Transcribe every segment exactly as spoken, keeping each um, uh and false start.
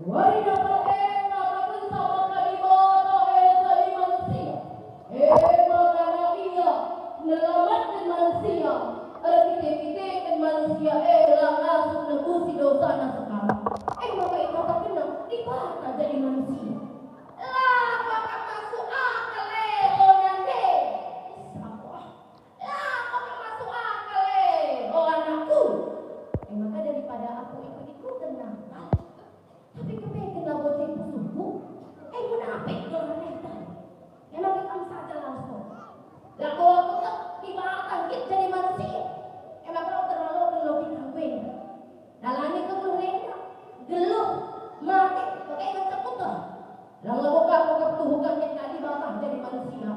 Wari dapat e ngatakenca maka Dibata e jadi manusia. E maka ia nelamatken manusia, erkite-kiteken manusia e la ngasup nebusi dosana sekalak. E maka ikatakenna Dibata jadi manusia. La maka masuk akal e, o nande. Isap, wah. La maka masuk akal e, o anakku. E maka daripada aku ikut-ikuten nakal, tapi kepeken labo je pusuhku, e munafik kal nande. E maka kam saja lawesken. Labo aku tek Dibata nggit jadi manusia. E maka terlalu logika gue. Dalani kegeluh enda, geluh, mate, bage ngenca kuta. Lang labo ka kuakap tuhu ka nggit Dibata jadi manusia.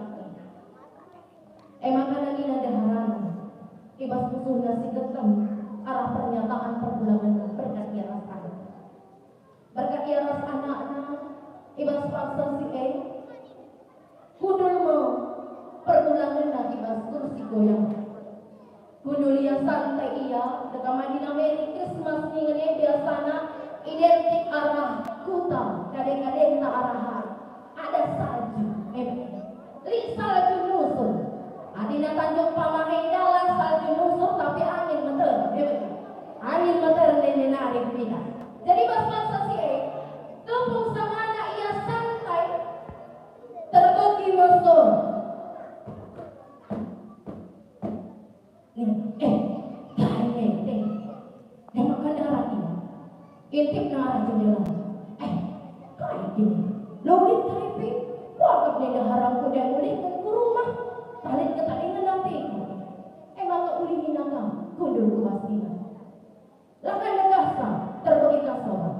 E maka nina ndeharana, i bas pusuhna si getem arah pernyataan perbulangenna berkat ia ras anak. Berkat ia ras anakna, i bas paksa si e, kundul me perbulangenna i bas kursi goyang. Kundul ia santai ia, deka madina Merry Christmas ningen e biasana identik arah kuta, kade-kadenta arah Ada salju, e, lit salju nusur. Adina Tanjung Pamah enda la salju nusur, tapi angin meter, e, angin meter nene nari kita. Jadi bas paksa si e, tupung sangana ia santai, terbegi mesur. Nih, eh, kai nge, eh? Nengok kan arah ini. Intip nang arah jendela. Eh, kai ini? Logit kai pe? Kuakap nenda harangku ndai mulihken ku rumah. Talit ketadingen ateku. E maka ulih nina kam, kundul ku bas tina. Lakan negahsa, terbegi ka sora.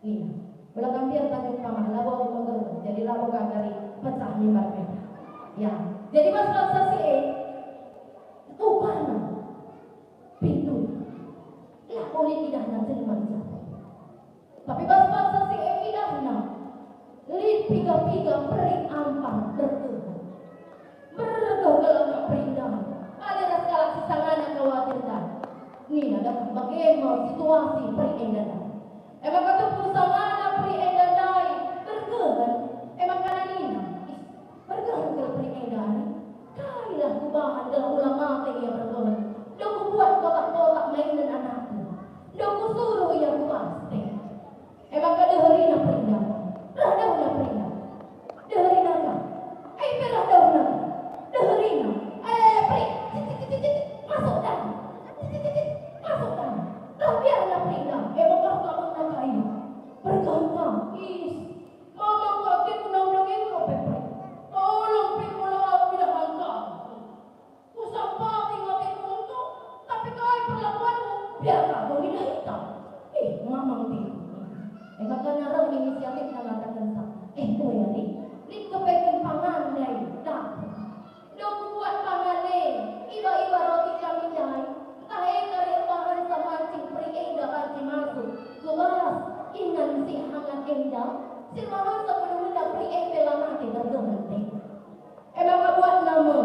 Nina, mula kam mbiar Tanjung Pamah, labo aku meger, jadi labo ka kari pecah mimbar enda. Ya, jadi bas paksa si e, rupana pintu. La lit idahna jelma i jahum. Tapi bas paksa si e idahna lit piga-piga peri ampar berkehut. Mergeh kal angka peri ndai, bali ras kalak si sangana khawatir ndai. Nina, "Dapet bage me situasi peri enda ndai?" E maka tupung sangana peri enda ndai, bergehen. E maka nina, "Ih, bergehen kal peri enda ari. Kailah kubahan gelah ulang mate ia bergehen. Enggo kubuat kotak-kotak mainen anakku. Enggo kusuruh ia ku bas te." E maka deherina peri ndai. Reh dauhna peri ndai. Deherina ka. E pe reh dauhna ka. Deherina. E, peri. Cit, cit, cit, cit, cit. Masuk dalam. Cit, cit, cit, cit. Masuk dalam. Reh biarna peri ndai. E maka reh ka bangna kai. Bergehen ka. Is. Mamang ka kin ku undang-undang engko pe peri. Tolong peri mula aku idah angka. Kusampati ngateku engko, tapi kai perlakuanmu? Biar ka enggo ngidah ita. Ih, mamang ti. E maka nina reh inisiatifna ngatakenca, "Eh, ue ari, lit kepeken pangan ndai, dapur. Enggo kubuat pangan e, iba-iba roti kami ndai, ntah e kari erbahanca mancing peri enda banci masuk ku bas ingan si hangat enda, si erbahanca pedungenna peri e pe la mate bergehen." E maka buatna me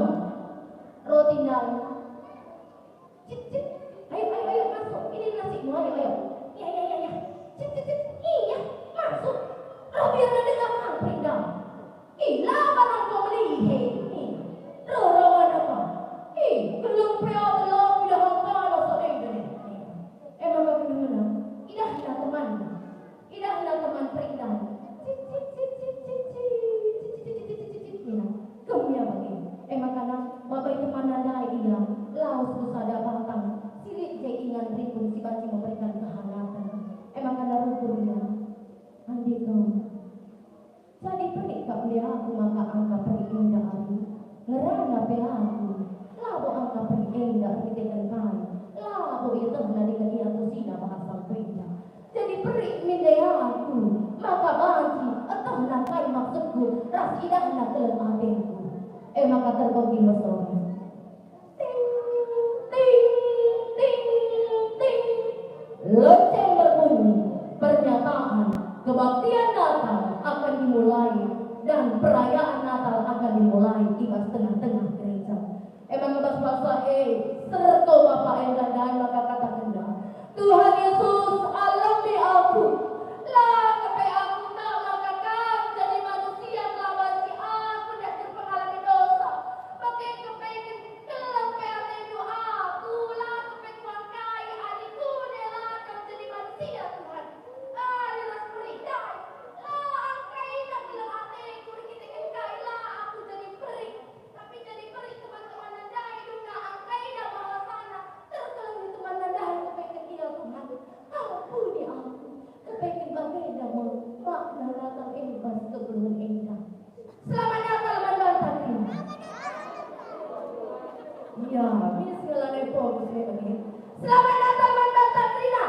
roti ndai. Cit, cit. Ayo, ayo, ayo, masuk. Ini nasimu, ayo, ayo. Ya, ya, ya, ya. Cit, cit, cit. Iya, masuk. Reh biarna denga kam peri ndai. Ih, la barang kau melihe. Ih, reh rawana kam. Ih, keleng pe ate la idah angkana sade ndai. E maka kedungenna, idahna temanna. Idahna teman peri ndai. Cit, cit, cit, cit, cit, cit, cit, cit, cit, cit, cit, nina, "Kemia bage." E maka babai temanna ndai ia, lawes ku sada batang, si lit je ingan rikun si banci memberikan kehangatan. E maka rukur ia, "Andiko, jadi peri kap nge aku maka angka peri enda ari? Ngerana pe aku, labo angka peri enda erkiteken kai, labo ietehna dingen iantusina bahasangku enda. Jadi peri min nge aku, maka banci etehna kai maksudku ras idahna keleng ateku." E maka terbegi mesur. Ting, ting, ting, ting. Lonceng berbunyi, pernyataan kebaktian Natal akan dimulai dan perayaan Natal akan dimulai di bas tengah-tengah gereja. E maka bas paksa e, serko bapa enda ndai maka katakenna, "Tuhan Yesus, alemi Bagenda me makna Natal i bas kegeluhen enda. Selamat Natal man banta kerina. Ya, mis ngelana Paulus ya, oke. Selamat Natal man banta kerina.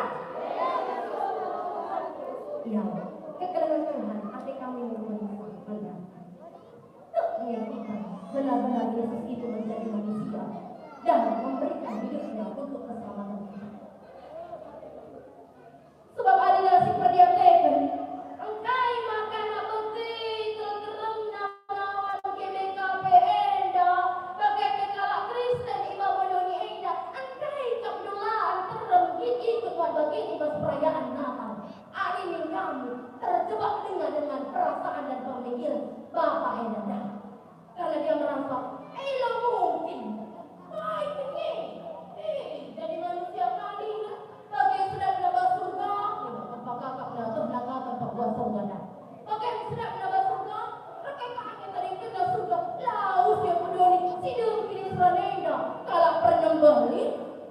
Ya, kekelengen Tuhan, ate kami menyembah. Tek nge kita benar-benar Yesus itu menjadi manusia dan memberikan hidupnya untuk keselamatan kita. Sebab adina si perdiateken, engkai maka bage teremna ngawan G B K P enda, bage pe kalak Kristen i babo doni enda, engkai kap ndelaan terem gin ikut mat bagin i bas perayaan Natal? Adi min kamu terjebak dengan, dengan perasaan dan pemikiran bapa enda ndai. Karena dia merasa, "Eh, la mungkin. Baik ini. Eh, jadi manusia kali, bage sedapna bas surga." Apa kakapna tuh nakatan pakuat surga ndai. Bage sedapna bas surga, reke pakai tadi kena surga. Lawes ia peduli, si dengki Israel enda. Kalak pernembeh lit,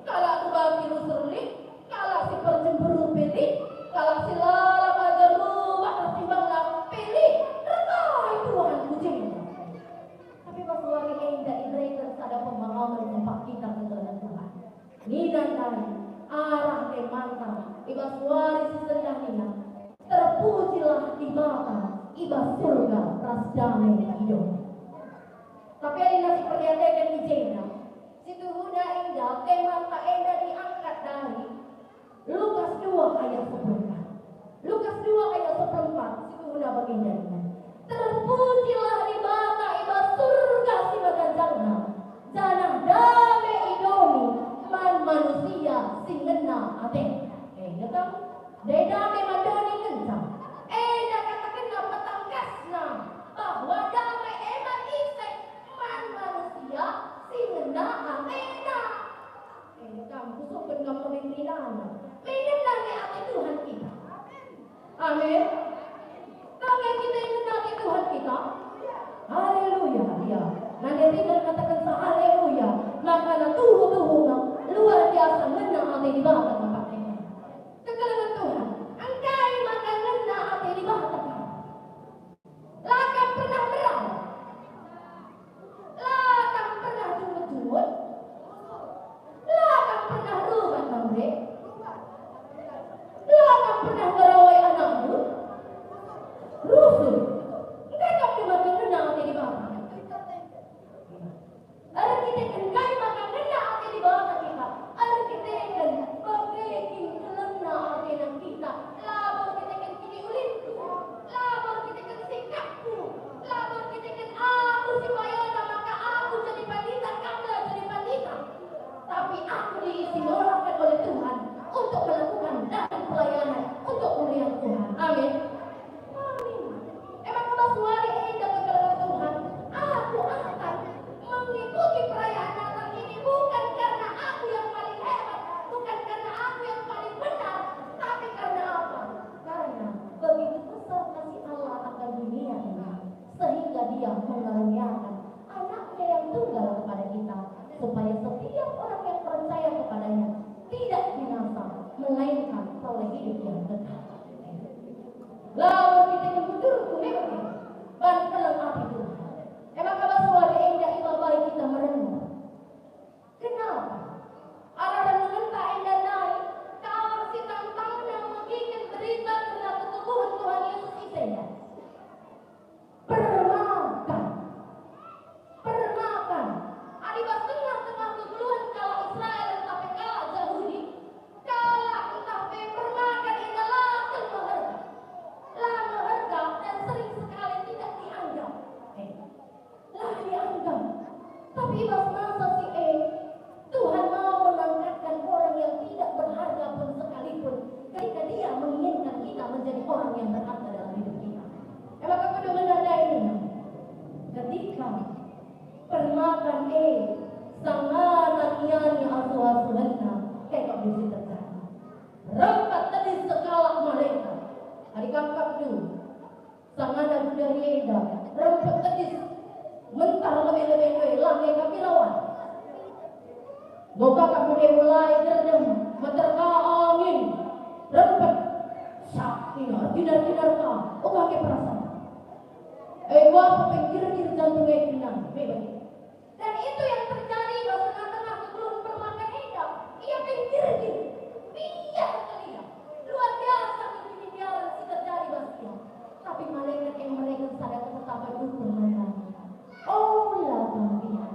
kalak rubaki rusur lit, kalak si percemburu pe lit, kalak si lalap ajar rubah ertimbangna pe lit, reh kai Tuhan ku jenda. Tapi bas wari enda ibereken sada pemahamen kempak kita kegeluhen Tuhan. Nina ndai, arah kemanta, i bas wari si sendah nina, "Terpujilah Dibata i bas surga ras dame i doni." Tapi adi nasi perdiateken i jenda, situhuna enda kemanta enda diangkat dari Lukas dua ayat sepuluh empat. Lukas dua ayat sepuluh empat, situhuna bagenda nina, "Terpujilah Dibata i bas surga si meganjangna, janah dame i doni man manusia si ngena ate." Eh, ngerti? Ndai dame man doni ngenca. Enda katakenna petangkasna bahwa dame e man ise? Man manusia si ngena atena. Eh, kam kusungkun kam pemimpinanna. Menen nge ate Tuhan kita. Amin. Kam nge kita ngena ate Tuhan kita. Haleluya. Ya. Nanti tinggal katakan sa haleluya. Maka na tuhu-tuhu kam luar biasa ngena ate Dibata tempat kita. Kekelengen Tuhan. Engkai maka ngena ate Dibata kam? La kam pernah merau? La kam pernah jungut-jungut? La kam pernah rubat bambe? La kam pernah ngerawai anakndu? Rusur. Engkai kam maka ngena ate Dibata? Erkiteken kai maka ngena ate Dibata kita? Erkiteken bage kin kelengna atena kita. Labo erkiteken kiniulingku, labo erkiteken sikapku, labo erkiteken aku si payona maka aku jadi pandita, kam la jadi pandita. Tapi aku diistimewakan oleh Tuhan untuk melakukan dan pelayanan untuk kemuliaan Tuhan. Amin. Amin. Emang bas wari enda kekelengen Tuhan, aku akan mengikuti perayaan Natal ini bukan karena aku yang paling hebat, bukan karena aku yang paling benar, tapi karena apa? Karena begitu besar kasih Allah akan dunia ini, sehingga Dia mengaruniakan Anaknya yang tunggal kepada kita, supaya setiap orang yang percaya kepada-Nya tidak binasa, melainkan peroleh hidup yang kekal. Labo kita nyebut dulu, memang ban keleng ate Tuhan. Emang bas wari enda ibabai kita merenung. Kenapa? Arah renungenta enda nai, kalak si tangtangna megiken berita kerna ketubuhen Tuhan Yesus i jenda. Permakan. Permakan. Adi bas tengah-tengah kegeluhen kalak Israel ntah pe kalak Jahudi, kalak ntah pe permakan enda la kal meherga. La meherga dan sering sekali tidak dianggap. Eh, la dianggap. Tapi bas masa si e, Tuhan mau mengangkatkan orang yang tidak berharga pun sekalipun ketika Dia menginginkan kita menjadi orang yang berharga dalam hidup kita. Emang aku dengar ada ini? Ketika permakan e sangana ngiani asuh-asuhenna, kayak kok bisa terjadi. Rempet tedis sekalak malaikat. Adi kap dulu. Sangana budari enda rempet tedis, mentar lebe-lebe e, la nge kami lawan. Enggo kakap mulai gerdem, meterka angin, rempet. Sak nina, Hinar-hinar ka, uga nge perasaan. Eh, wah, pengkir-kir jantung e kena, me bage. Dan itu yang terjadi bas tengah-tengah kegeluhen permakan enda. Ia pengkir-kir. Biar kalian. Luar biasa kebiaran si terjadi bas ia. Tapi malaikat yang mereken sada ketetapan ukur man bana. Ola kam biar,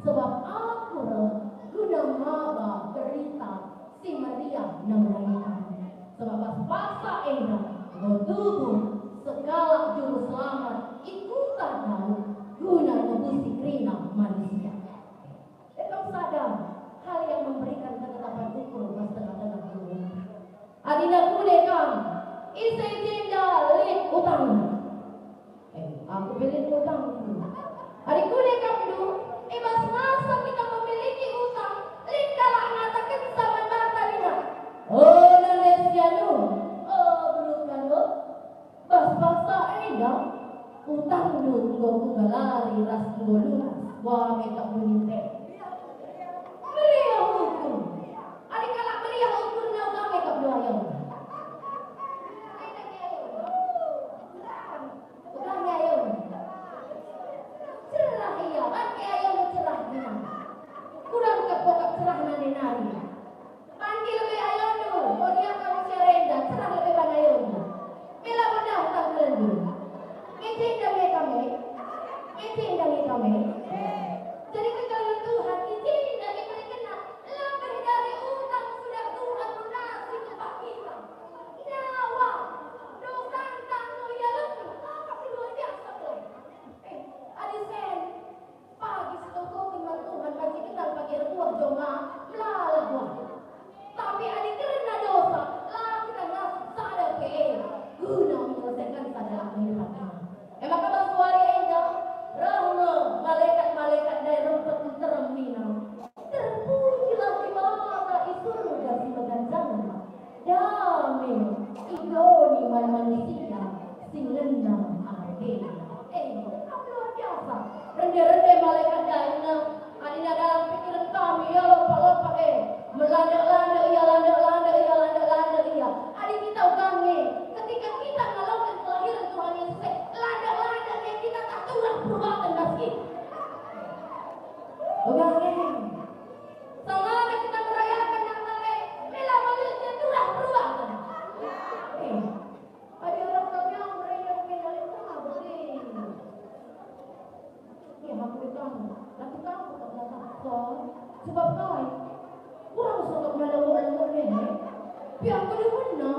sebab aku reh guna maba berita si meriah nang ndai kam. Sebab bas paksa enda enggo tubuh sekalak juru selamat i kuta Daud guna nebusi kerina manusia. Engkau sadar hal yang memberikan ketetapan ukur bas tengah-tengah kegeluhen? Adina kune kam, ise i jenda lit utangna? Eh, aku pe lit utangku. Adi kune kam ndu, i bas masa kita memiliki utang, lit kalak ngatakenca man banta nina, "O nande si anu, o belukan, o." Bas paksa enda, utangndu enggo kugalari ras enggo lunas, wah me kap buninte. Meriah ukur. Adi kalak meriah ukurna, uga me kap doayo. Uga me ayo. Cerah ia, bangke ayo cerah. Kurang kap kokap cerah nande nari. Panggil lebe ayondu, meriah kam si arenda, cerah lebe ban ayondu. Mela bedah tangkelndu. Ngecenda nge kame. Ngecenda nge kame. Jadi kekal Tuhan, ngecenda nge mereka lebih dari utang sudah Tuhan lunasi kepada kita. Nyawa, dosa tanggung ia lebih, apa luar biasa tuh. Eh, adi sen, Pagi sitotoken man Tuhan, banci kenal pagi erkuah jong ma, melala kuah. Tapi adi kerna dosa, la kita ngasup sada pe e, guna menyelesaikan sada akhirat. E maka bas wari enda, reh me malekat-malekat ndai rempet nterem nina, "Terpujilah Dibata i surga si meganjangna." Dame i doni man manusia si ngena atena. Eh, luar biasa. Rende-rende malekat ndai nge, adina dalam pikiren kami, ia lompat-lompat, eh. Melandek-landek ia, landek-landek ia, landek-landek ia. Adi kita uga nge, ketika kita ngaloken kelahiren Tuhan Yesus, eh, landek-landek nge kita tak turah perubaten bas kita. Uga nge. Sangana kita merayaken Natal e, mela malilit turah perubaten. Eh, adi arah kami yang merayaken Natal e, ya, aku di kamu, nanti kamu tak datang. Sebab kai? Kurang sokap nalewok-lewok nene. Pihak kedemenna,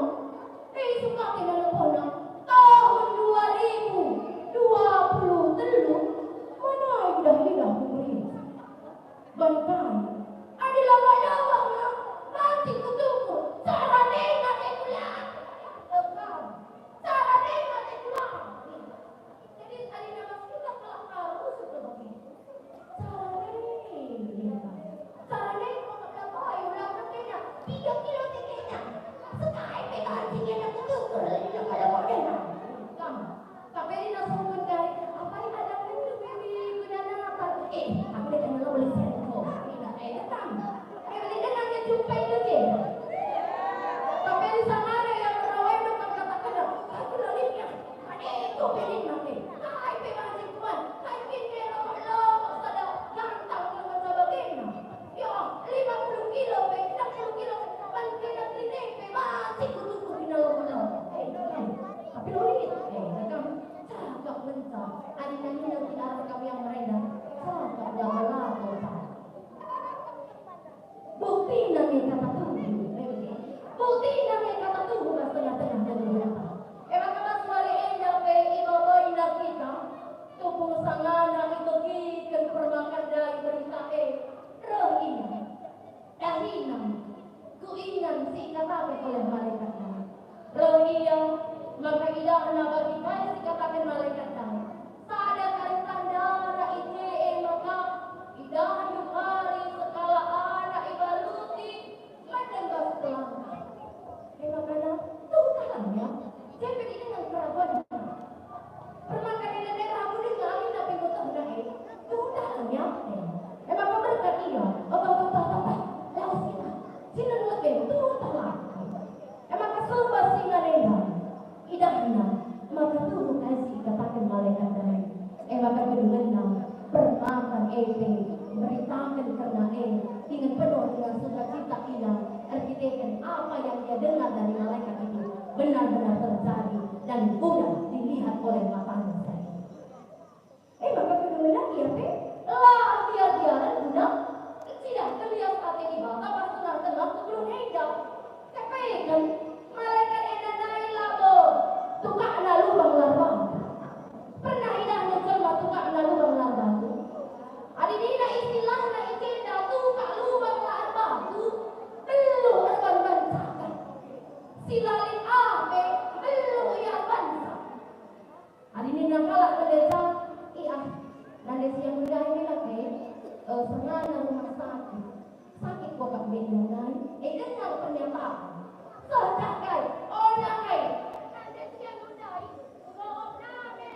eh, suka ke nalewokna. Tahun dua ribu dua puluh telu, mana idah-idah ku gereja. Bangkai, adi lawak-lawak nge, banci kutukur, cara denga te kulah. Engkau, cara denga te kulah. Jadi, adi nabas kita kelak arus itu bagi. Cara denga. Cara denga kok dapai ulang kena tiga kilo tegena. Sekai pe banci kena kutukur, adi lawak-lawak denga. Kamu. Tapi ina sungkun kai, apai ada ngendu bibi guna Natal? Eh, aku dek kena lo beli sendok. Ina, eh, datang. Eh, beli denang ya jumpa itu je. Tapi di sana ada yang merawai dong kata kena. Aku lalu ya. Ade, itu beli nanti. Kai pe banci tuan. Kai pin pe lo lo sada gantang lo macam begini. Ya, lima puluh kilo pe, enam puluh kilo pe, bangkena kerine pe, masih kutuku kena lo-lo. Eh, eh, tapi lo lihat, eh, rekam, cakap ngenca, adi nangina kita rekam yang merenda, cakap lagu-lagu, Pak. Buktina nge kata tuhu, eh, buktina nge kata tuhu, mas tengah-tengah dari kita. Emang kata suara enda pe, ibabaina kita, tupung sangana ibegiken permakan ndai berita e, reh ia. Dahi nami, ku ingan si ikataken oleh malaikat nami. Reh ia, maka idahna bagi kai si ikataken malaikat nami. Sada kari tandana i je e maka idahndu kari sekalak anak ibaluti, mendem bas pelangkah. E maka na, tutahlah ia, je pe idenga keraguanna. Permakan enda ndai rabu denga nina pe ngutehna e, tutahlah ia. E maka berkat ia, oto, oto, oto, oto, lawes ia. Sinen lebe, tutahlah. E maka seh bas singa enda. Idah Nah, eh, dengan penuh dengan sukacita ia erkiteken apa yang ia dengar dari malaikat itu benar-benar terjadi dan mudah dilihat oleh matanya saja. Eh, maka kedua ia pe la erbiar-biaren guna ercidahken lias ate Dibata pas dengarken lagu kegeluhen enda. Kepeken, malaikat enda ndai labo tukakna lubang lar batu. Pernah idahndu jelma tukakna lubang lar batu? Adi nina istilahna i jenda tukak lubang lar batu, beluh erban-ban cakap. Si la lit ah pe beluh ia erbansa. Adi nina kalak ngenca, "Iah, nande si aku ndai nina ke, eh, sengana rumah sakit. Sakit kuakap ngenca ndai." Eh, dengar pernyataan. Soh kai, oda kai. Nande si aku ndai, enggo opna me.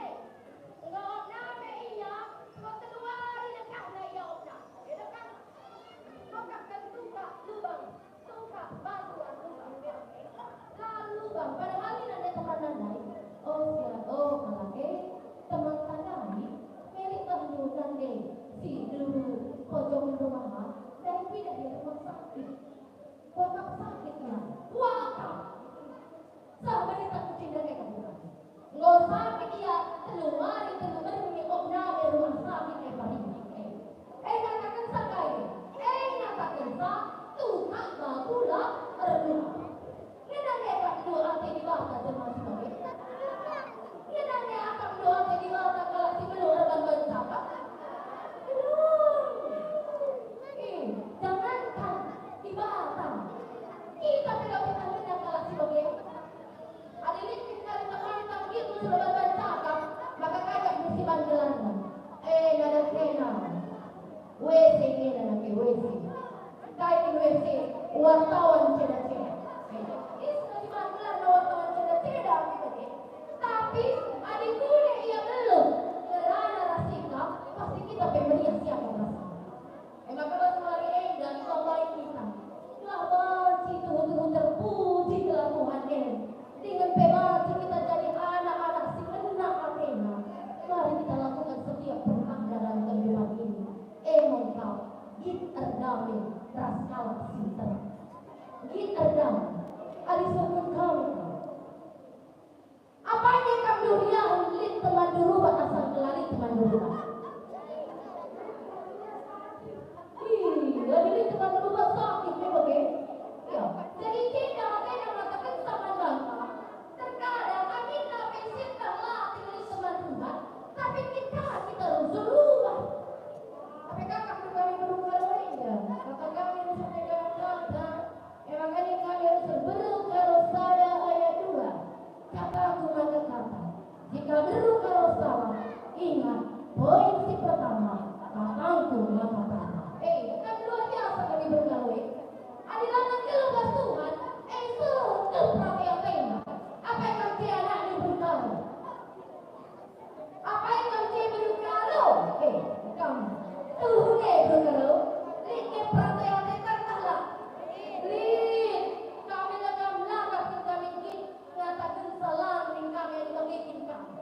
Enggo opna me ia, enggo telu wari dekahna ia opna. Eh, dekah. Kuakap kan tukak lubang. Tukak batu artuna. Lalu bang, padahal nina nde Tuhan nandai, "Oh, sia, oh, kalak e, teman tandai, meriktah ndu nande si dulu pojok rumah, ndai pindah ia rumah sakit." Kuakap sakit ia, kuakap. Sah berita kucinda e kebuka. Enggo sakit ia telu wari telu berngi, oh, nande rumah sakit e parinik e. E ngatakenca kai? E ngatakenca tukak batu la erluka. Ngena nge akapndu ate Dibata jelma si bage? Ngena nge akapndu ate Dibata kalak si beluh erban-ban cakap? Beluh. Eh, jangankan Dibata, kita pe la ngena kalak si bage. Adi lit kin kari teman tanggitmu si erban-ban cakap, maka kajak me si ban gelarna. Eh, nada kena. W C kena nake W C. Kai kin W C? Wartawan ceda-ceda. Eh, ise si ban gelarna wartawan ceda-ceda, kin bage? Tapi, adi kune ia beluh, ngerana ras ikap, pasti kita pe meriah siakap ras. E maka bas wari enda itambai kita, gelah banci tuhu-tuhu terpuji gelar Tuhan e, dingen pe banci kita jadi anak-anak si ngena atena. Mari kita lakukan setiap perkara dalam kehidupan ini. E me kap, nggit erdame ras kalak si nterem. Nggit erdame. Adi sungkun kami, Apai nge kam nduriahen lit temanndu rubat asal la lit temanndu rubat? Ih, adi lit temanndu rubat sakit me bage. Ya, jadi ceda atena ngatakenca man banta, terkadang aminna pe sieteh la lit teman rubat, tapi kita, kita rusur rubat. Tapi kakak kami berubah ya, kata kami rusur tega kata. E maka nina kami rusur beru karo sada ayat dua. Kataku maka kata, jika beru karo salah, ingat, poin si pertama, katangku maka kata. Eh, kan luar biasa kami bergaul. Adi la nggeluh bas Tuhan, eh, sehkel perhati atena. Apai kam ate anakndu bergaul? Apai kam ate bergaul? Eh, kam. Tuhu nge bergaul. Lit nge perhati ateta ntah la? Lit. Kami la kam lakap kin kami kin ngatakenca la ning kami adi bage kin kami.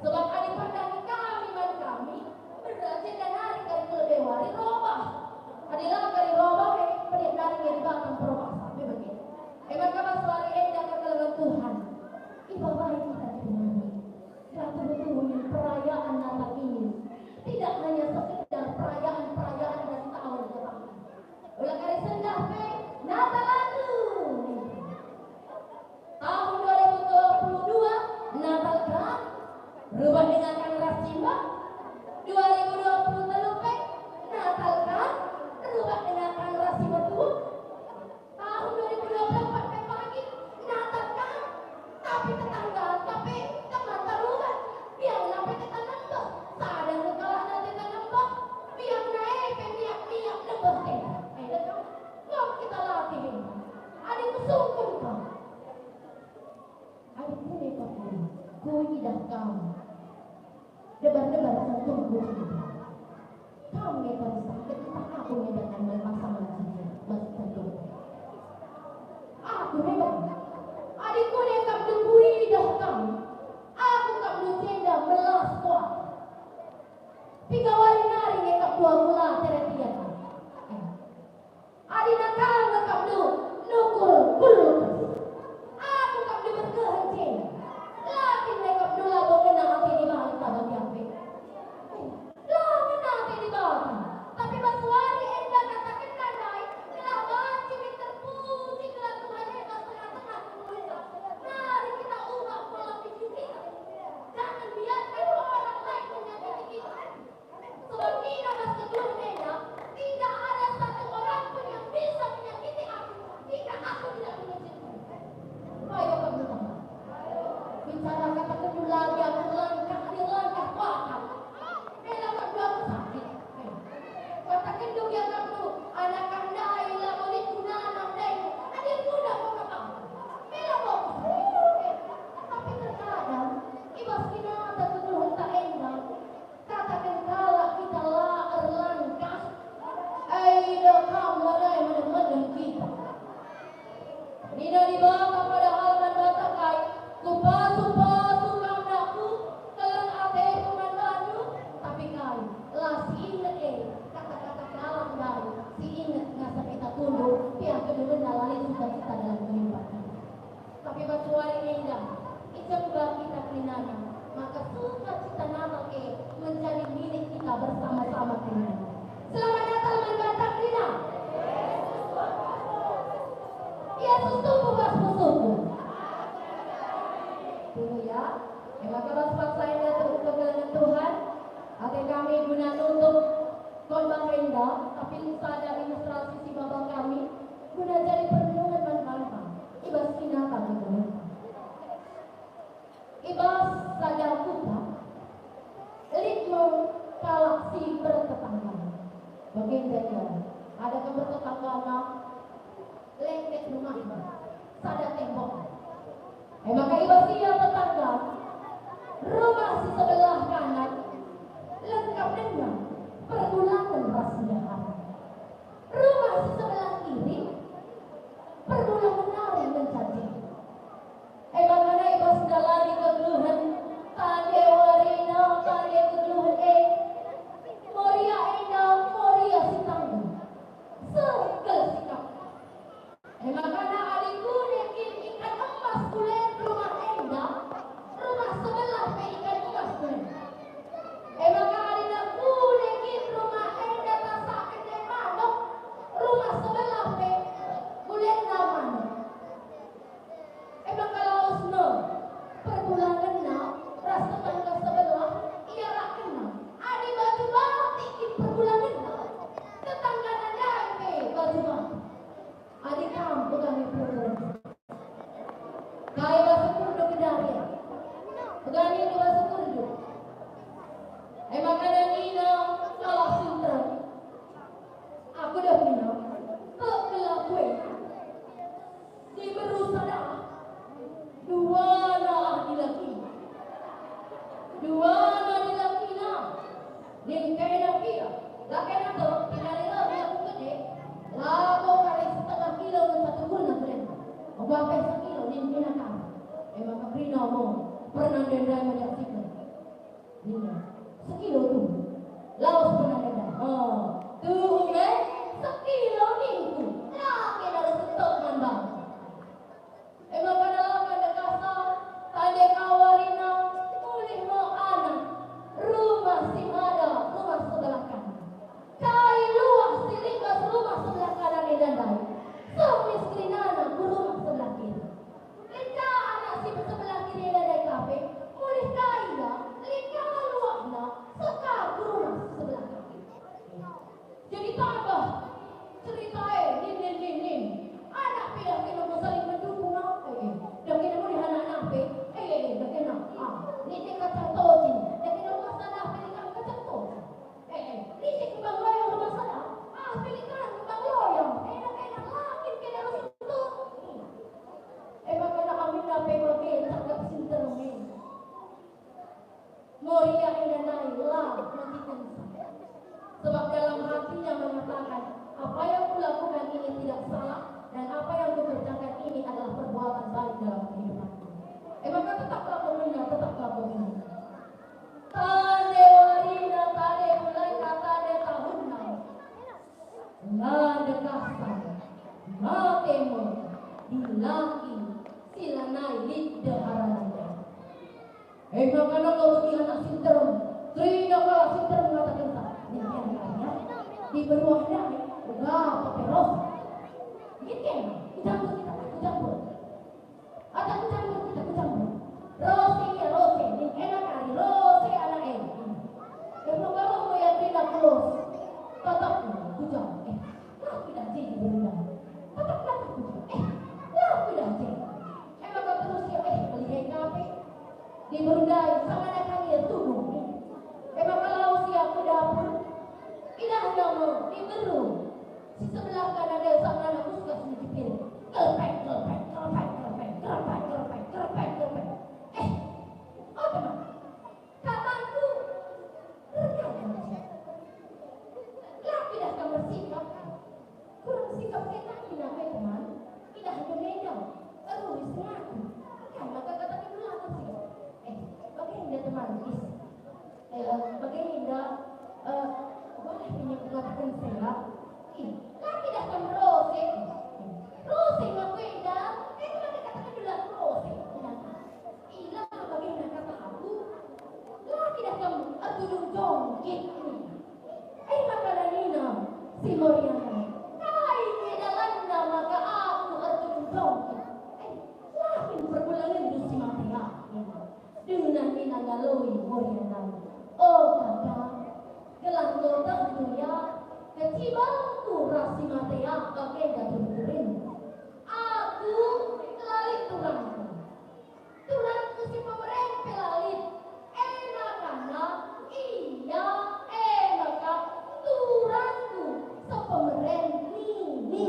Sebab adi pandangi kami man kami, berarti enda nari kari kelebe wari robah. Adi la kari robah, eh, pelit nari nge Dibata mperobahsa. Me bage. E maka bas wari enda kekelengen Tuhan, ibabai kita jadi nari. Ratu-ratu perayaan Natal ini tidak hanya sekedar perayaan-perayaan dari tahun ke tahun. Ulang kari sendah pe, Natal aku. Tahun dua ribu dua puluh dua, Natal kam, rubah dengakan ras cimba. Dua ribu dua puluh telu pe, Natal kam, rubah dengakan ras cimba tuak. Tahun dua ribu dua puluh empat pe pagi, Natal kam, tapi tetangga pe temanta rubat. Biangna pe tetangga nembeh, sada nge kalak nate tetangga nembeh. Biangna e pe miak-miak nembeh e. Eh, dekam, ngam kita latih e. Adi kusungkun kam. Adi kune pakuna, kuidah kam. Debar-debar jantungku cinta. Kam nge kari sakit, ntah aku nge datang nge pasangan cinta, bas jantungku. Aku nge bang. Adi kune kam dunggu idah kam. Aku kam lucenda melas kuat. Piga wari nari nge kap dua gula teretian. Pasu-pasu kam dakku, keleng ateku man bandu, tapi kai, la siinget e kata-kata kalak ndai, siinget ngasa kita tunduk, piah kedengenna la lit sukacita dalam kehidupan. Tapi bas wari enda, icemba kita kerinana, maka sukacita Natal e menjadi milik kita bersama-sama kerinana. Selamat Natal man banta kerina. Yesus tumbuh bas pusuhku. Tunggu ya. E maka bas paksa enda turut kekelengen Tuhan, ate kami guna nutup khotbah enda, tapi lit sada ilustrasi si maba kami guna jadi perenungen man banta i bas si Natal i bas sada kuta, lit me kalak si bertetangga. Bagenda ia, ada kam bertetangga, lengket rumahna, sada tembok. E maka i bas ia tetangga, rumah si sebelah kanan, lengkap denga perbulangen ras ndehara. Rumah si sebelah kiri, perbulangen nari ngenca je. E maka i bas ndalani kegeluhen, tande warina, tande kegeluhen e, Moria enda, Moria si tangguh. Seh kal sikapna. E maka adi kune kin ikan emas kulen rumah enda, rumah sebelah pe ikan emas kulen. E maka adi kune kin rumah enda tasakken ndai manuk, rumah sebelah pe kulenna manuk. E maka lawesna perbulangenna ras tetangga sebelah, iarahkenna. Adi baju batik kin perbulangenna, tetanggana ndai pe baju batik. Adi kam pegawai perbulangen, kai bas ukurndu genduari? Pegawai bas ukurndu. E maka nina kalak si nterem, aku dah nina, kekelakuan. Diberu sada, duana ah dilaki. Duana dilakina. Nin kena pia, la kena to, pinari lo dia ku gede. Labo kari setengah kilo ngenca tukurna gulena. Enggo apai sekilo nin kena kari. E maka kerina mo, pernah ndai-ndai menyaksikan. Nina, sekilo tuhu. Lawes pernah enda. Oh, tuhu me, sekilo ningku. La kena reh setok man bangku. E maka dalangen dekahsa, tande ka warina, mulih me anak. Rumah si mada, rumah sebelah kanan. Kai luah si lit bas rumah sebelah kanan enda ndai? Seh mis kerinana ku rumah sebelah kiri. Lit ka anak si sebelah kiri enda ndai ka pe, mulih ka ia, lit ka luahna, seh ka ku rumah sebelah kiri. Jadi tambah cerita e, nin, nin, nin, nin. Anak pe dah kena saling mendukung, ah. Eh, eh. Dah kena mulih anak-anak pe. Eh, eh, eh, dah kena. Ah, lit kacang tocin. Dah kena rumah sana pe, lit kacang tocin. Eh, eh, lit kembang loyang rumah sana. Ah, pe lit kembang loyang. Eh, dah kena, la kin kena rusur. Eh, maka anak aminna pe bage cakap si nterem e. Moria enda ndai la megikenca. Sebab dalam hatinya mengatakan, "Apa yang kulakukan ini tidak salah, dan apa yang kukerjakan ini adalah perbuatan baik dalam kehidupanku." E maka tetaplah pemena, tetaplah pemena. Tande warina, tande bulanna, tande tahunna. La dekahsa, mate me dilaki si lanai lit ndeharana ndai. E maka enggo begi anak si nterem, kerina kalak si nterem ngatakenca, "Nin kena kari ya, diberu ah ndai, uga paperos." Nin kena, ku jambut kita, ku jambut. Ata ku jambut kita, ku jambut. Rose ia, rose, nin kena kari, rose anak e. Dah maka roh me ia kerina ku los. Tatap ku jambut. Eh, la kuidah je diberu ndai. Tatap, tatap ku jambut. Eh, la kuidah je. E maka terus ia, eh, melihe ka pe. Diberu ndai, sangana kari ia tubuh. E maka lawes ia ku dapur. Idahna me diberu. Si sebelah kanan e sangana kuskas ncuci piring. Kelpek, kelpek, kelpek, kelpek, kelpek, kelpek, kelpek, kelpek. Eh, oda man. Kabanku. Erkai kal. La kuidah kam ersikap. Kurang sikap kena kina kai teman. Idah ndu enda. Eruh sengaku. Kan maka kata kedua. Sela. Ih, la kin dah kam rose? Rose ngaku enda, enda maka kataken la rose. Ih, la bagenda kata aku. La kin dah kam ertudung jongkit. Eh, maka nina si Moriana, kai nge dalanna maka aku ertudung jongkit? Eh, la kin pergulangenndu si mate ah, nina. Denga nina ngaloi Moriana, "O kaka, gelah nggo tehndu ia, kecibangku ras si mate ah bagenda turin-turin. Aku la lit turangku. Turangku si pemeren pe la lit, e maka ia, e maka turangku sepemeren nini."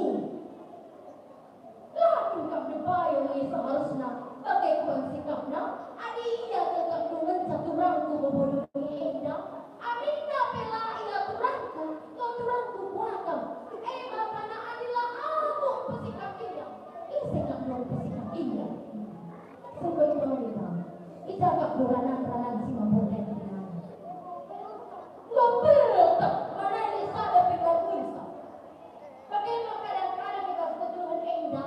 La kin kam debayong ia seharusna bage kuban sikapna, adi ia tetap ngenca turangku bebo doni enda? Aminna pe la ia turangku, enggo turangku kuakap. E maka adi la aku mpesikap ia, ise kap doni mpesikap ia? Sungkun pemerintah, icakap duranan-ranan si mampu enda. Enggo peltek, mana ini sada pe enggo kuisa. Bage me kadang-kadang i bas kegeluhen enda,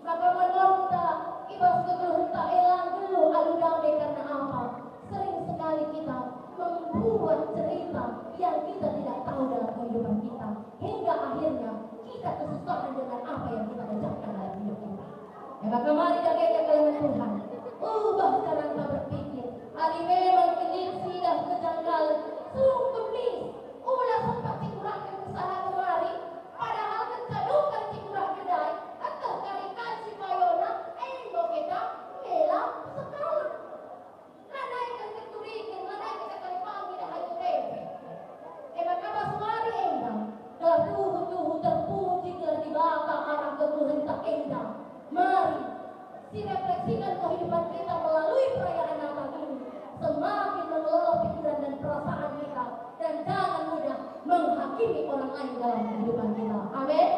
maka menorta i bas kegeluhenta e la nggeluh alu dame. Karena apa? Sering sekali kita membuat cerita yang kita tidak tahu dalam kehidupan kita, hingga akhirnya kita kesusahan dengan apa yang kita ucapkan dalam hidup kita. E maka mari dage kalengen Tuhan, ubah caranta berpikir. Adi memang kin lit si idah kejanggalan, sungkun mis, ula sempat cikurakken kesalahen kemari. Padahal kenca dungken cikurakken ndai, eteh kari kai si payona, enggo kita mela sekalak. Lanai kari turiken, lanai kari panggi dah ayo tempe. E maka bas wari enda, gelah tuhu-tuhu terpuji gelar Dibata arah kegeluhenta enda. Mari, sirefleksikan kehidupan kita melalui perayaan Natal ini, semakin mengelola pikiran dan perasaan kita, dan jangan mudah menghakimi orang lain dalam kehidupan kita. Amin.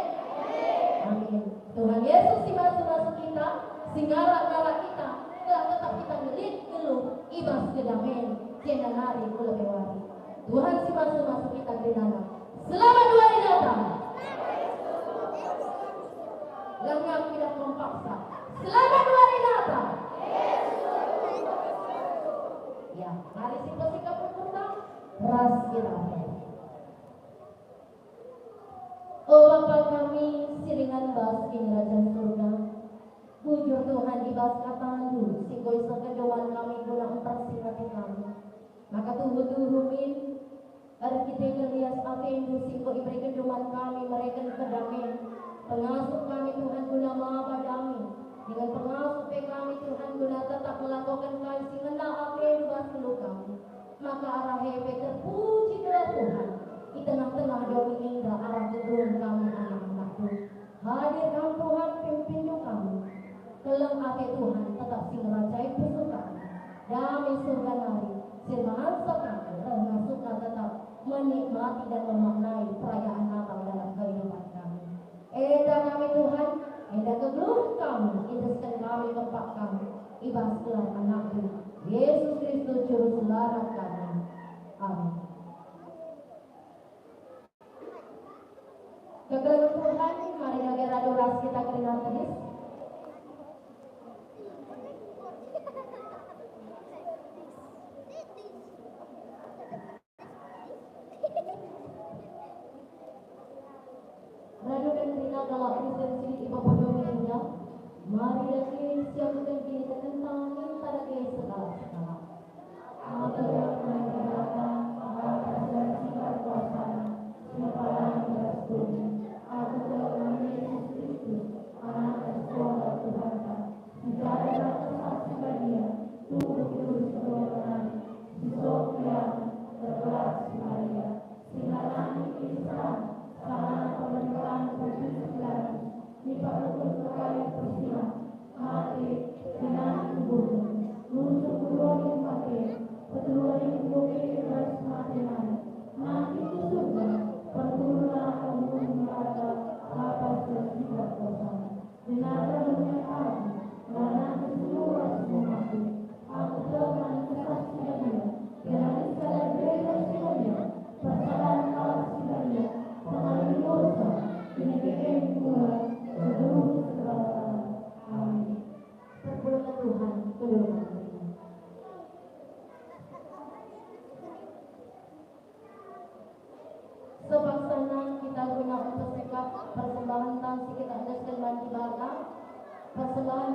Amin. Tuhan Yesus si masu-masu kita, si ngarak-ngarak kita, gelah tetap kita ngelit nggeluh i bas kedamen, kena nari ku lebe wari. Tuhan si masu-masu kita kerinana. Selamat Wari Natal. Langap tidak mempaksa. Selamat Wari Natal. Ya, mari si pesikap ukurta ras kita. O Bapa kami si ringan bas Kinirajan Surga, bujur Tuhan i bas kataNdu si enggo isehken doman kami guna mpersingeti kami. Maka tuhu-tuhu min, erkiteken lias ateNdu si enggo ibereken doman kami mereken kedamen. Pengasup kami Tuhan guna maba dame, dingen pengasup pe kami Tuhan guna tetap ngelakoken kai si ngena ateNdu bas nggeluh kami. Maka arah e pe terpujilah Tuhan i tengah-tengah doni enda arah kegeluhen kami anak-anakNdu. Hadir Kam Tuhan, pimpinNdu kami. Keleng ate Tuhan tetap si ngerajai pusuh kami. Dame Surga nari si erbahansa kami reh ngasuhna tetap menikmati dan memaknai perayaan Natal dalam kehidupan kami. Enda kami Tuhan, enda kegeluhen kami, endesken kami kempak kami, i bas gelar AnakNdu, Yesus Kristus, Juru Selamat kami. Amin. Kegeluhen Tuhan, mari dage radu ras kita kerina tedis. Raduken kerina kalak Kristen si lit i babo doni enda, mari dage siakuken kinitekenta minta dage sekalak-sekalak. Aku tek man Dibata, atas dan sifat kuasana, si mepalani bas doni. Aku tek man Yesus Kristus, Anakna si Tunggal Tuhanta, si jadi bas Kesah Si Badia, tubuh i bas kegeluhen nari, si sop kiamat, ergelar si Maria, si ngalami kiniseran, sangana pemerintahen Pontius Pilatus, nipakuken ku kayu persilang, mate,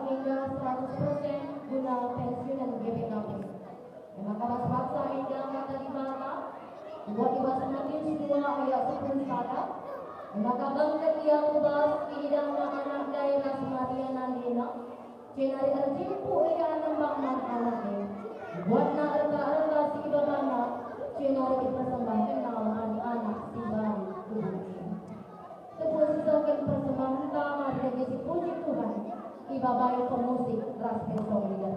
hingga seratus persen guna pensiunen G P K P. E maka bas paksa enda kata Dibata, buat i bas Matius dua ayat sepuluh sada, e maka bengket ia ku bas, iidahna anak ndai ras Maria nandena, jenari erjimpuh ia nembah man anak e. Ibuatna erta-erta si ibabana, jenari ipersembahkenna man anak si baru tubuh e. Tebuh sisoken persembahen tama dage si puji Tuhan, ibabai pemusik ras pe song leader.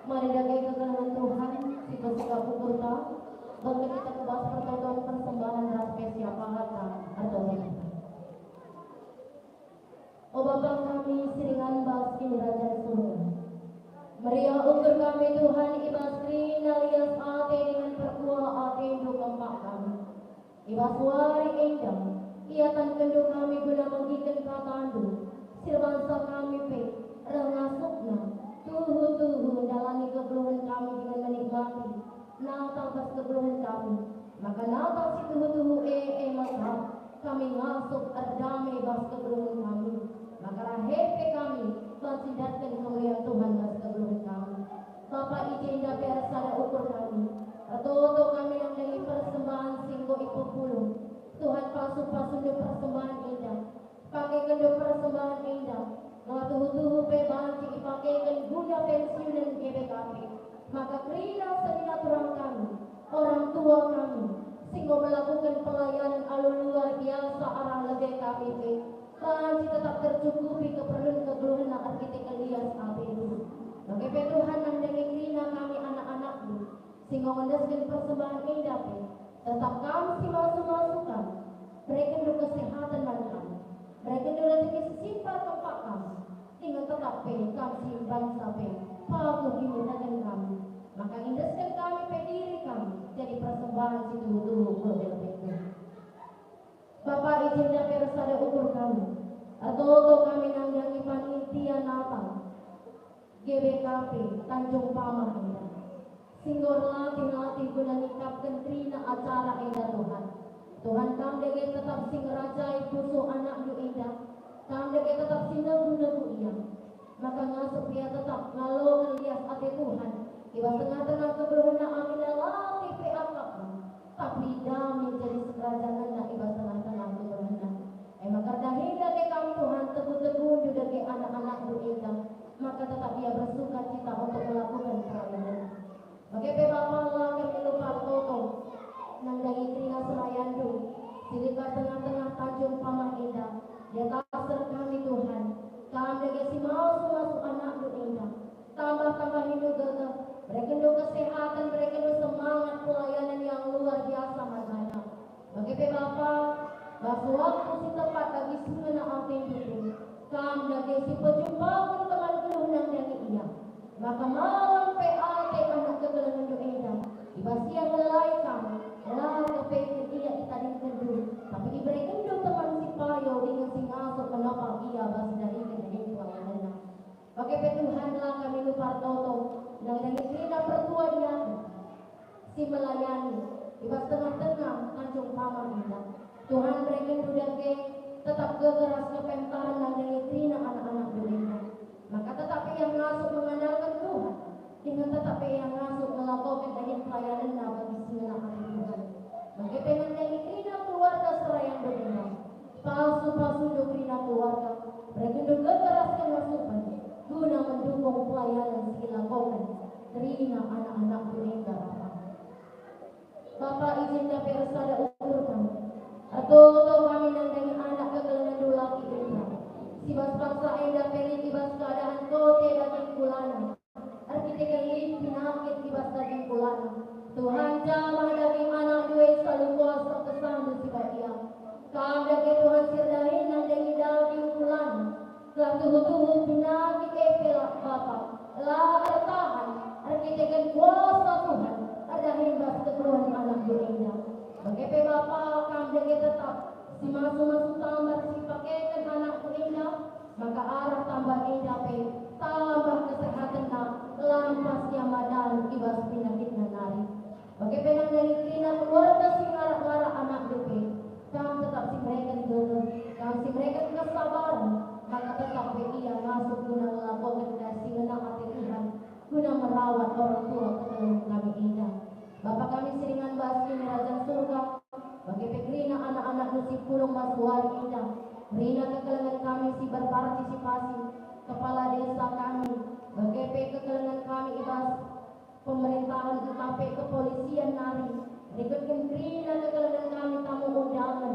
Mari dage kekelengen Tuhan, si pesikap ukurta, bangkit kita ku bas pertoton persembahen ras pe siapa kata ertoton. O Bapa kami si ringan bas Kinirajan Surga, meriah ukur kami Tuhan i bas kerina lias ate dingen perkuah ateNdu kempak kami. I bas wari enda, iatankenNdu kami guna megiken kataNdu, si erbansa kami pe reh ngasupna, tuhu-tuhu ndalani kegeluhen kami dingen menikmati Natal bas kegeluhen kami. Maka Natal si tuhu-tuhu e, e maka kami ngasup erdame bas kegeluhen kami. Maka rahe pe kami banci ndatken kemulian Tuhan bas kegeluhen kami. Bapa, i jenda pe ersada ukur kami. Ertoto kami nandangi persembahen si enggo ipepulung. Tuhan, pasu-pasuNdu persembahen enda. PakekenNdu persembahen enda Maka tuhu-tuhu pe banci ipakeken guna pensiunen G B K P. Maka kerina senina turang kami, orang tua kami, si enggo melakuken pelayanen alu luar biasa arah lebe kami pe, banci tetap tercukupi keperlun kegeluhenna erkiteken lias atendu. Bage pe Tuhan, nandangi kerina kami anak-anakndu, si enggo ngendesken persembahen enda pe, tetap Kam si masu-masu kami. Berekenndu kesehaten man kami. Berekenndu rejeki si simpar kempak kami. Dingen tetap pe Kam si mbansa pe pakuh kiniteken kami. Maka endesken kami pe diri kami jadi persembahen si tuhu-tuhu enggo dilebendu. Bapa, i jenda pe ersada ukur kami. Ertoto kami nandangi panitia Natal G B K P Tanjung Pamah enda, si enggo erlatih-latih guna ngikapken kerina acara enda, Tuhan. Tuhan, Kam dage tetap si ngerajai pusuh anakndu enda. Kam dage tetap si negu-negu ia. Maka ngasup ia tetap ngaloken lias ate Tuhan i bas tengah-tengah kegeluhenna, aminna latih pe akapna, tapi dame jadi sikerajangenna i bas tengah-tengah kegeluhenna. E maka erdahin dage Kam, Tuhan, teguh-teguhndu dage anak-anakndu enda, maka tetap ia bersukacita untuk melakuken pelayanenna. Bage pe Bapa, la kami lupa ertoto nandangi kerina serayandu si lit bas tengah-tengah Tanjung Pamah enda. Di atas kami, Tuhan, Kam dage si masu-masu anakndu enda. Tambah-tambahindu gegeh, berekenndu kesehaten, berekenndu semangat pelayanan yang luar biasa man bana. Bage pe Bapa, bas waktu si tepat bagi si ngena atendu pe, Kam dage si pejumpaken teman geluh nandangi ia. Maka malem pe ate anak kekelengenndu enda, i bas ia ngelai Kam, la kepeken ia itadingkenndu, tapi iberekenndu teman si payo dingen si ngasup menopa ia bas ndariken dahin pelayanenna. Bage pe Tuhan, la kami lupa ertoto nandangi kerina pertua diaken si melayani i bas tengah-tengah Tanjung Pamah enda. Tuhan, berekenndu dage tetap gegeh ras kepentaren nandangi kerina anak-anakndu enda. Maka tetap pe ia ngasup mengandalken Tuhan, dingen tetap pe ia ngasup ngelakoken dahin pelayanenna bagi si ngena ate Tuhan. Bage pe nandangi kerina keluarga serayandu enda. Pasu-pasundu kerina keluarga, berekenndu gegeh ras kengasupen guna mendukung pelayanan si ilakoken kerina anak-anakndu enda, Bapa. Bapa, i jenda pe ersada ukur kami. Ertoto kami nandangi anak kekelengenndu laki enda, si bas paksa enda pe lit i bas keadaan kote daging kulana. Erkiteken lit penakit i bas daging kulana, Tuhan, jamah daging anakndu e alu kuasa kesahndu si badia. Kam dage, Tuhan, si erdahin nandangi daging kulana, gelah tuhu-tuhu penakit e pe la, Bapa, la ertahan, erkiteken kuasa Tuhan erdahin bas kegeluhen anakndu enda. Bage pe Bapa, Kam dage tetap si masu-masu tambar si pakeken anakndu enda, maka arah tambar enda pe tambah kesehatenna, lampas ia madan i bas penakitna nari. Bage pe nandangi kerina keluarga si ngarak-ngarak anakndu pe, Kam tetap si mereken gegeh, Kam si mereken kesabaren, maka tetap pe ia ngasup guna ngelakoken kai si ngena ate Tuhan, guna merawat orang tua kekelengen kami enda. Bapa kami si ringan bas Kinirajan Surga, bage pe kerina anak-anakndu si pulung bas wari enda, kerina kekelengen kami si berpartisipasi, kepala desa kami, bage pe kekelengen kami i bas pemerintahan ntah pe kepolisian nari, rikutken kerina kekelengen kami tamu undangen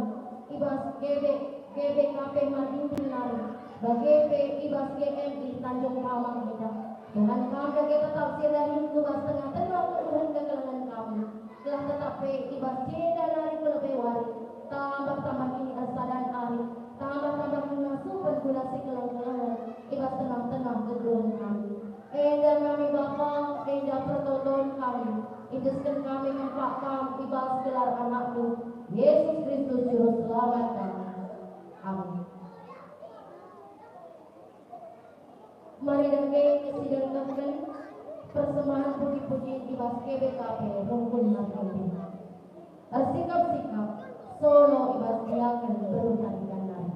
i bas G B, G B K P Madintin nari, bage pe i bas G M I Tanjung Pamah enda. Tuhan, Kam dage tetap si erdahin ku bas tengah-tengah kegeluhen kekelengen kami. Gelah tetap pe i bas jenda nari ku lebe wari, tambah-tambah kin ersadan ari, tambah-tambah kin ngasupen guna si keleng-kelengen i bas tengah-tengah kegeluhen kami. Enda kami Bapa, enda pertoton kami, endesken kami kempak Kam i bas gelar Anakmu, Yesus Kristus, Juru Selamat kami. Amin. Mari dage sidengkehken persembahen puji-puji i bas G B K P Rungkun Martiri. Ersikap-sikap, solo i bas diaken perundanikan nari.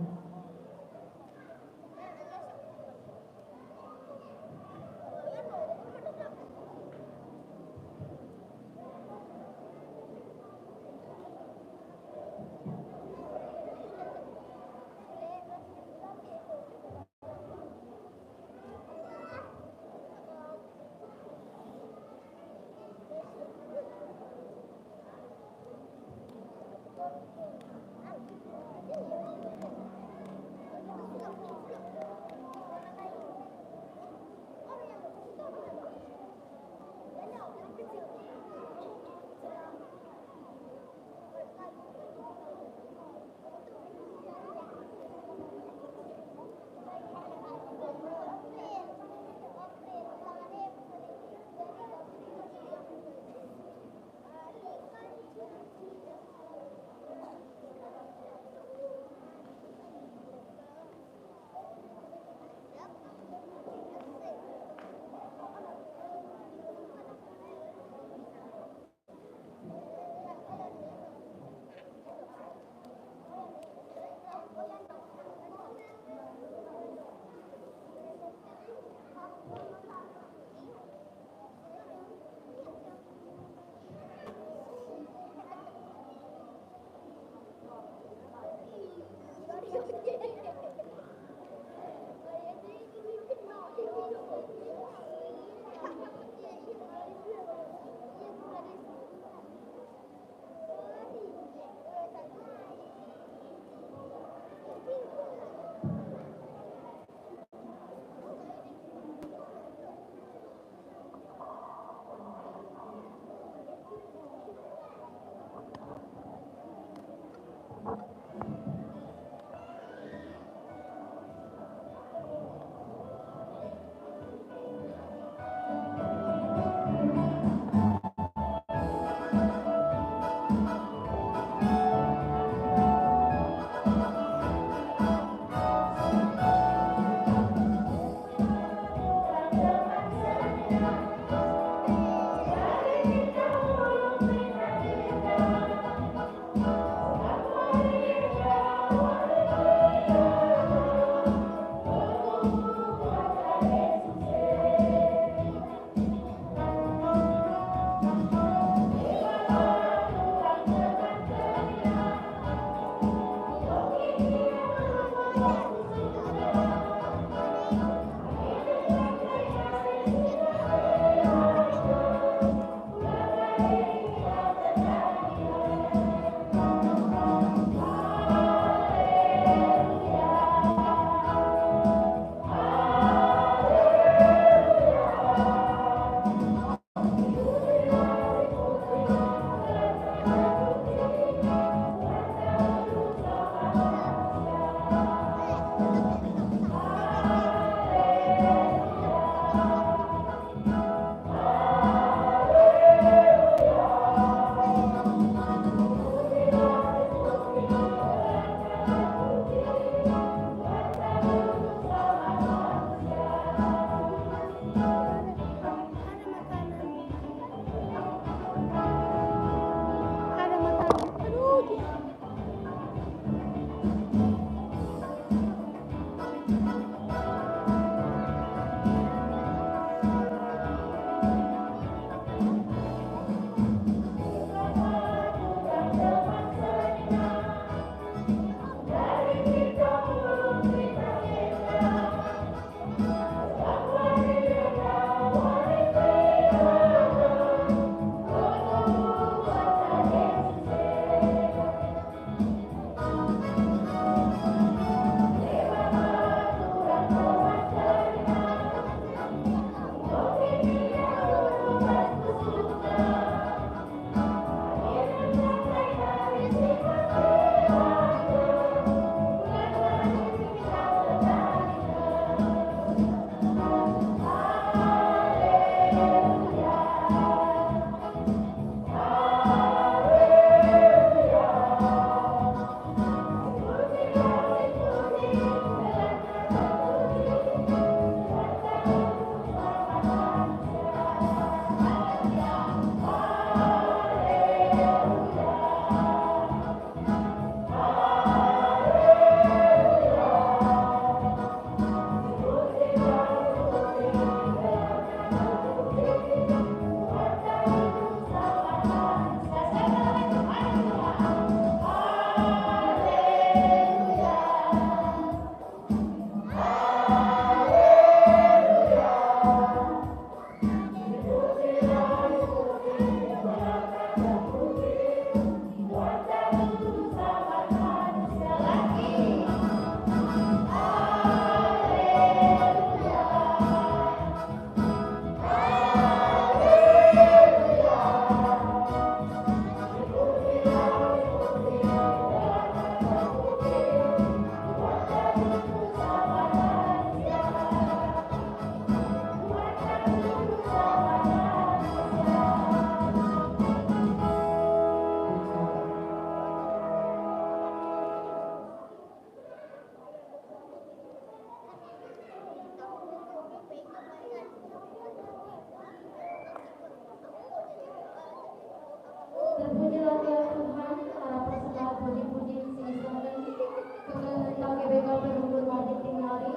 Kami bersyukur mari tinggali.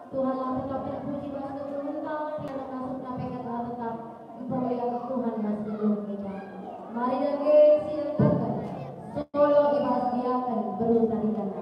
Tuhanlah tetap terpuji bas kegeluhenta, tiada kasutna pe kata tetap dipermuliaken Tuhan bas kegeluhen kita. Mari dage siap solo ibas diaken beru tarikan.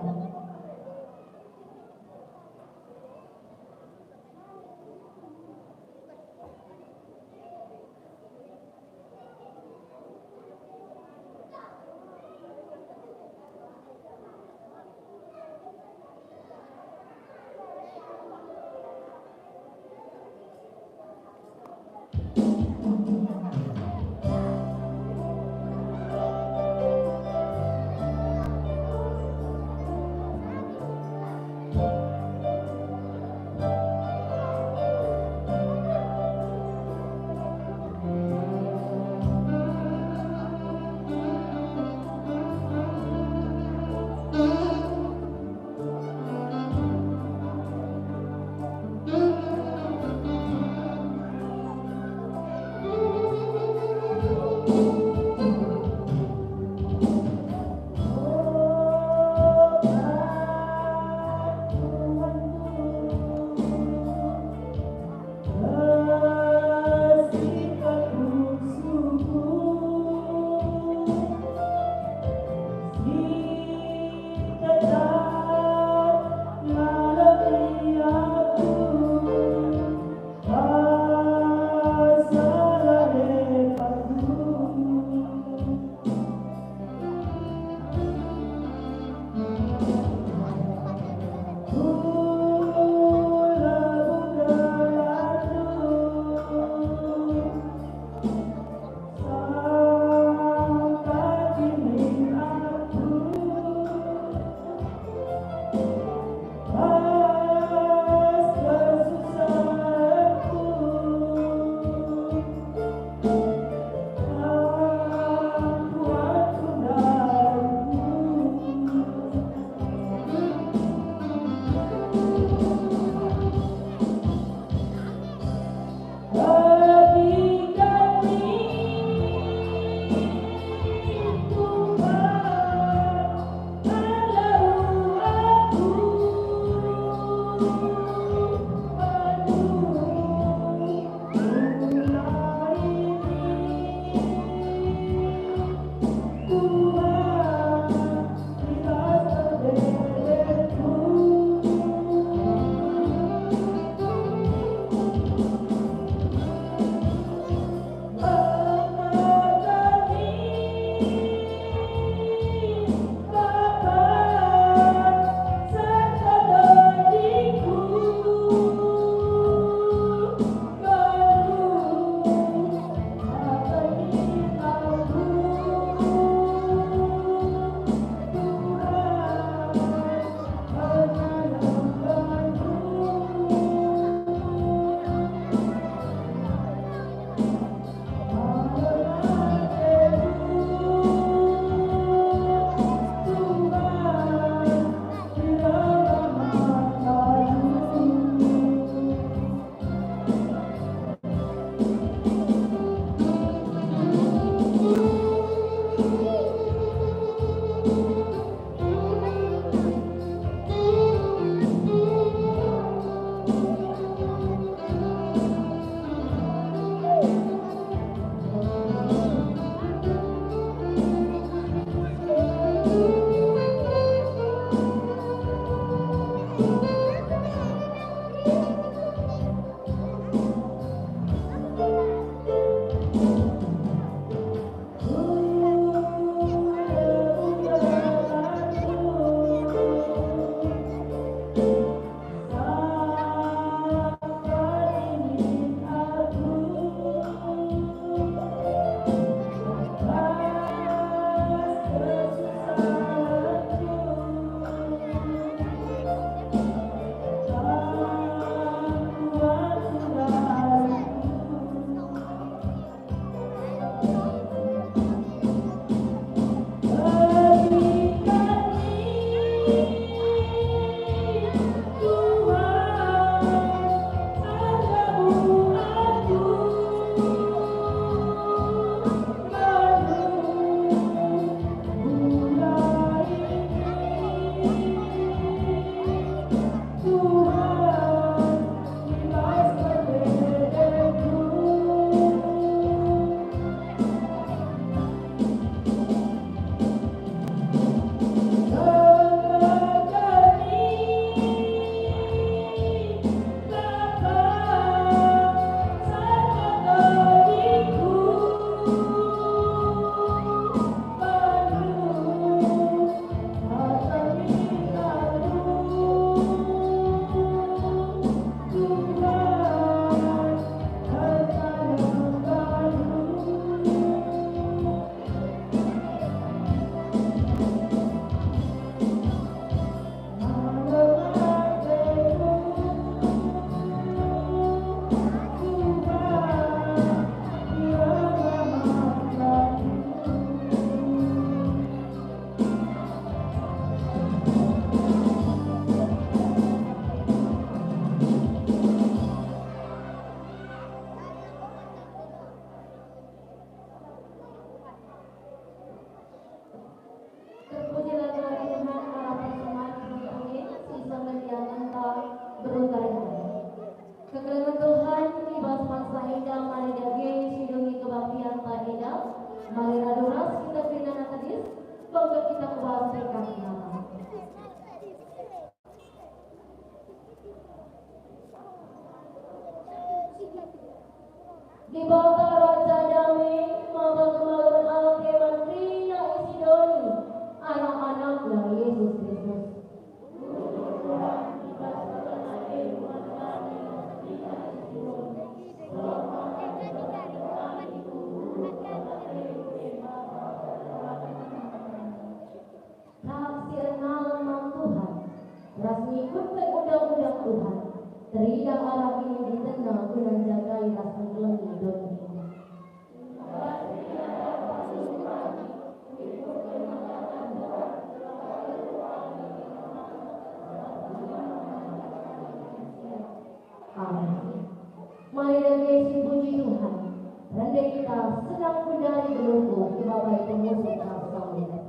Mari radu ras kita kerina tadis, bangga kita kuasa ikan kenapa. Dibata Raja Dame maka kemalumen ate man kerina isi doni anak-anakNa Jesus Kristus. Kalak si ernalang man Tuhan, ras ngikutken undang-undang Tuhan, teridah arah kiniteken guna njagai ras ngkelemi doni. Amin. Mari dage sipuji Tuhan, rende kita senang mendari geluhku kebabai pemusik ras samulian.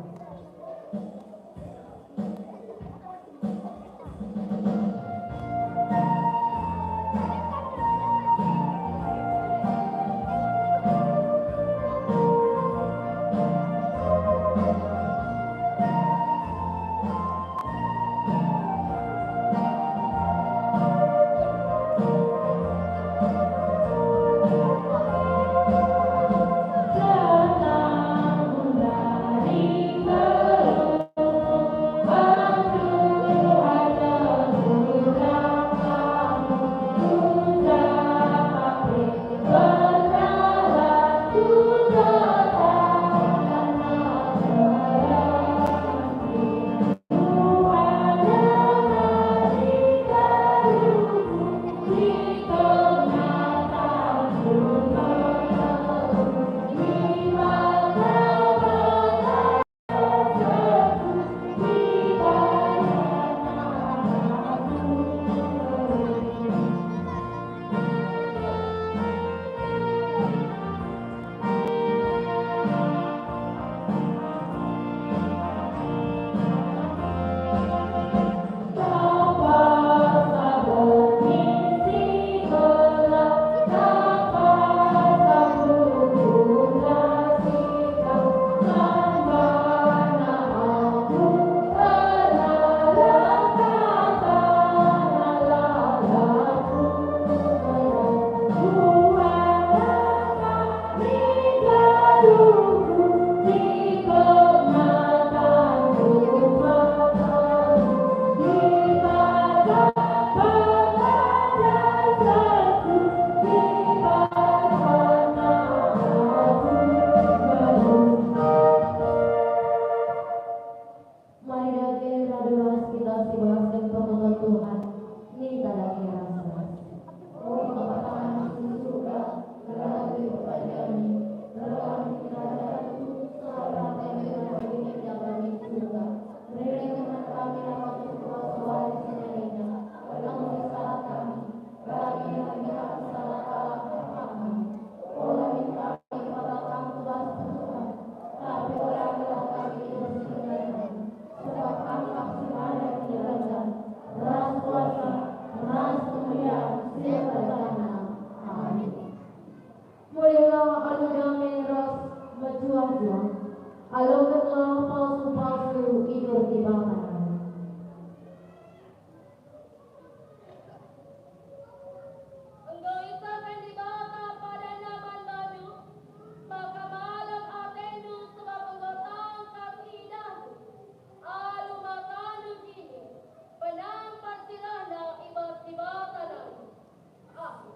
Mari dage radu ras kita sibelasken pertoton Tuhan, ninta dage ras-ras. O Bapa kami si Surga, gelarNdu ipejalaken, gelarNdu ipejalaken, gelarNdu ipejalaken, gelarNdu ipejalaken, gelarNdu ipejalaken, gelarNdu ipejalaken, gelarNdu ipejalaken, Bagi kami salah kami, ola min kami kepataken ku bas perdosa, tapi ola gelah kami ibersihken Tuhan, sebab Kam kap si mada kinirajan, ras kuasa, ras kemulian, selamat-lamanya. Amin. Mulihlah alu dame ras mejuah-juah, alokenlah pasu-pasu i bas Dibata. Enggo isehken Dibata padanNa man bandu, maka malem atendu sebab enggo tangkas idahndu. Alu matandu jine, penampat sirahna i bas Dibata nari. Amin.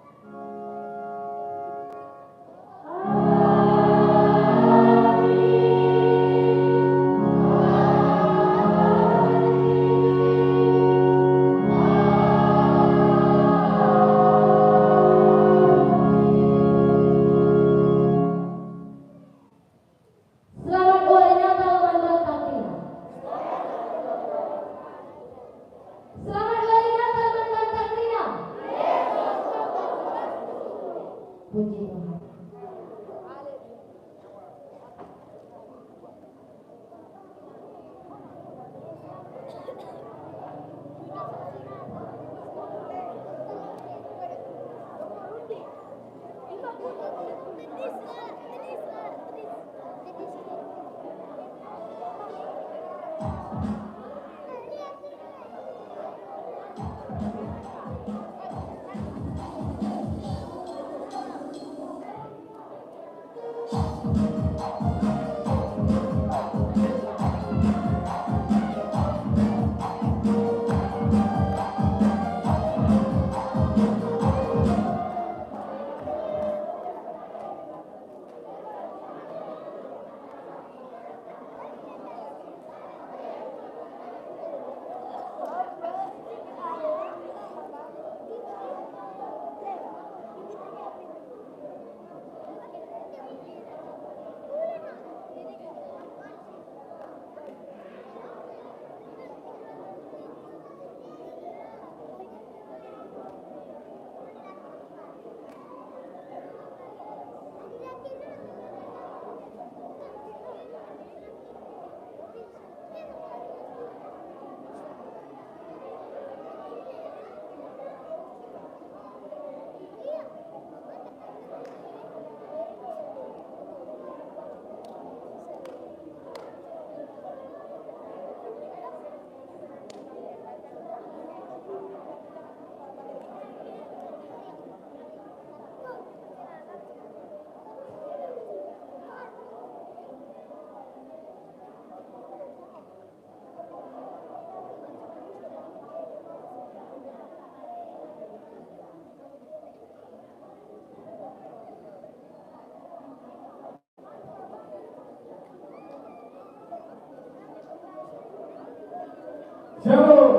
Shalom.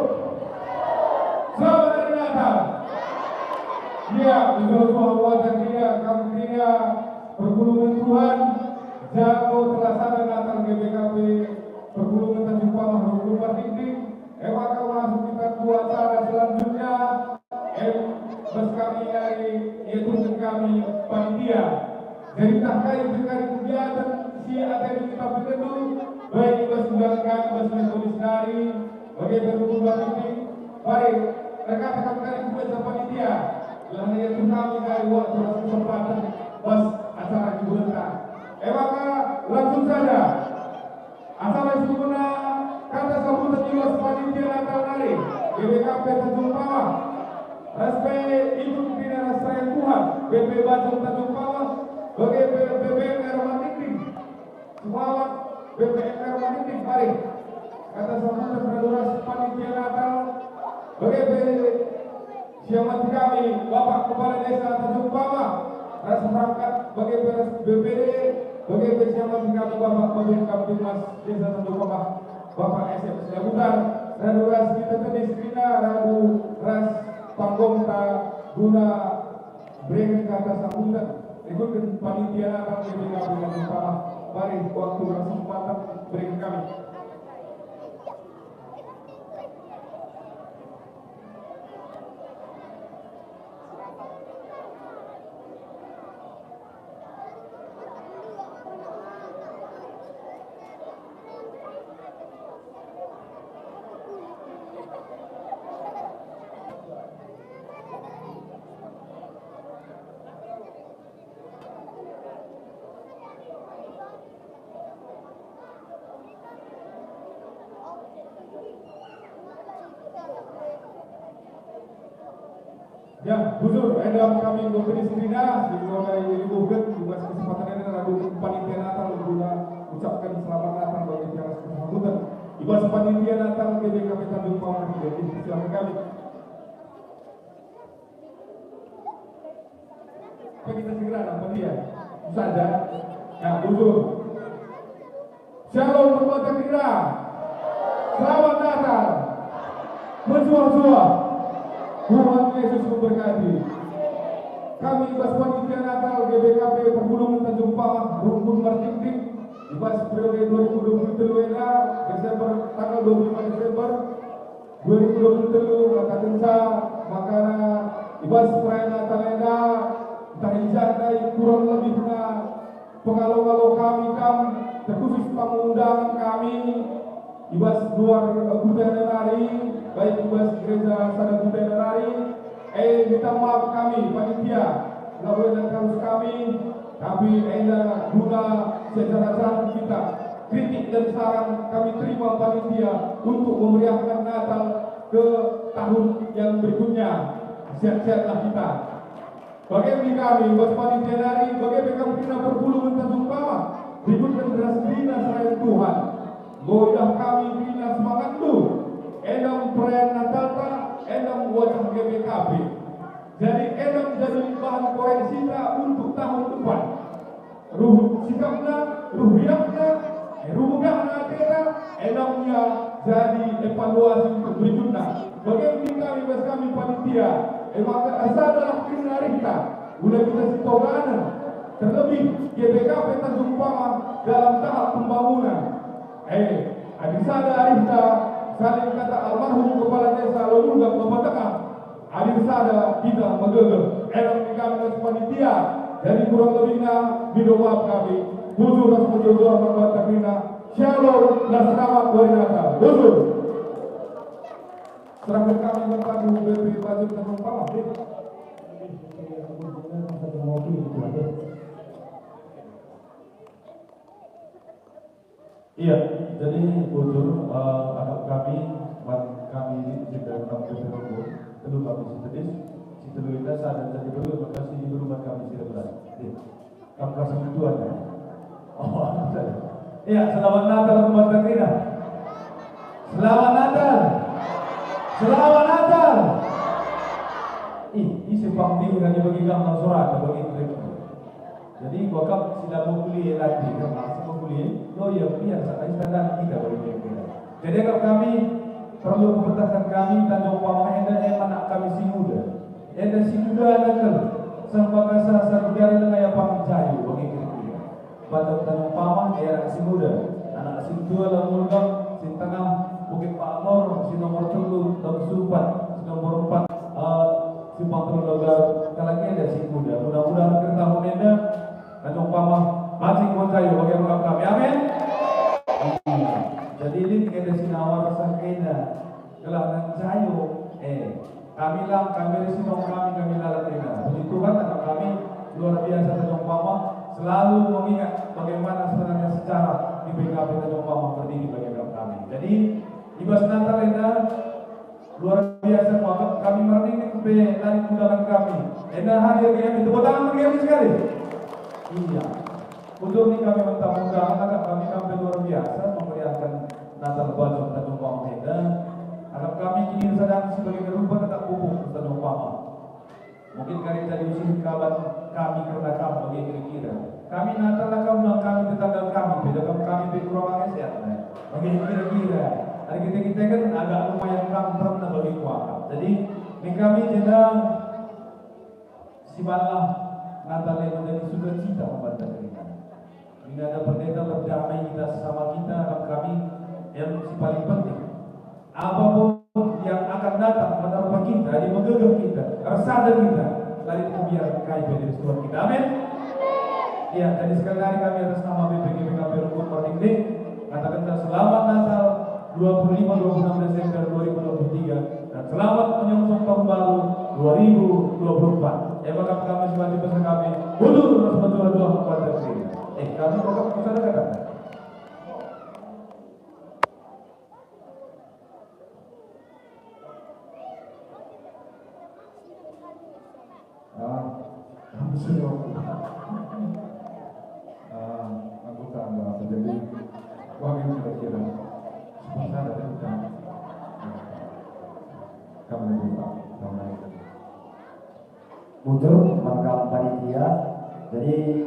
Selamat Hari Natal. Ya, betul-betul buat kerina, kam kerina, perpulungen Tuhan, jago terlaksana Natal G B K P, perpulungen Tanjung Pamah, Rungkun Martingting. E maka masuk kita ku acara selanjutnya. Em, bas kami nari, iaturken kami panitia. Jadi tah kai pe kari kegiatan si atendu kita pikerndu, baik i bas undangan kami bas Minggu nari, bage pe rukun bapiti, baik, erkata kami kari kegiatan panitia, gelah ia tun kami kari waktu ras kesempatan bas acara hiburenta. E maka, langsung saja. Acara isungkun kata sambutan i bas panitia Natal nari, G B K P Tanjung Pamah, ras pe ikut kerina ras Serayan Tuhan, B P Bajul Tanjung Pamah, bage pe B P M R Martingting, Sumawat, B P M R Martingting, mari. Kata sambutan radu ras panitia Natal, bage pe si amat kami, Bapak Kepala Desa Tanjung Pamah, ras perangkat, bage pe ras B P D, bage pe si amat kami, Bapak Babin Kamtibmas Desa Tanjung Pamah, Bapak S M Siabutan, radu ras kita tedis kerina, radu ras panggungta guna bereken kata sambutan, ikutken panitia Natal G B K P Tanjung Pamah, mari waktu ras kesempatan bereken kami. Ya, bujur, enda kami memberi sirina, sehingga ibuhken tugas kesempatan enda radu panitia Natal guna ucapkan selamat Natal bagi tiap kesempatan. I bas panitia Natal G B K P Tanjung Pamah, jadi silakan kami. Apa kita segera nampak dia? Saja. Ya, bujur. Shalom, Permata Kira. Selamat Natal. Mejuah-juah. Tuhan Yesus memberkati. Kami bas panitia Natal G B K P Perpulungen Tanjung Pamah, Rungkun Martingting, i bas periode dua ribu dua puluh tiga enda, Desember, tanggal dua puluh lima Desember, dua ribu dua puluh tiga, katakenca, maka i bas perayaan Natal enda, ntah i ja ndai kurang lebihna pengalo-ngalo kami kam, terkhusus tamu undangan kami, i bas luar, eh, kuta enda nari, baik i bas gereja sada kuta enda nari, eh, minta maaf kami, panitia, labo enda arus kami, tapi enda guna sejarah-sejarah kita. Kritik dan saran kami terima panitia untuk memeriahkan Natal ke tahun yang berikutnya. Sehat-sehatlah kita. Bage pe kami, bas panitia nari, bage pe kam kerina Perpulungen Tanjung Pamah, rikutken ras kerina Serayan Tuhan. Enggo idah kami kerina semangatndu, enda perayaan Natalta, enda wajah G B K P. Jadi, enda jadi bahan koreksita untuk tahun depan. Ruh sikapna, ruh riakna, eh, ruh megahna atena, enda ia jadi evaluasi untuk berikutna. Bage pe kami bas kami panitia, e maka ersadalah kerina arihta, guna kita sitoganen, terlebih G B K P Tanjung Pamah dalam tahap pembangunan. Eh, adi sada arihta, saling kata almarhum Kepala Desa Lomulga Bapa Tengah, adi sada kita megegeh. Enda kami ras panitia, jadi kurang lebihna, minta maaf kami. Bujur ras mejuah-juah man banta kerina. Shalom, dan selamat Hari Natal. Bujur. Serahken kami kepada B P Bajul Tanjung Pamah. Iya, jadi bujur, eh, akap kami, man kami ini, jika enam P P Rebo, telu kami si tedis, si telu enda sada jadi telu, maka si di rumah kami si reblas. Iya. Kam rasa ketuan, ya? Oh, iya. Selamat Natal, Teman Tangerina. Selamat Natal. Selamat Natal. Ih, ise pang dihir adi bagi gamal surat bagi mereka. Jadi, kuakap si la mekuliah latih, kan, si mekuliah, lo ia biar sampai standar kita bagi mereka. Jadi, kalau kami Perlu kupertahkan kami, Tanjung Pamah enda e anak kami si nguda. Enda si nguda enda kal, seh maka sasa gudari lenga ia pang jayo bagi kira-kira. Bajang Tanjung Pamah e anak si nguda, anak si ntua la Mulgam, si tengah Bukit Pakmur, si nomor telu Daun Sumpat, si nomor empat, eh, Simpang Telu Logar, kalak enda si nguda. Mudah-mudahan akhir tahun enda Tanjung Pamah mancing kon jayo bagi rungkap kami. Amin. Iya. Jadi lit enda si nawar seh enda. Gelah ngencayo, eh, kami lang, kami resi dong kami, kami lalap enda. Puji Tuhan, anak kami luar biasa Tanjung Pamah, selalu mengingat bagaimana sebenarnya sejarah di B K P Tanjung Pamah berdiri bagi anak kami. Jadi, i bas Natal enda, luar biasa, maka kami merning pe nari undangan kami. Enda hadir kami, tepuk tangan bagi kami sekali. Iya. Untuk ni kami mentah undangan, anak kami sampai luar biasa memeriahkan Natal Bajang Tanjung Pamah enda. Anak kami kini sedang sebagai rupa tetap pupuk Tanjung Pamah. Mungkin kari jadi usih kaban kami kerna kam bagi kira-kira. Kami Natal la kam, kami tetangga kami, beda kam kami pe kurang ange sehat, nah. Bagi kira-kira. Ari kita-kita kan agak lumayan kam pernah bagi kuakap. Jadi, ni kami jenda sibatlah Natal e menjadi sukacita man banta kerina. Nina ada pendeta, berdamai kita sesama kita, anak kami, yang si paling penting. Apapun yang akan datang menerpa kita, yang menggegeh kita, ersada kita, la lit kubiar kai pe dari Tuhan kita. Amin. Ya, jadi sekali lagi kami atas nama B P G B K P Rungkut Merding katakan selamat Natal dua puluh lima dua puluh enam Desember dua ribu dua puluh tiga dan selamat menyongsong tahun baru dua ribu dua puluh empat. Ya, maka kami sebagai pesan kami, mundur terus berjuang kuat. Eh, kami tetap bisa katakan. Ah, langsung aku. Ah, aku tambah apa jadi? Wah, ini kira-kira. Sebentar ada bukan. Kamu lupa, kamu lupa. Bujur, maka panitia. Jadi,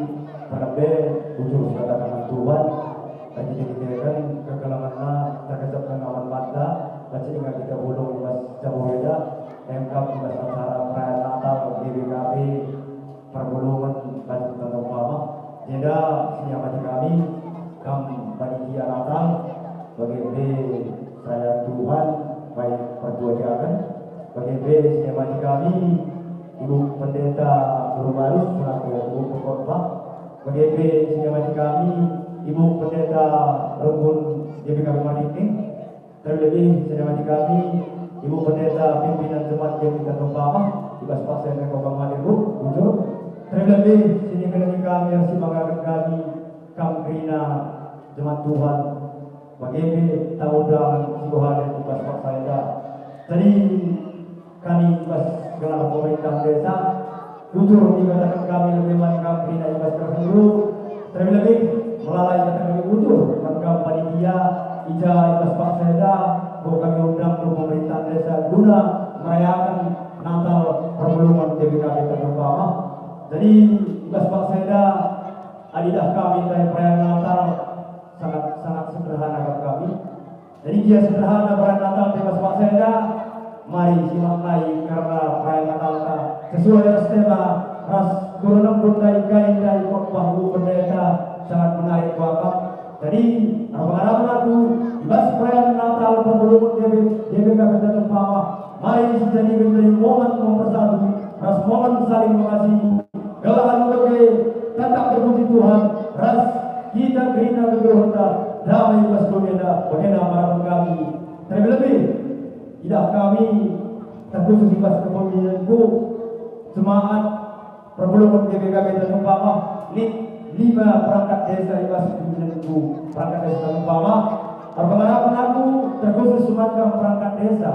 terlebih bujur sekalak anak Tuhan, bagi kita kan kekelengenna terkecap dengan awan mata, baca ingat kita bulung mas jauh beda, lengkap mas acara perayaan Natal, G B K P, perpulungen, bagi kita umpama. Jeda, sini amat kami, kam panitia Natal, bagi B, perayaan Tuhan, baik perjuangan, bagi B, sini amat kami, Ibu Pendeta Guru Barus selaku Ibu Pengkhotbah, bagi B sini mati kami, Ibu Pendeta Rumpun G B K Rumah Dinding, terlebih sini mati kami, Ibu Pendeta Pimpinan Jemaat G B K Tumpama, di bas paksa yang kau hadir, Bu, bujur. Terlebih sini kami, kami harus banggakan kami, kam kerina Jemaat Tuhan, bagi pe tau undangan si hadir ku bas paksa enda. Jadi, kami bas gelar pemerintah desa, bujur ikataken kami lebe man kam kerina i bas kerna guru, terlebih-lebih melala ikataken kami bujur man kam panitia, i ja i bas paksa enda, enggo kami undang ku pemerintah desa guna merayakan Natal perpulungen G B K P Tanjung Pamah. Jadi, i bas paksa enda, adi dah kami ndai perayaan Natal, sangat, sangat sederhana kap kami. Jadi, gia sederhana perayaan Natal te bas paksa enda, mari simaknai kerna perayaan Natalta sesuai ras tema ras turun empun ndai kai ndai khotbah Ibu Pendeta sangat menarik kuakap. Jadi, erpengarapen aku, i bas perayaan Natal perpulungen G B, G B K P Tanjung Pamah, mari sijadiken jadi momen mempersatu ras momen saling mengasihi. Gelah alu bage tetap terpuji Tuhan, ras kita kerina kegeluhenta damai bas doni enda, bagenda harapen kami. Terlebih-lebih, idah kami terkhusus i bas kepemimpinanku, jemaat perpulungen G B K P Tanjung Pamah, lit lima perangkat desa i bas kepemimpinanku, perangkat desa Tanjung Pamah. Erpengarapen aku terkhusus semangat perangkat desa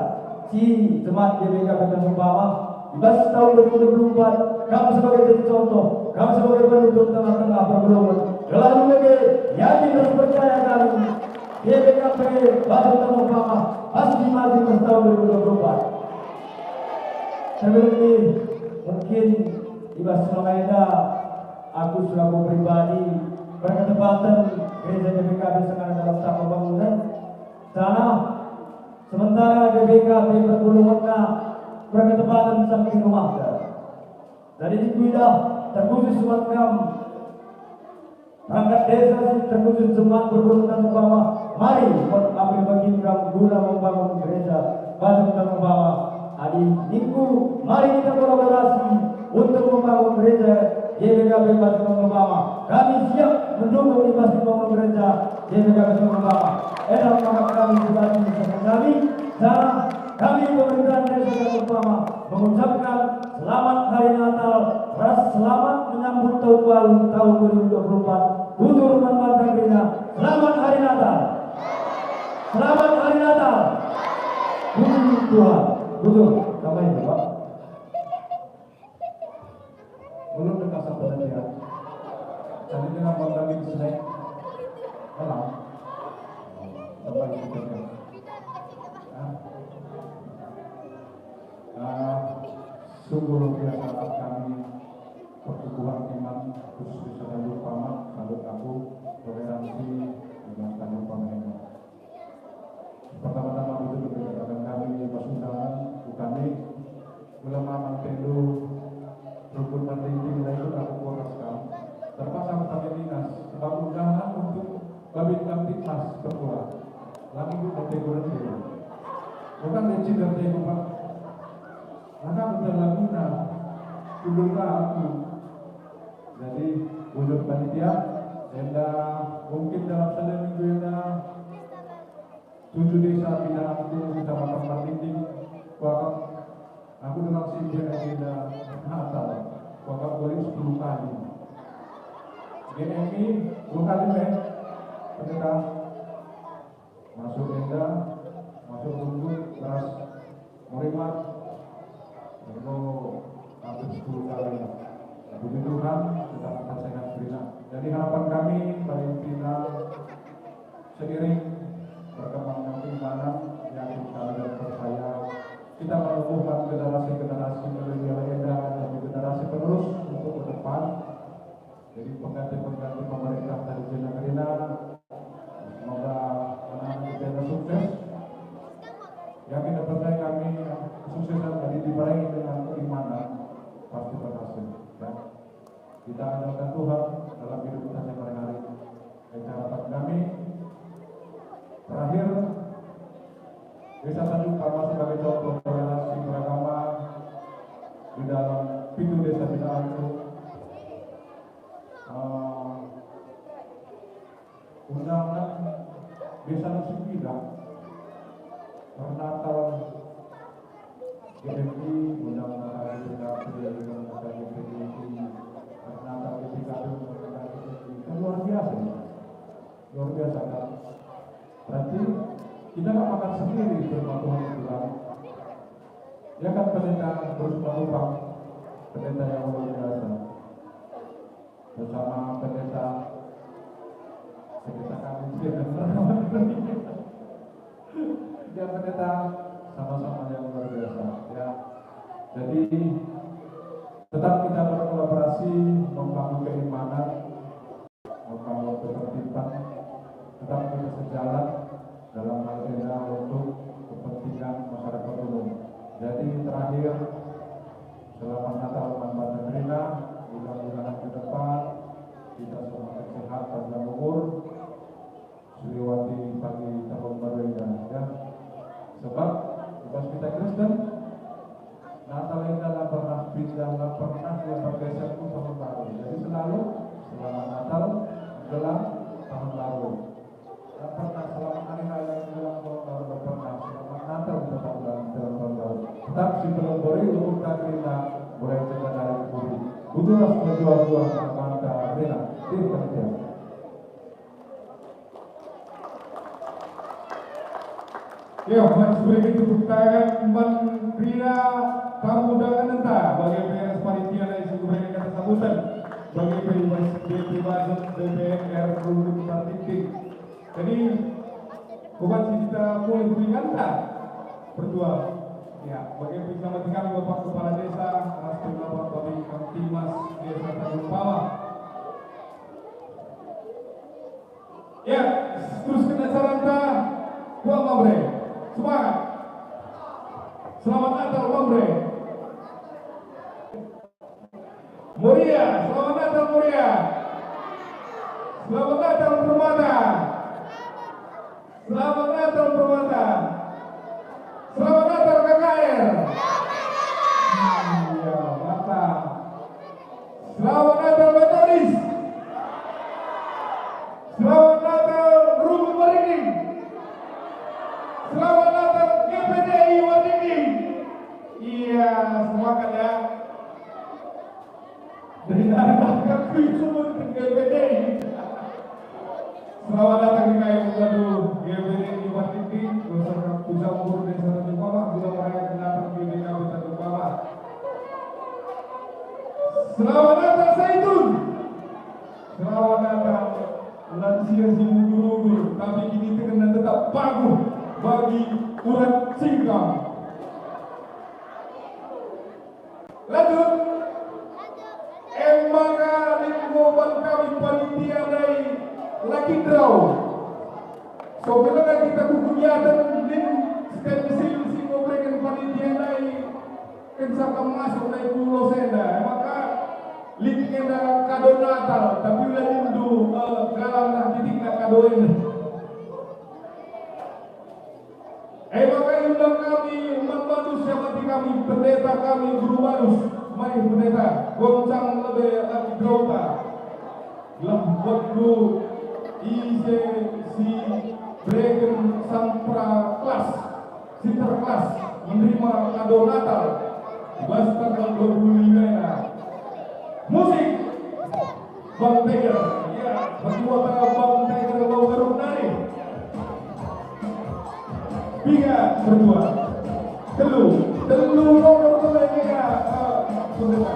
si jemaat G B K P Tanjung Pamah. I bas tahun dua ribu dua puluh empat, kam sebagai jadi contoh, kam sebagai penuntun tengah-tengah perpulungen. Gelah bage, yakin ras percaya kami, G B K P Batu Tanjung Pamah pasti maju ras tahun dua ribu dua puluh empat. Terlebih, mungkin i bas selama enda, aku selaku pribadi berketepatan gereja G B K P sengana dalam satu bangunan, tanah, Sementara G B K P perpulungenna perketepaten samping rumahta. Jadi ningku idah terkhusus man kam perangkat desa si terkhusus jeman perpulungen Tanggung Pama, mari buat ambil bagin kam guna membangun gereja Bajang Tanggung Pama. Adi ningku, mari kita kolaborasi untuk membangun gereja G B K P Bajang Tanggung Pama. Kami siap mendukung imbas membangun gereja G B K P Tanggung Pama. Enda maka kami pribadi beserta kami, janah kami pemerintahan Desa Tanggung Pama mengucapkan selamat Hari Natal ras selamat menyambut Tahun Baru tahun dua ribu dua puluh empat. Bujur man banta kerina, selamat Hari Natal. Selamat Hari Natal. Puji Tuhan. Bujur, tambahin, Pak. Belum dekat sampai dia. Tadi dia nampak lagi di sini. Alam. Sampai di sini. Ah. Ah, sungguh luar biasa kami pertumbuhan iman khusus di Tanjung Pama, salut aku toleransi dengan Tanjung Pama ini. Pertama-tama betul kami katakan kami pas undangan, kami ulama mantendu rukun manting nilai itu aku kuras kam. Terpaksa aku pakai dinas sebab undangan untuk Babin Kamtibmas pertua. Lagi bu teguran dia. Bukan dia cinta dia, Pak. Maka bentar laguna. Kudurlah aku. Jadi, bujur panitia, enda mungkin dalam sada minggu enda tujuh desa binaanku, Kecamatan Marlinding, kuakap aku dengan si Ibu Enda Natal, kuakap boleh sepuluh kali. G M I dua kali, men. Pendeta. Masuk enda, masuk runggut, beras, murimat, lalu hampir sepuluh kali. Puji Tuhan, kita akan sehat kerina. Jadi harapan kami, paling pina, seiring berkembangnya keimanan, yakin kami dan percaya, kita menumbuhkan generasi-generasi milenial enda, dan generasi penerus untuk ke depan. Jadi pengganti-pengganti pemerintah tadi jena kerina, semoga anak-anak kita ini sukses. Yakin dan percaya kami, kesuksesan tadi dibarengi dengan keimanan, pasti berhasil. Ya. Kita andalkan Tuhan dalam hidup kita sehari-hari. Itu harapan kami. Terakhir, Desa Tanjung Pama sebagai contoh toleransi beragama di dalam pitu desa binaanku. Eh, undangan desa nasi bilang pernatal G M I, undang Natal G P K P, undang Natal G P K P, undang Natal G P K P, undang Natal G P K P. Kan luar biasa, ya. Luar biasa, kan? Berarti kita nggak makan sendiri, firman Tuhan bilang. Ya kan, Pendeta Bruce Matupang, pendeta yang luar biasa. Bersama pendeta, pendeta kami, ya, pendeta sama-sama yang luar biasa, ya. Jadi, tetap kita berkolaborasi, membangun keimanan, membangun ketertiban, tetap kita sejalan dalam hal enda untuk kepentingan masyarakat umum. Jadi, terakhir, selamat Natal man banta kerina, mudah-mudahan ke depan kita semakin sehat panjang umur, seliwati pagi tahun baru enda, ya. Sebab, bas kita Kristen, Natal enda la pernah pindah, la pernah ia bergeser ku tahun baru. Jadi selalu selamat Natal menjelang tahun baru. La pernah selamat hari raya menjelang tahun baru, la pernah. Selamat Natal tetap menjelang tahun baru. Tetap si pelebori umur tak kerina, mulai kita dari kubur. Bujulah sejual-jual anak banta kerina. Tim panitia. Ya, mari berikan tepuk tangan man kerina tamu undangan enda bagi P R S panitia nai si kuberikan kata sambutan bagi P R S D P Bajang D P R Runggut Martinting. Jadi, bukan si kita mulai peringanta pertua. Ya, bagi P R S kami Bapak Kepala Desa, Mas Bapak Babin Kamtibmas Desa Tanjung Pama. Ya, teruskan acara enda, Tuan Mamre. Semangat. Selamat Natal, Mamre. Moria, selamat Natal, Moria. Selamat Natal, Permata. Selamat Natal, Permata. Selamat Natal, K K R. Iya, mantap. Selamat Natal, Metodis. Selamat Natal, Runggun Waringin. Selamat Natal, G P D I Waringin. Iya, semangat ya. Dari, dari belakang kui semua ke G P D I. Selamat datang di K M G P D I Waringin, beserta Puja Umur Desa Tanjung Papak, guna merayakan Natal G P D I Tanjung Papak. Selamat Natal, Saitun. Selamat Natal, lansia si mudur-udur, tapi kiniteken tetap paguh bagi urat singkang. Lanjut. E maka lit enggo ban kami panitia ndai lucky draw. So, kelenga kita ku kegiatan lit stensil si enggo bereken panitia ndai. Kenca kam masuk ndai ku los enda, maka lit enda kado Natal, tapi ula nindu, eh, galang ntah titikna kado enda. E maka iundang kami man bandu siamati kami, pendeta kami, guru banus, mari pendeta, goncang lebe lucky draw-ta. Gelah buatndu ise si bereken sampra kelas, sinterklas menerima kado Natal i bas tanggal dua puluh lima enda. Musik, Bang Teger, ya, pertua Bang Teger, Bang Geruk nari. Piga, pertua. Telu, telu nomor telu ya, eh, pendeta.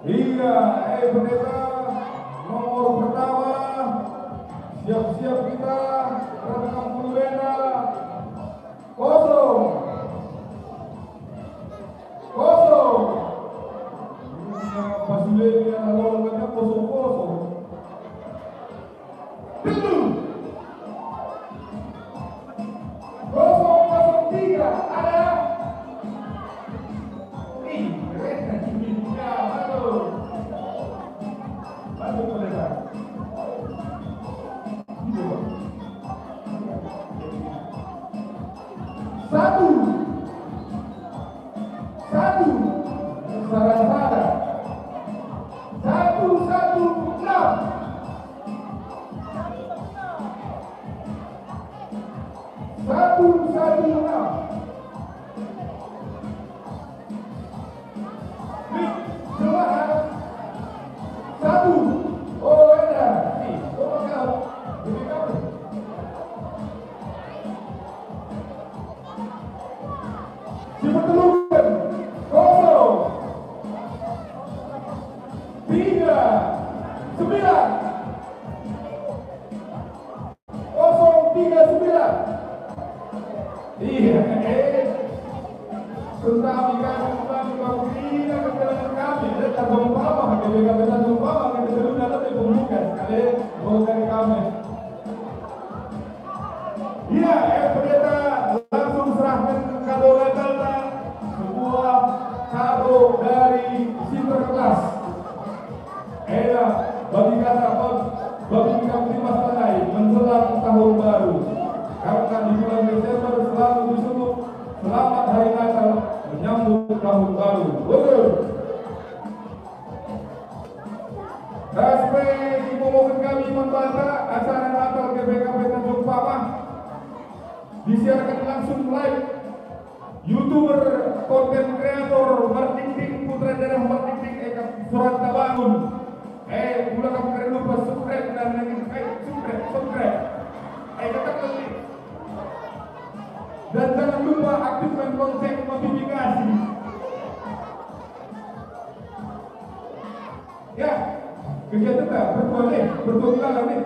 Iya, eh, pendeta, nomor pertama, siap-siap kita, rekam pulpena, kosong, kosong. Iya, pas udah ini, anak lolong aja kosong-kosong. Telu. Kosong kosong tiga, ada. Ih, keren. Ya, bagus. Bagus, pendeta. Satu. Satu. Saran-saran. Satu, satu, enam. Satu, satu, enam. Nih, jemaah. Satu. Oh, enda. Nih, oh, kau. Jadi kau. Sipeteluken, kosong. Tiga, sembilan. Kosong tiga sembilan. Iya, eh. Tentang kami, kami, kami, ini keterangan kami, ada Tanjung Pamah, G B K P Tanjung Pamah, kita dulu dalam di pembuka sekali, bukan kami. Iya, eh, pendeta langsung serahkan kado Natalta, sebuah kado dari Sinterklas. Enda, bagi kata, bagi kami di masa lain, menjelang tahun baru. Karena di bulan Desember selalu disebut Selamat Hari Natal, menyambut tahun baru. Betul. Ras pe ipomoken kami man banta acara Natal G B K P Tanjung Pamah disiarkan langsung live. YouTuber, konten kreator Mardikdik, putra daerah Mardikdik, Eka Suranta Bangun. Eh, kula kam keren lupa subscribe dan nengin, eh, subscribe, subscribe. Eh, tetap klik. Dan jangan lupa aktifkan lonceng notifikasi. Ya, kegiatan kita bertuah nih, bertuah kita nih.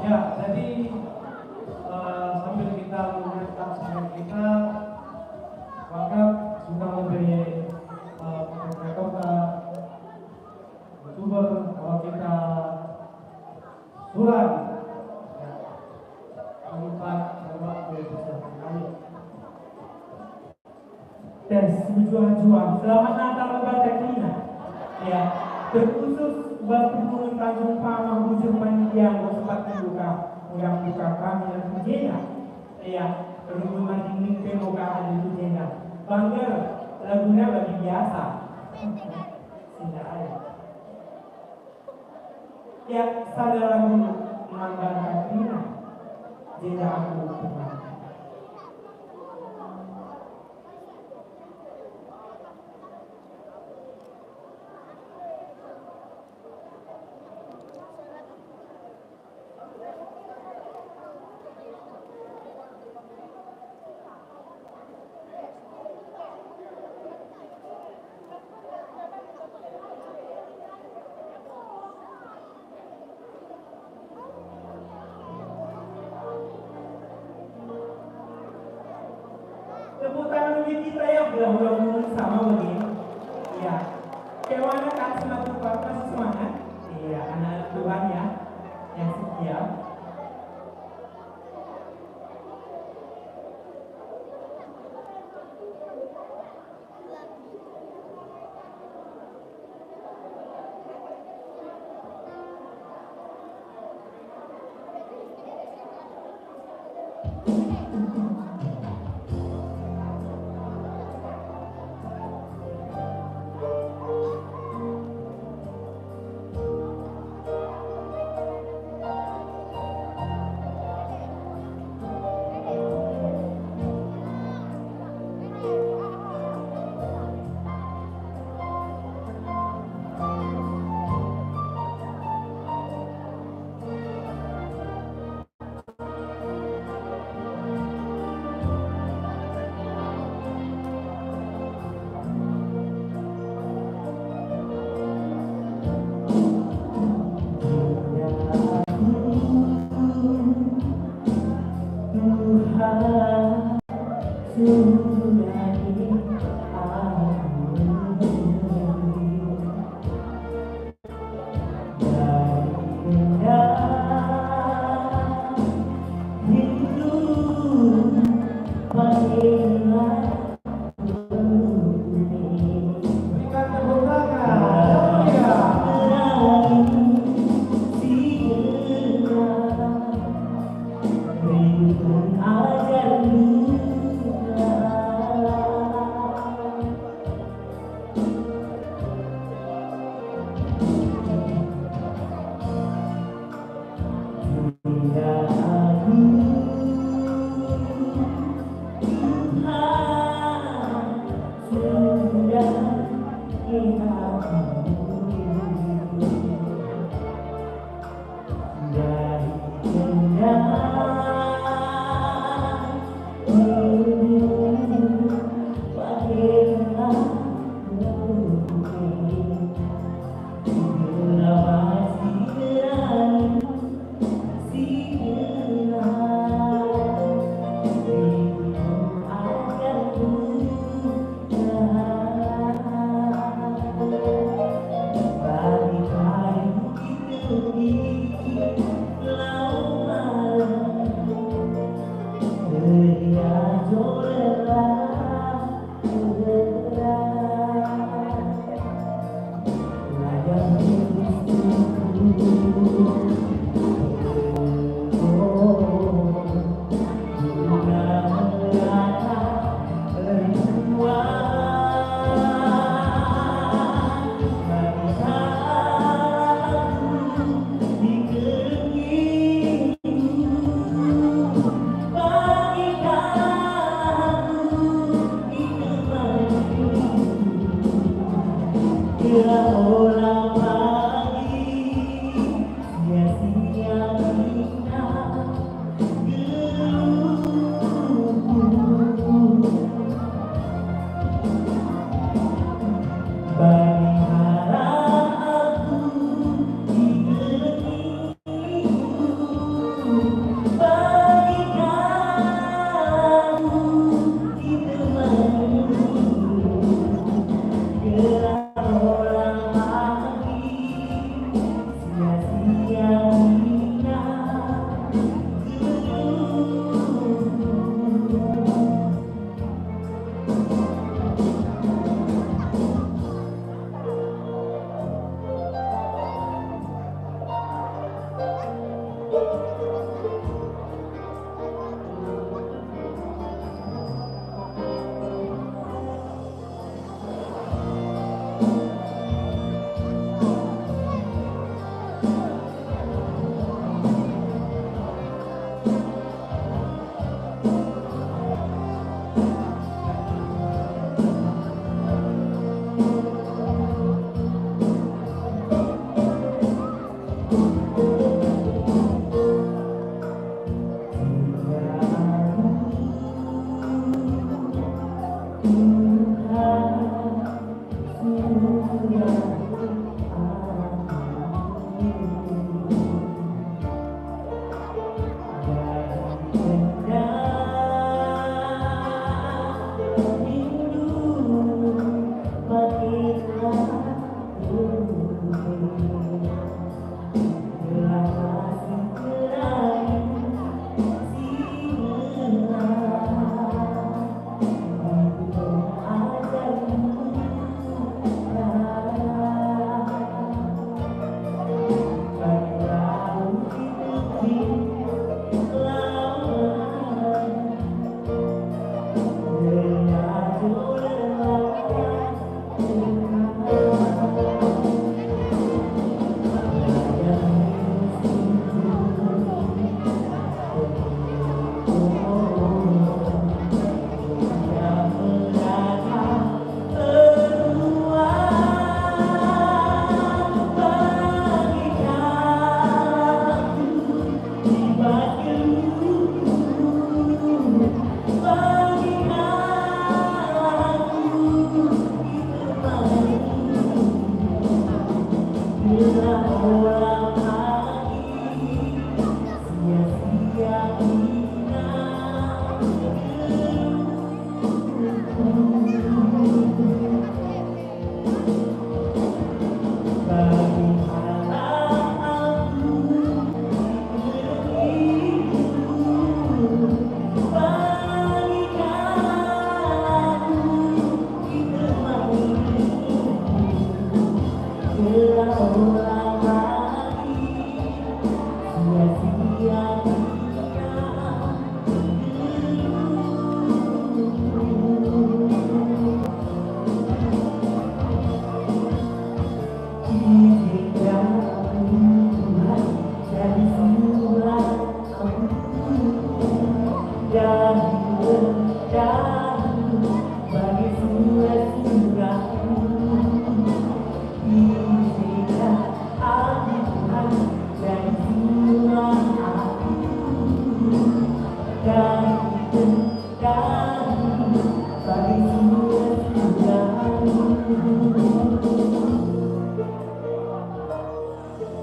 Ya, jadi, eh, sambil kita menyiapkan saran kita, maka sudah lebih, eh, kota YouTuber, kalau kita surat, ya, tempat, tempat, ya, bisa. Tes, mejuah-juah. Selamat Natal man banta kerina. Ya, terkhusus bas perpulungen Tanjung Pamah, bujur panitia enggo sempat membuka, enggo membuka kami lagu jenda. Ya, runggun madingin pe enggo ka ada lagu jenda. Bangger, laguna bagi biasa. Sinda ayo. Ya, sada lagu man banta kerina. Jenda aku pernah. Tepuk tangan bagi kita ya, belah ulang dulu sama bagi. Iya. Kewana kan semangat, masih semangat? Iya, anak-anak Tuhan ya, yang setia. Berikan tepuk tangan. Haleluya.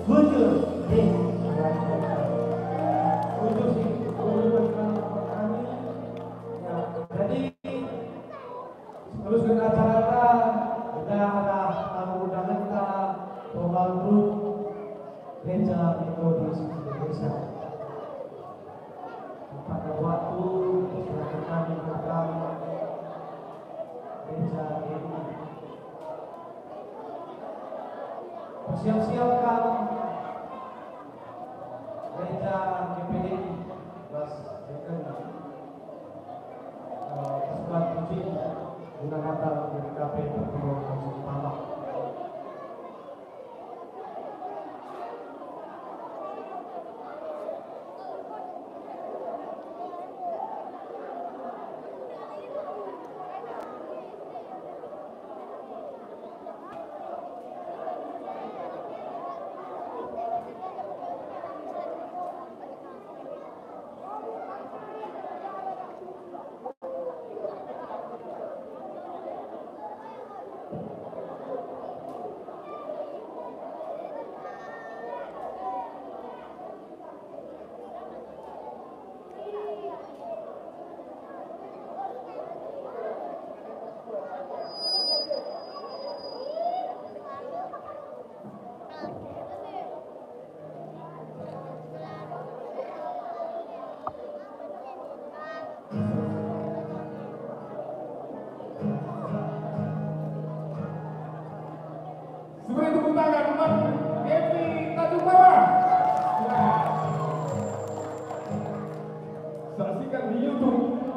Bujur, eh, bujur sih, bujur kami. Ya, jadi teruskan acara kita, kita ada tamu undangan kita, vokal grup Gereja Metodis Indonesia. Pada waktu diserahkan kami program Gereja G M I. Persiap-siapkan Gereja G P D I, bas, ya kan? Eh, pasukan puji guna Natal di G K P Pertemuan Konsili Palembang.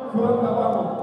Tuhan Bapamu.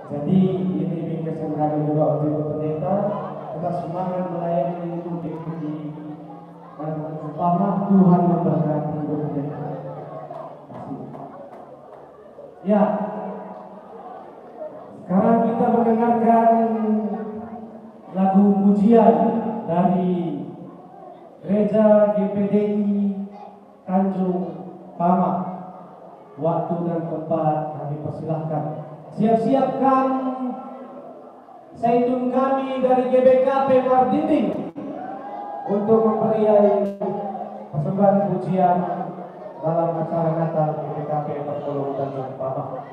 Jadi, ini bingkasen kami juga untuk Ibu Pendeta, tetap semangat melayani untuk di, di, dan umpama Tuhan memberkati Ibu Pendeta. Terima kasih. Ya, sekarang kita mendengarkan lagu dari Gereja G P D I Tanjung Pamak. Waktu dan tempat kami persilahkan. Siap-siap kam, saindun kami dari G B K P Mardinding untuk memperiai persembahan pujian dalam acara Natal G B K P Perpulung Tanjung Pamak.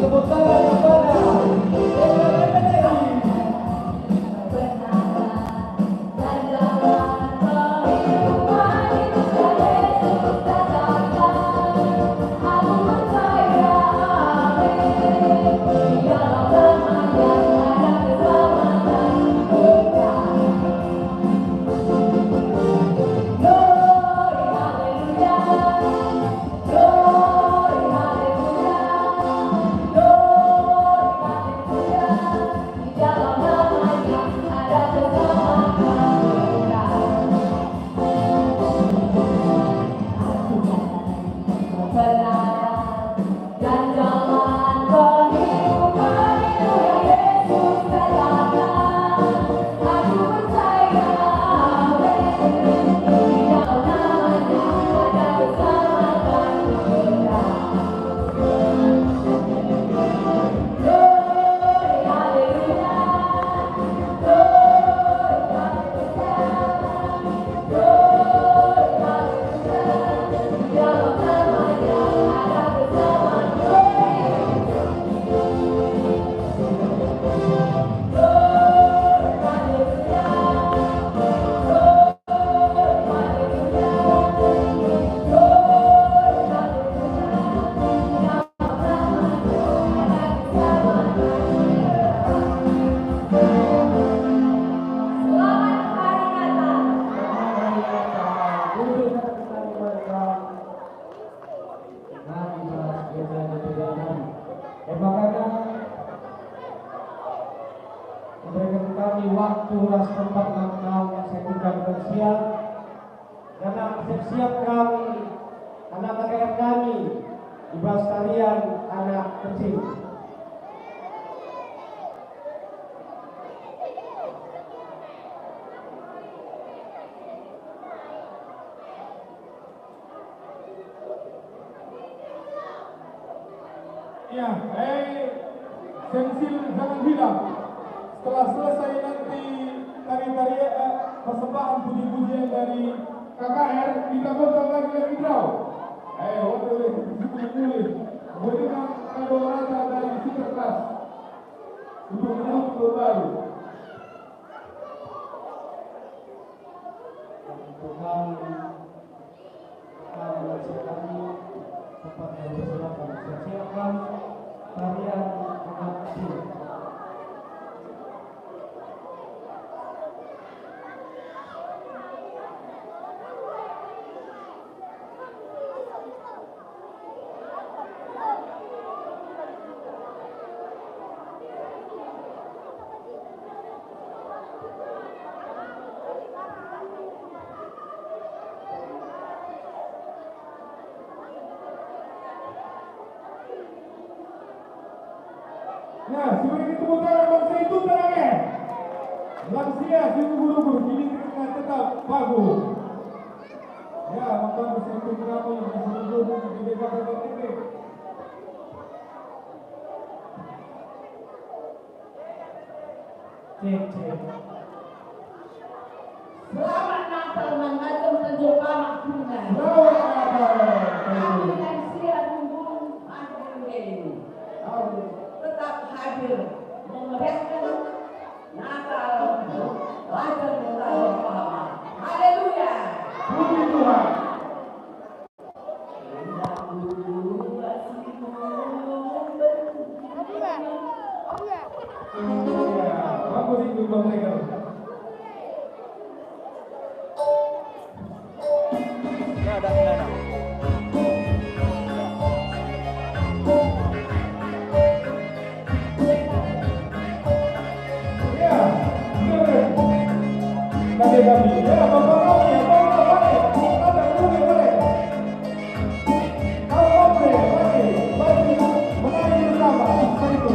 Selamat Hari Natal. Selamat Hari Natal. Duduk, rekan-rekan. Kami bahas gereja G P D I kami. Ema kada memberikan kami waktu ras tempat langkah yang saya tukar dan siap. Janah siap-siap kami, anak K K R kami, i bas tarian anak kecil. Ya, eh, sensil jangan hilang. Setelah selesai nanti tari-tari, eh, persembahan puji-pujian dari K K R, kita goncang lagi-lagi draw. Eh, waduh, eh, mulih. Mulihkan kado rata dari Sinterklas untuk menyambut tahun baru. Tuhan, Tuhan, silakan tempat yang bersilakan. Silakan tarian anak kecil. Nah, si bagi tepuk tangan bangsa itu tangan. Lansia si ugur-ugur, kini mereka tetap pagu. Ya, maka bangsa itu kami masih menunggu di D K P P T P. Cek, cek. Selamat Natal man bas Raja Pamak Tuna. Selamat Natal, Raja. Kami lansia Runggun Andrew Deni. Amin. Tetap hadir memeriahkan Natal Raja Pamak. Haleluya. Puji Tuhan. Ya, silakan. Kami, kami. Ya, Bapak kami, ya, Bapak, Bapak, Bapak, Bapak, Bapak. Kalau Bapak, mari, mari, menari bersama. Mari, Bu.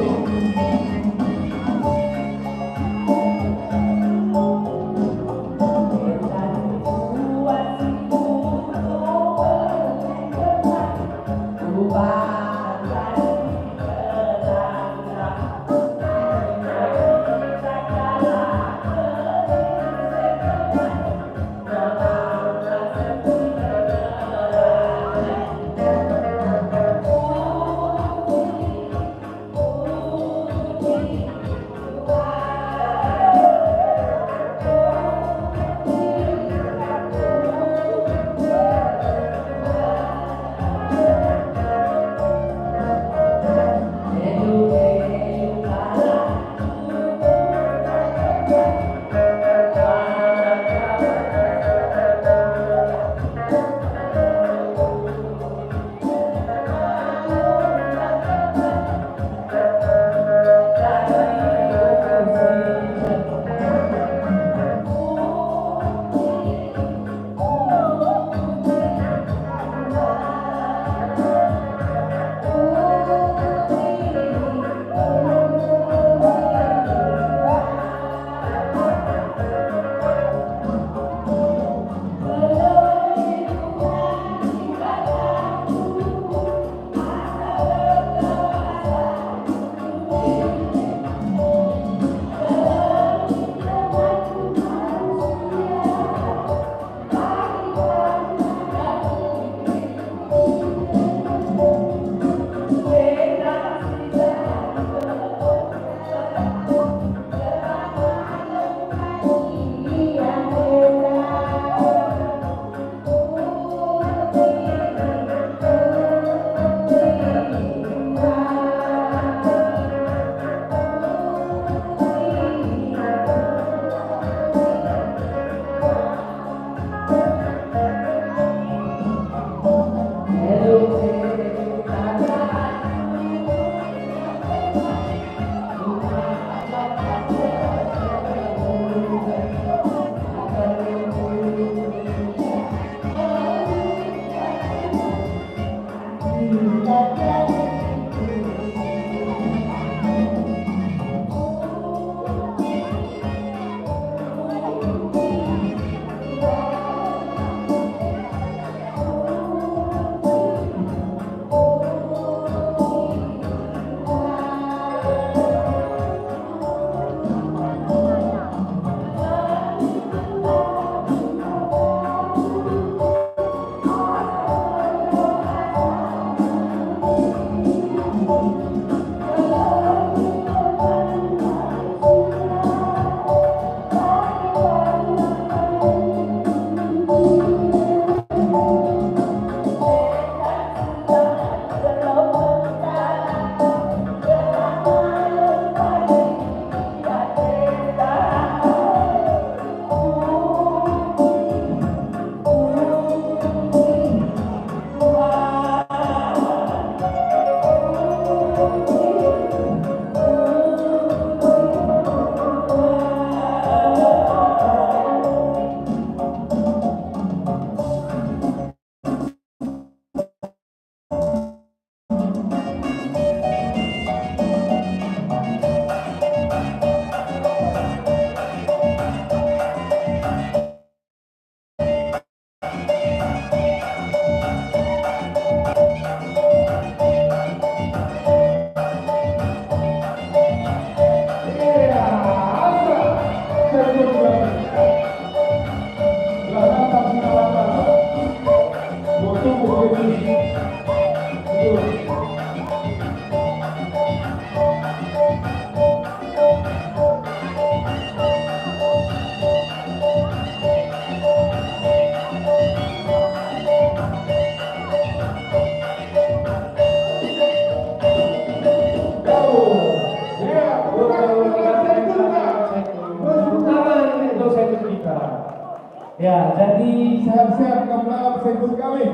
Ya, jadi sehat-sehat kamu dalam sambut kami.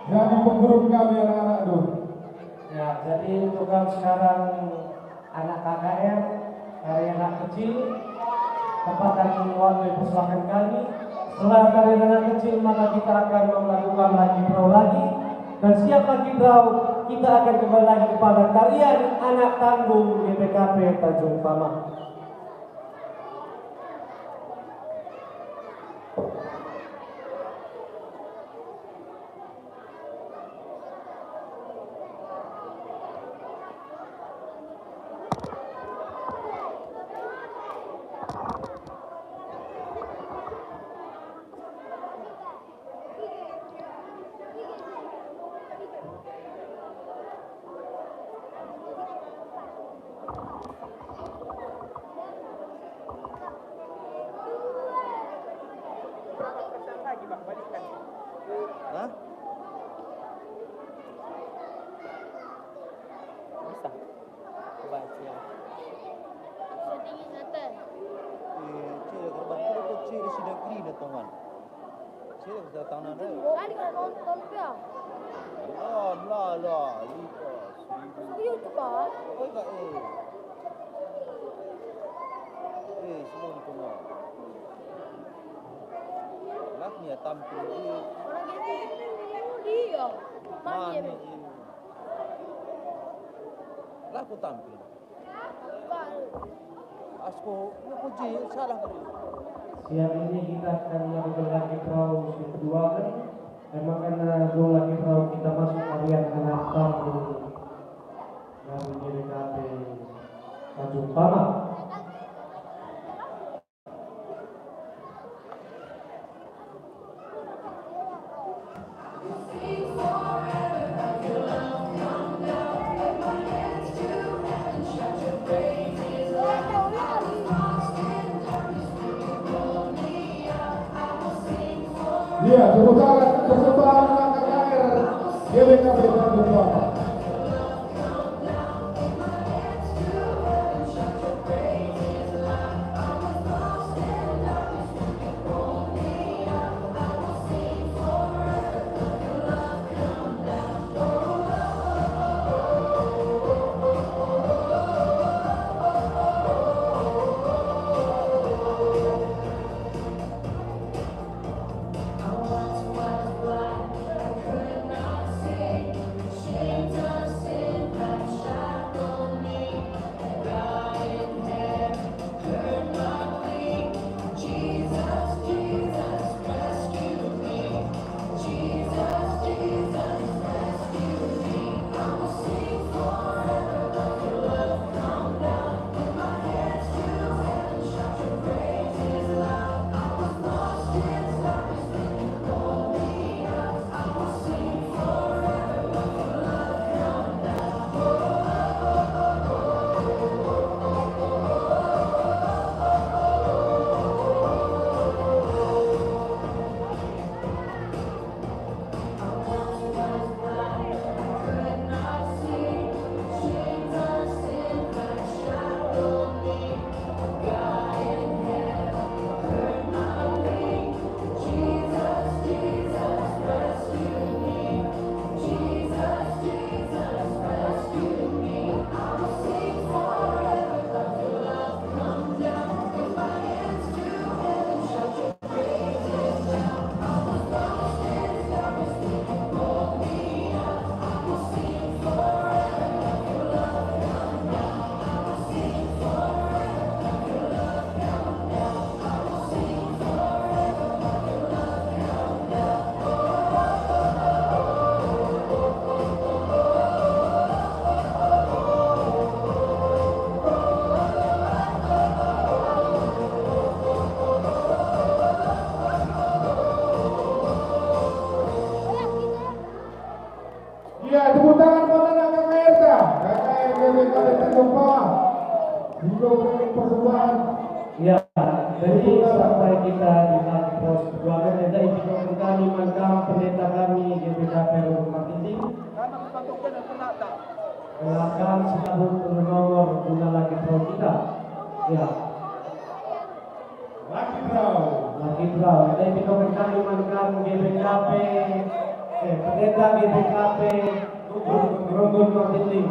Jadi pengguru kami anak-anak tu. Ya, jadi untuk kamu sekarang anak K K R, tari anak kecil, tempat kami waktu dipersembahkan kami. Setelah tari anak kecil, maka kita akan melakukan lagi perahu lagi. Dan setiap lagi perahu, kita akan kembali lagi kepada tarian anak tanggung G B K P Tanjung Pamah. Hah? Bisa. Baca. Sedingin ate. Eh, cila gerbang tu, cila si negeri na tongan. Cila kita tangan ada. Kali kau nonton ya? Alah, alah, alah, lipas. Serius tu, Pak? Oh, enggak, eh. Eh, semua ni tongan. Lah, ni tampil, eh. Orang gitu. Dia. Mana, eh? Lah, aku tampil. Asko, aku je salah kali. Siang ini kita akan melakukan lagi perahu si kedua kan. Emang kan, eh, dua lagi perahu kita masuk tarian anak tanggung dari G B K P Tanjung Pamah. Ya, tepuk tangan untuk persembahan anak K K R G B K P Tanjung Pamah. Ya, tepuk tangan buat anak K K R ta. K K R G B K P Tanjung Pala. Juga beri persembahan. Ya, jadi sampai kita di Lagipros perjuangan, enda ipikirkan kami mangkam pendeta kami G B K P Runggun Martinting. Kelakang si tahun nomor guna Lagipros kita. Ya. Lagipros. Lagipros. Enda ipikirkan kami mangkam G B K P, eh, pendeta G B K P Runggun Martinting.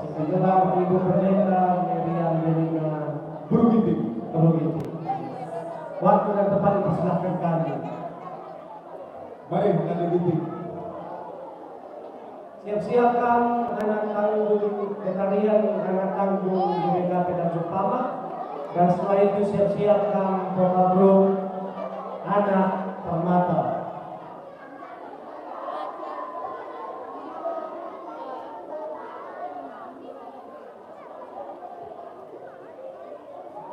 Si kegelar Ibu Pendeta Merian Melina Beru Ginting. Beru Ginting. Waktu dan tempat dipersilahkan kami. Mari, Raja Ginting. Siap-siap kam anak tanggung, Betarian anak tanggung G B K P Tanjung Pala. Dan setelah itu siap-siap kam Kota Bruk anak Permata.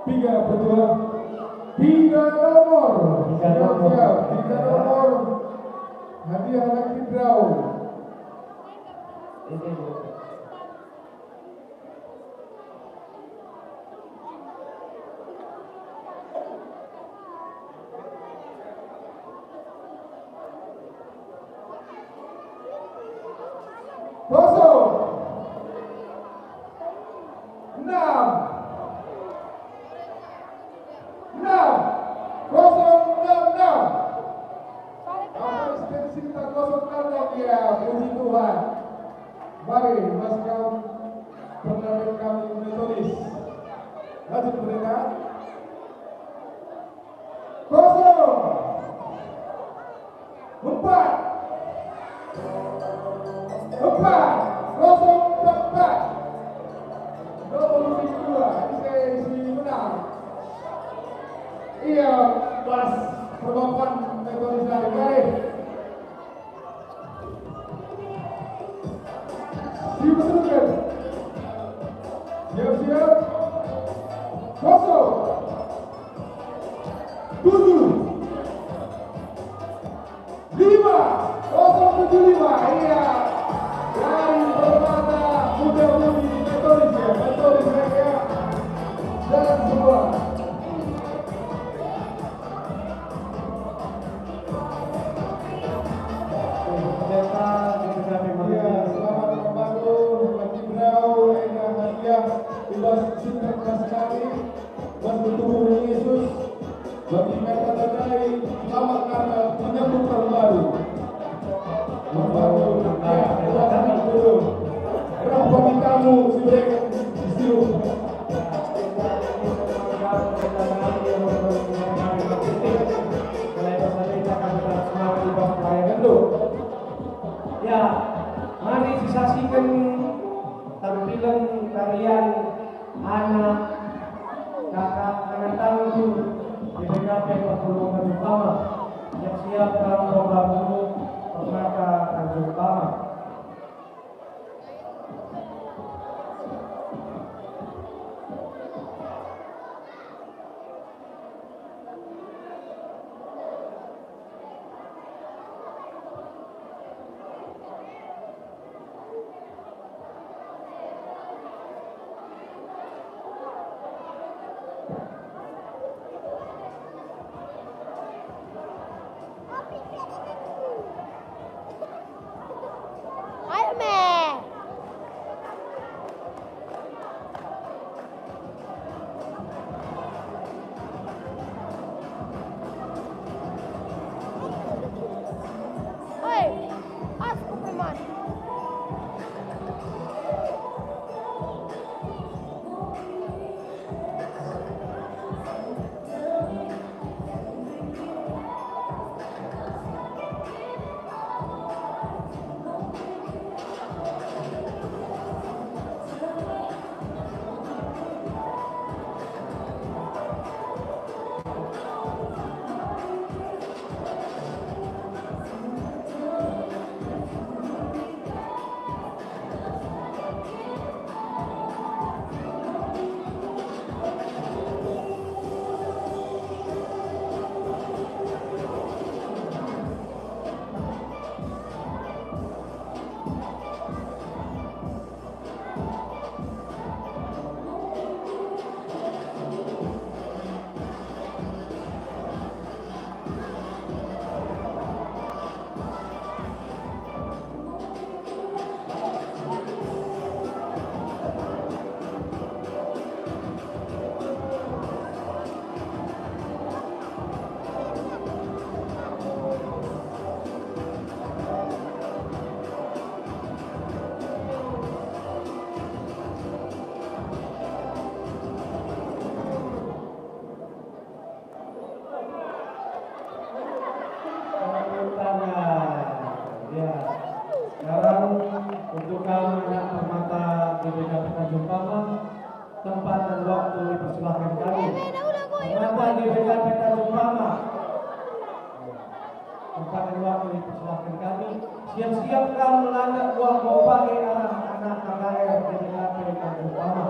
Tiga pejuang, tiga nomor. Tiga nomor. Siap, tiga nomor. Hadiah anak Kidrau. Ini. Kosong. Enam. Enam. Kosong enam enam. Apa eksistensi kita kosong enam enam? Ya, puji Tuhan. Mari, mas kawan, perkenalkan kami Metodis. Lanjut, pendeta. Kosong. Empat. Empat. Kosong empat empat. Nomor dua, ise si menang. Ia pas perbapan Metodis dari Gareh. Dipeteruskan. Siap-siap. Kosong. Tujuh. Lima. Kosong tujuh lima. Iya. Dari Permata Muda Mudi Metodis, ya. Metodis, ya. Dan semua. Iya, selamat membantu Lagipros, enda hadiah, bebas cinta keras sekali, bas bertubuh Yesus, bagi kata tandai, selamat karena menyambut tahun baru. Membantu, ya, selamat membantu. Rah bagi tamu, si mereka, si Ya, mari sisaksiken tampilen tarian anak kakak anak tanggung G B K P Perpulungen Tanjung Pama. Siap-siap kam pembantu Permata Tanjung Pama. Sekarang untuk kamu anak permata G B K P Tanjung Pama, tempat dan waktu dipersilahkan kami. Permata G B K P Tanjung Pama, tempat dan waktu dipersilahkan kami. Siap-siap kamu landak buah bomba e arah anak K K R G B K P Tanjung Pama.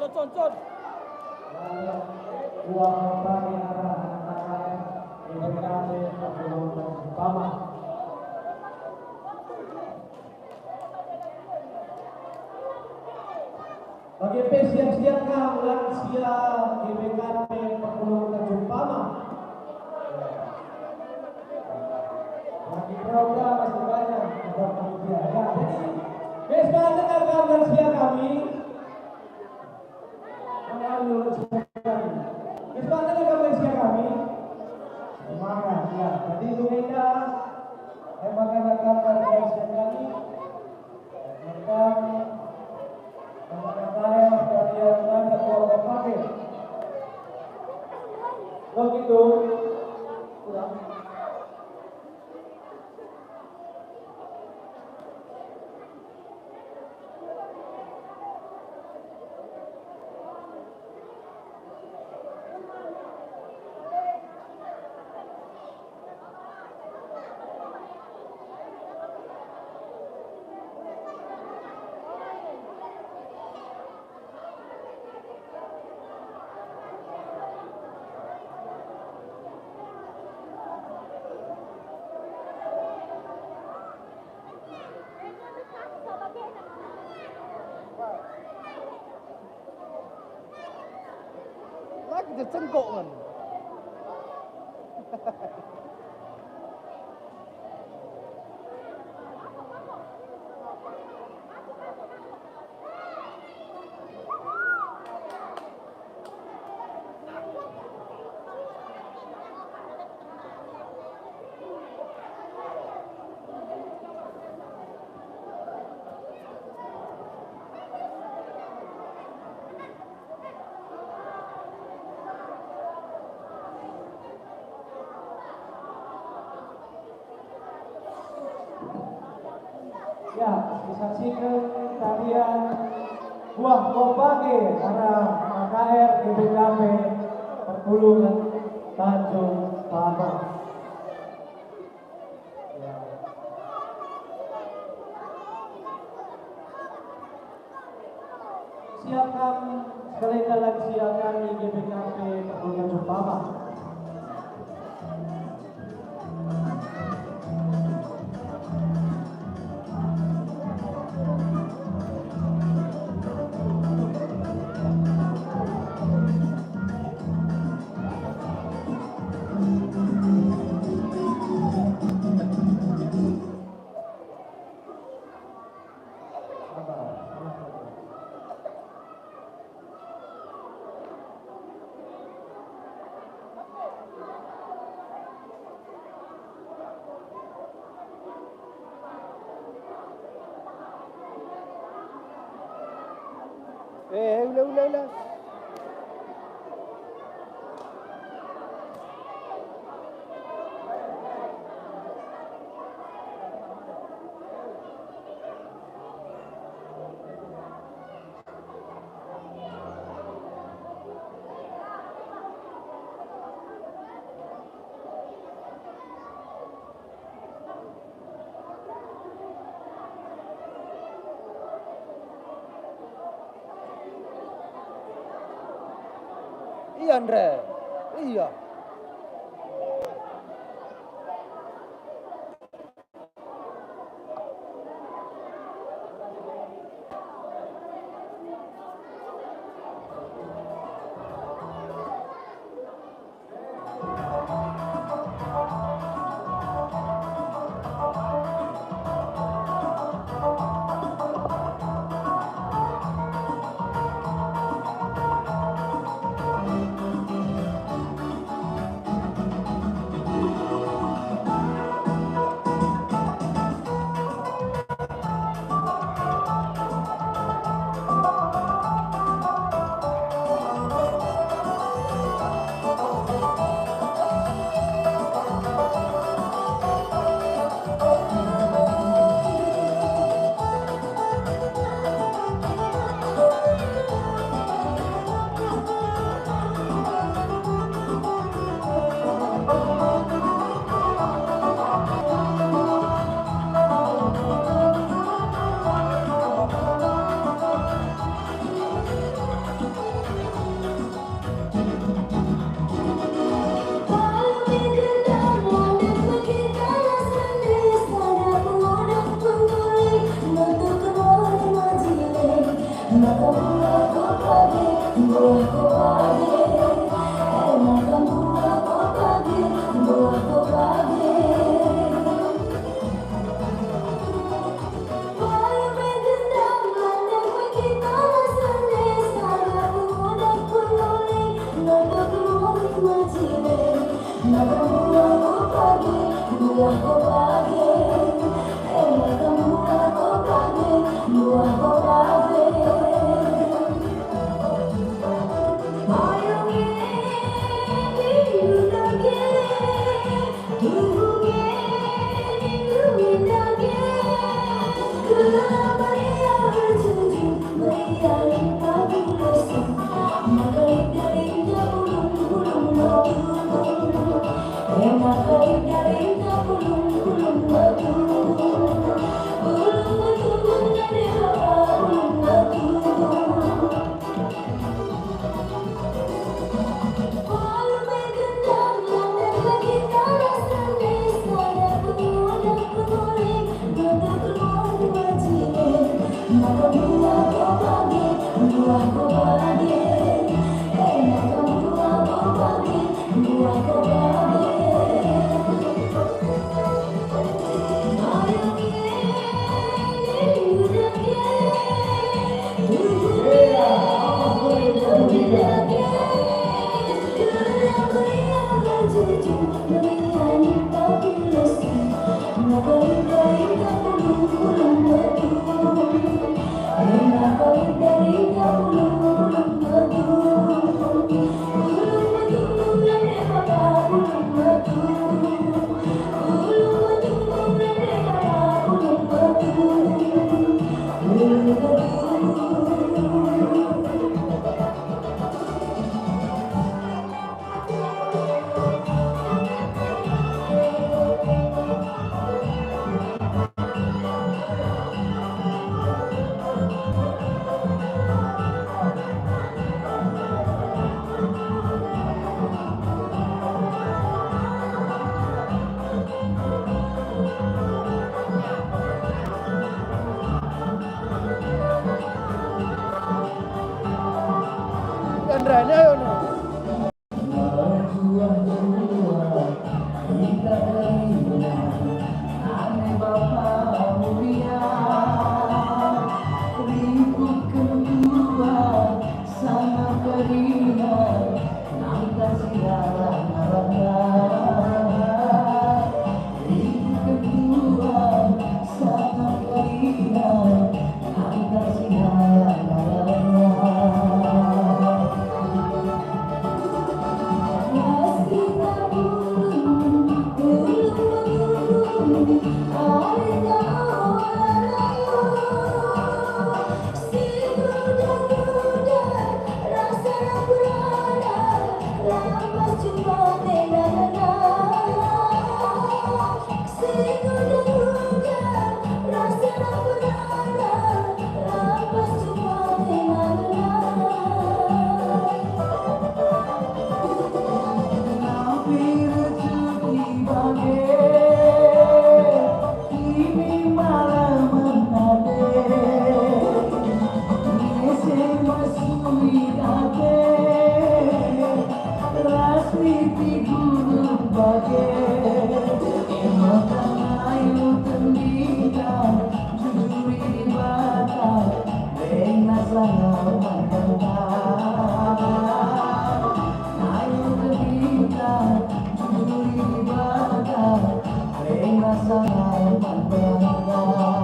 Con, con, con. Dua pagi arah anak-anak, ini berkali perlu umpama. Bage pe siap-siap kam lansia G B K P perpulungen Tanjung Pama. Lagi program masih banyak, program panitia. Ya, jadi, guys, banyak kam lansia kami. Ayo, lansia kami. Guys, banyak kam lansia kami. Semangat, ya. Jadi, Bu Enda, terima kasih akan lansia kami. Begitu. Lagi cengkok kan. Ya, disaksikan tarian buah kompage arah A K R G B K P perpulungen Tanjung Pama. Ya. Siap kam sekali dalam siap kami G B K P Perpulungen Tanjung Pama. Eh, ula, ula, ula. Iya, Andre. Iya. Maka buah ko bage, buah ko bage, eh, maka buah ko bage, buah ko bage. Bayu me gendang, landang me gitara, sende sada pemuda penuli, nonton keluar majile. Maka buah ko bage, buah ko bage, eh, maka buah ko bage, buah ko bage. Bayu me nindu dage, tuhu me nindu dage, gelah meriah berjunjung, meriah limpah kulosa, maka lit darinta pulung-pulung batu. E maka lit darinta pulung-pulung batu. Pulung batu, nande bapa pulung batu. Bayu me gendang, landang me gitara, sende sada pemuda penuli, nonton keluar majile. Maka buah ko bage, buah ko bage. Eh, maka buah ko bage, buah ko bage. Bayu me nindu dage, tuhu me nindu dage, gelah meriah berjunjung, meriah limpah kulosa, maka lit darinta pulung-pulung batu. E maka lit darinta pulung-pulung batu. Pulung batu, nande bapa pulung batu. Andra, ayo, ayo. Ane bapa mulia, rikutken Tuhan sama kerina, nangkas ia ngaranna. Rikutken Tuhan sama kerina, nangkas ia ngaranna. Ras niti guru bage, maka ayo tendina, jujuri Dibata, leng sanga man Dibata. Ayo tendina, jujuri Dibata, leng sanga man Dibata.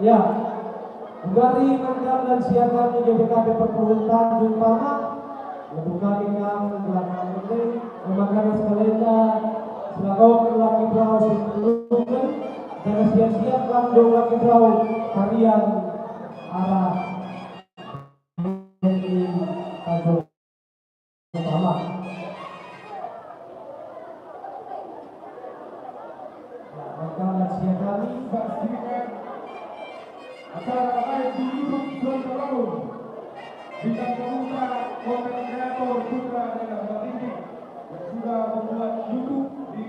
Ya, nggari mangkan lansia kami G B K P Perpulungen Tanjung Tama, ngedukani kam gelah kam penting, maka sekalian selaku laki perahu si perlungen, jangan siap-siap kam dong laki perahu tarian arah Tanjung Tama. Ya, maka lansia kami. Saksikan acara live di YouTube Suara Bangun. Bintang tamuta, konten kreator Putra Daerah Batinting yang sudah membuat YouTube di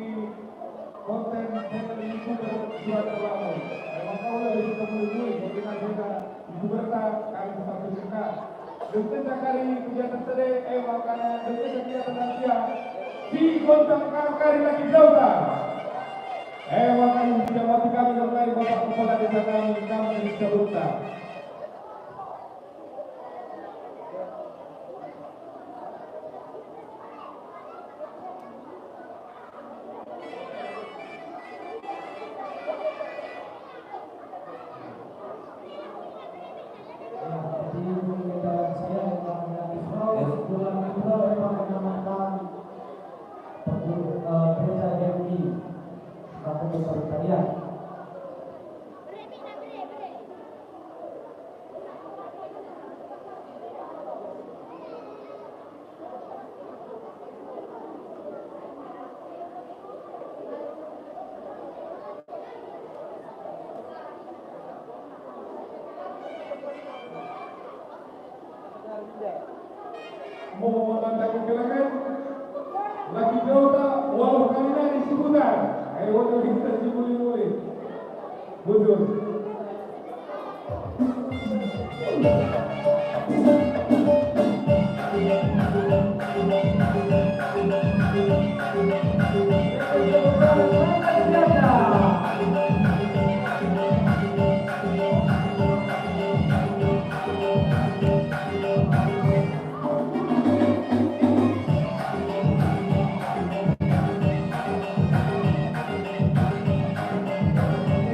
konten channel YouTube Suara Bangun. Emang kau lebih kita mulai-mulai, kita juga YouTuber tak, kami tetap bersemangat. Dengkenca kari kegiatan tede, e maka dengkenca kegiatan lansia, si goncang kari laki dauta. E maka dijawab kami dari Bapak Kepala Desa kami, kami dari Sabunta. Mau mantap kekelangan, laki dauta waluh kali nari si putar. Ayo, waduh, kita si muli-muli. Bujur.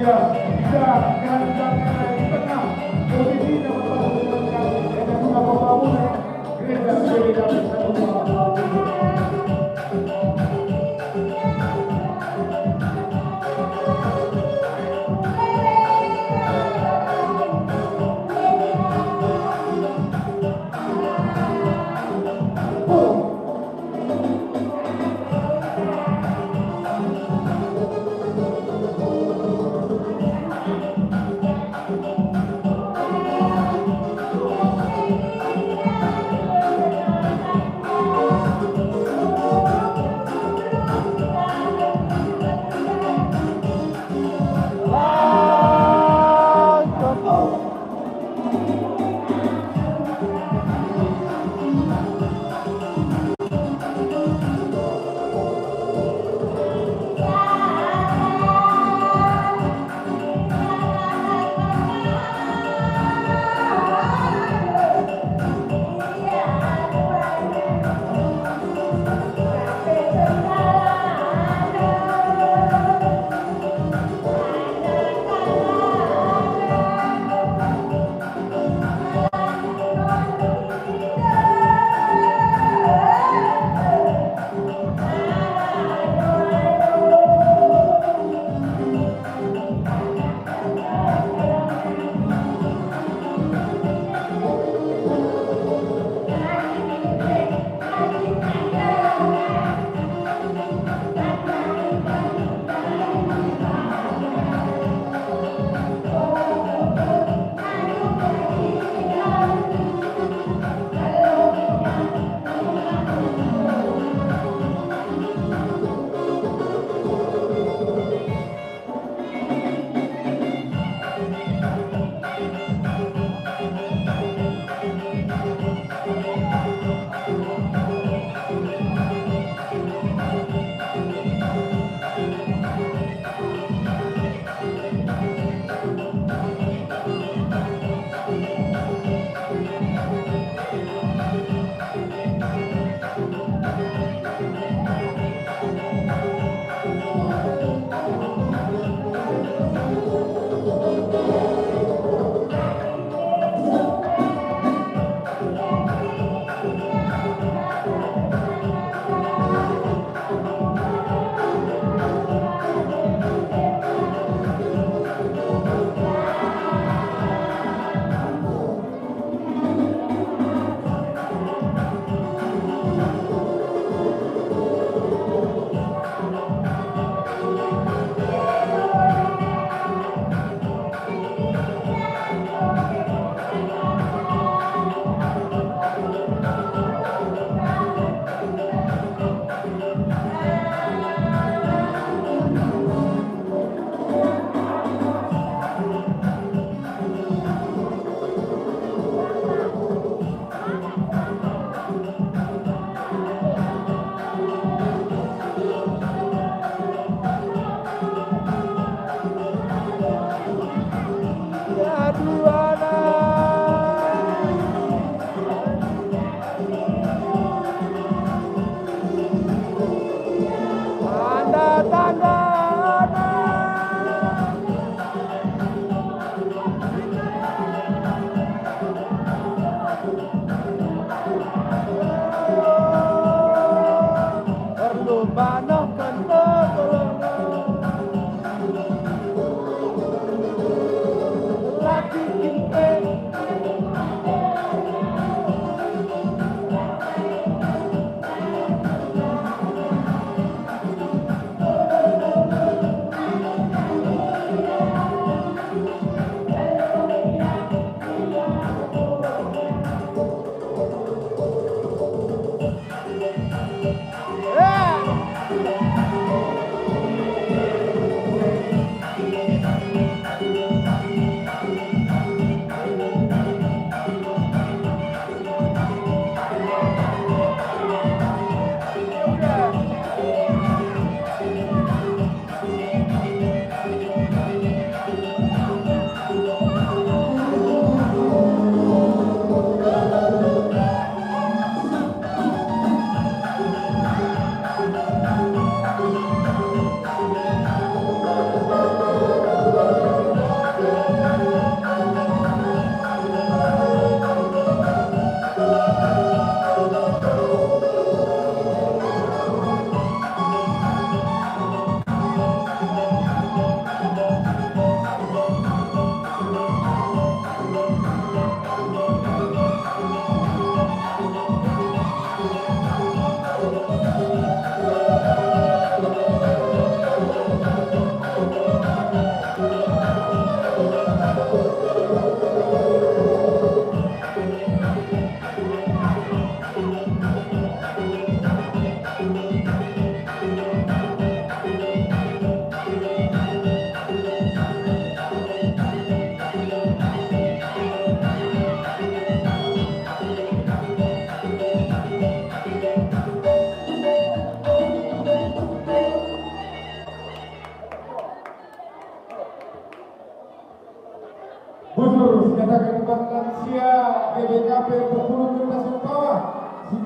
Ya, kita akan datang di tengah. Posisi dapat satu dengan kami. Ada guna pembangunan gereja G B K P satu.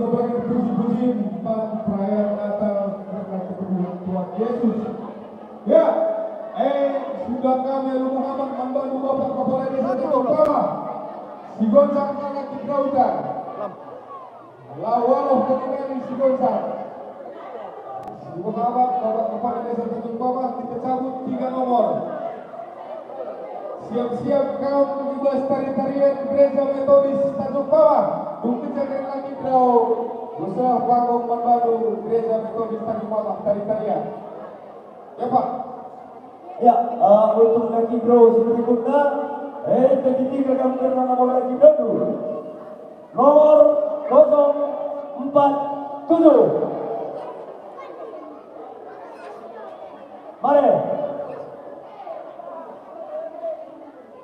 Bagi puji-puji man perayaan Natal kerna ketemuan Tuhan Yesus. Ya, eh, sudah kami alu pengamat man bandu Bapak Kepala Desa Tanjung Pamah, si goncang anak kita utar. Lawaloh kami nari si goncang. Si pengamat Bapak Kepala Desa Tanjung Pamah, kita cabut tiga nomor. Siap-siap kam i bas tari-tarian Gereja Metodis Tanjung Pamah, dung kenca keren lagi draw, usah panggung man bandu Gereja Metodis Tanjung Pamah tari-tarian. Ya, Pak. Ya, eh, untuk lagi draw si berikutnya, eh, kita ketiga kam keren nomor lagi draw. Nomor kosong empat tujuh. Mari.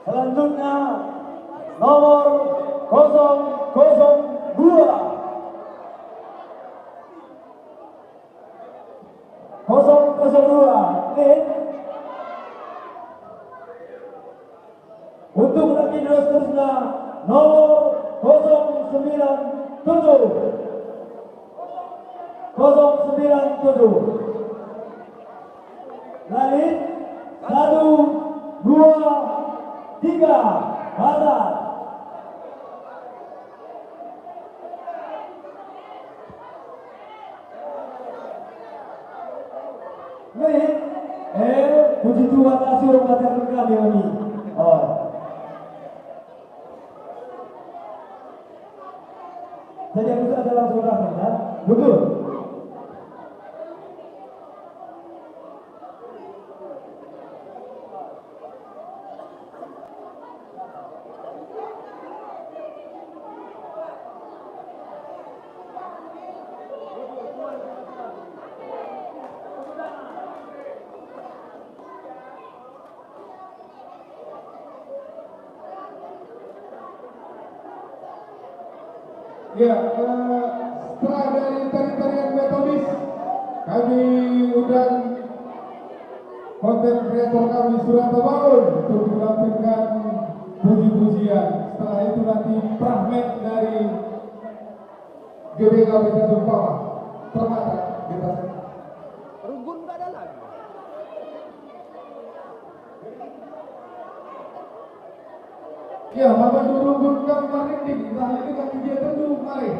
Selanjutnya, nomor kosong kosong dua. Kosong kosong dua, eh. Untuk lagi seterusnya, nomor kosong sembilan tujuh. Kosong sembilan tujuh. Lalin, satu, dua, tiga, pasang. Nih, eh, puji Tuhan, la suruh pacarken kami, kami. Oh. Jadi aku saja langsung rame, ya. Betul. Ya, eh, setelah dari tari-tarian Metodis, kami undang konten kreator kami, Suranta Bangun, untuk menampilkan puji-pujian. Setelah itu nanti fragmen dari G B K B Tanjung Pamah, Permata, Bebas. Runggun nggak ada lagi. Ya, maka dulu runggun kami marinding, entah ini kan dia tentu, mari.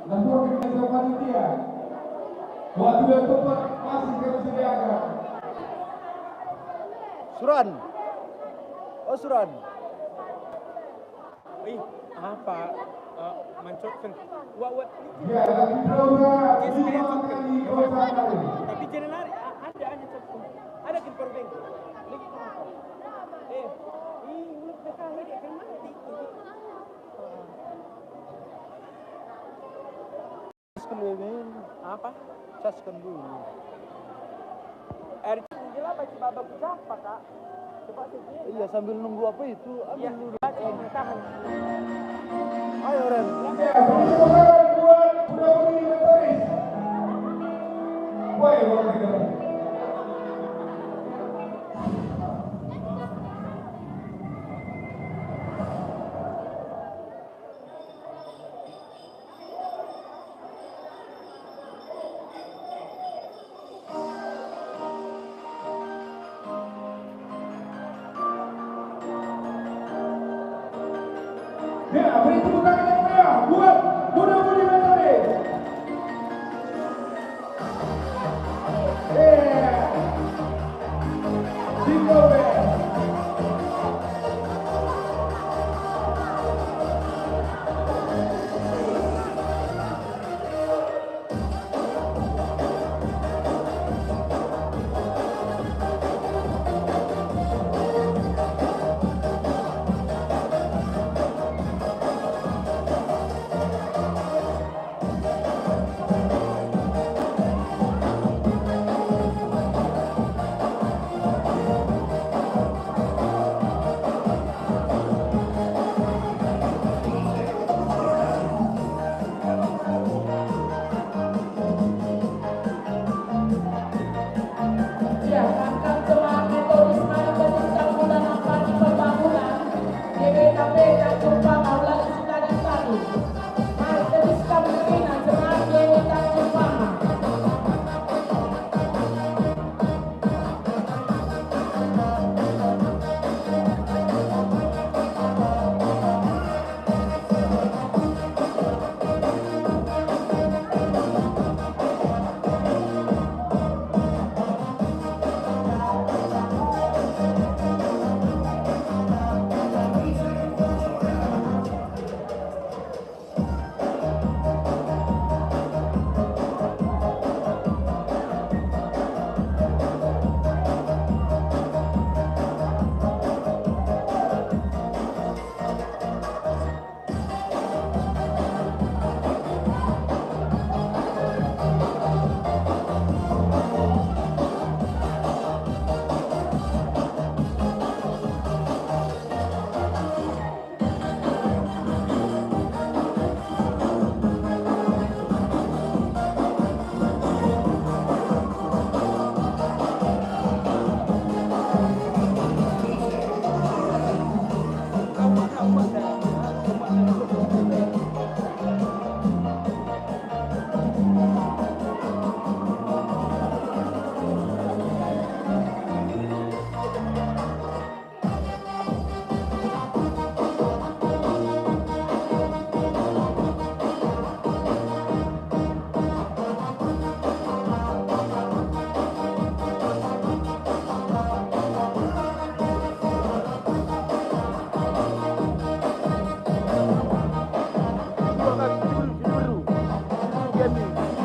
Lapor ke ketua panitia. Waktu dan tempat masih kami sediakan. Suran. Oh, Suran. Ih, apa? Eh, mancotken. Wak, wak. Ya, lagi berapa? Yes, lima kali kau sadari. Tapi jangan lari. Ah, ada, ada cotken. Ada kin power bank. Lagi kenapa? Eh, ih, ulet dah kali dia kan mati. Casken dulu, men. Apa? Casken dulu. Air. Iya, sambil nunggu apa itu, ambil. Iya, dulu. Tahan. Ayo, Ren. Ya, tepuk tangan buat Bunda Uni Metaris. Woi, Bang Ridho. Ya, beri tepuk tangan yang meriah buat Bunda Budi Menteri. Yeah. Jingle bell.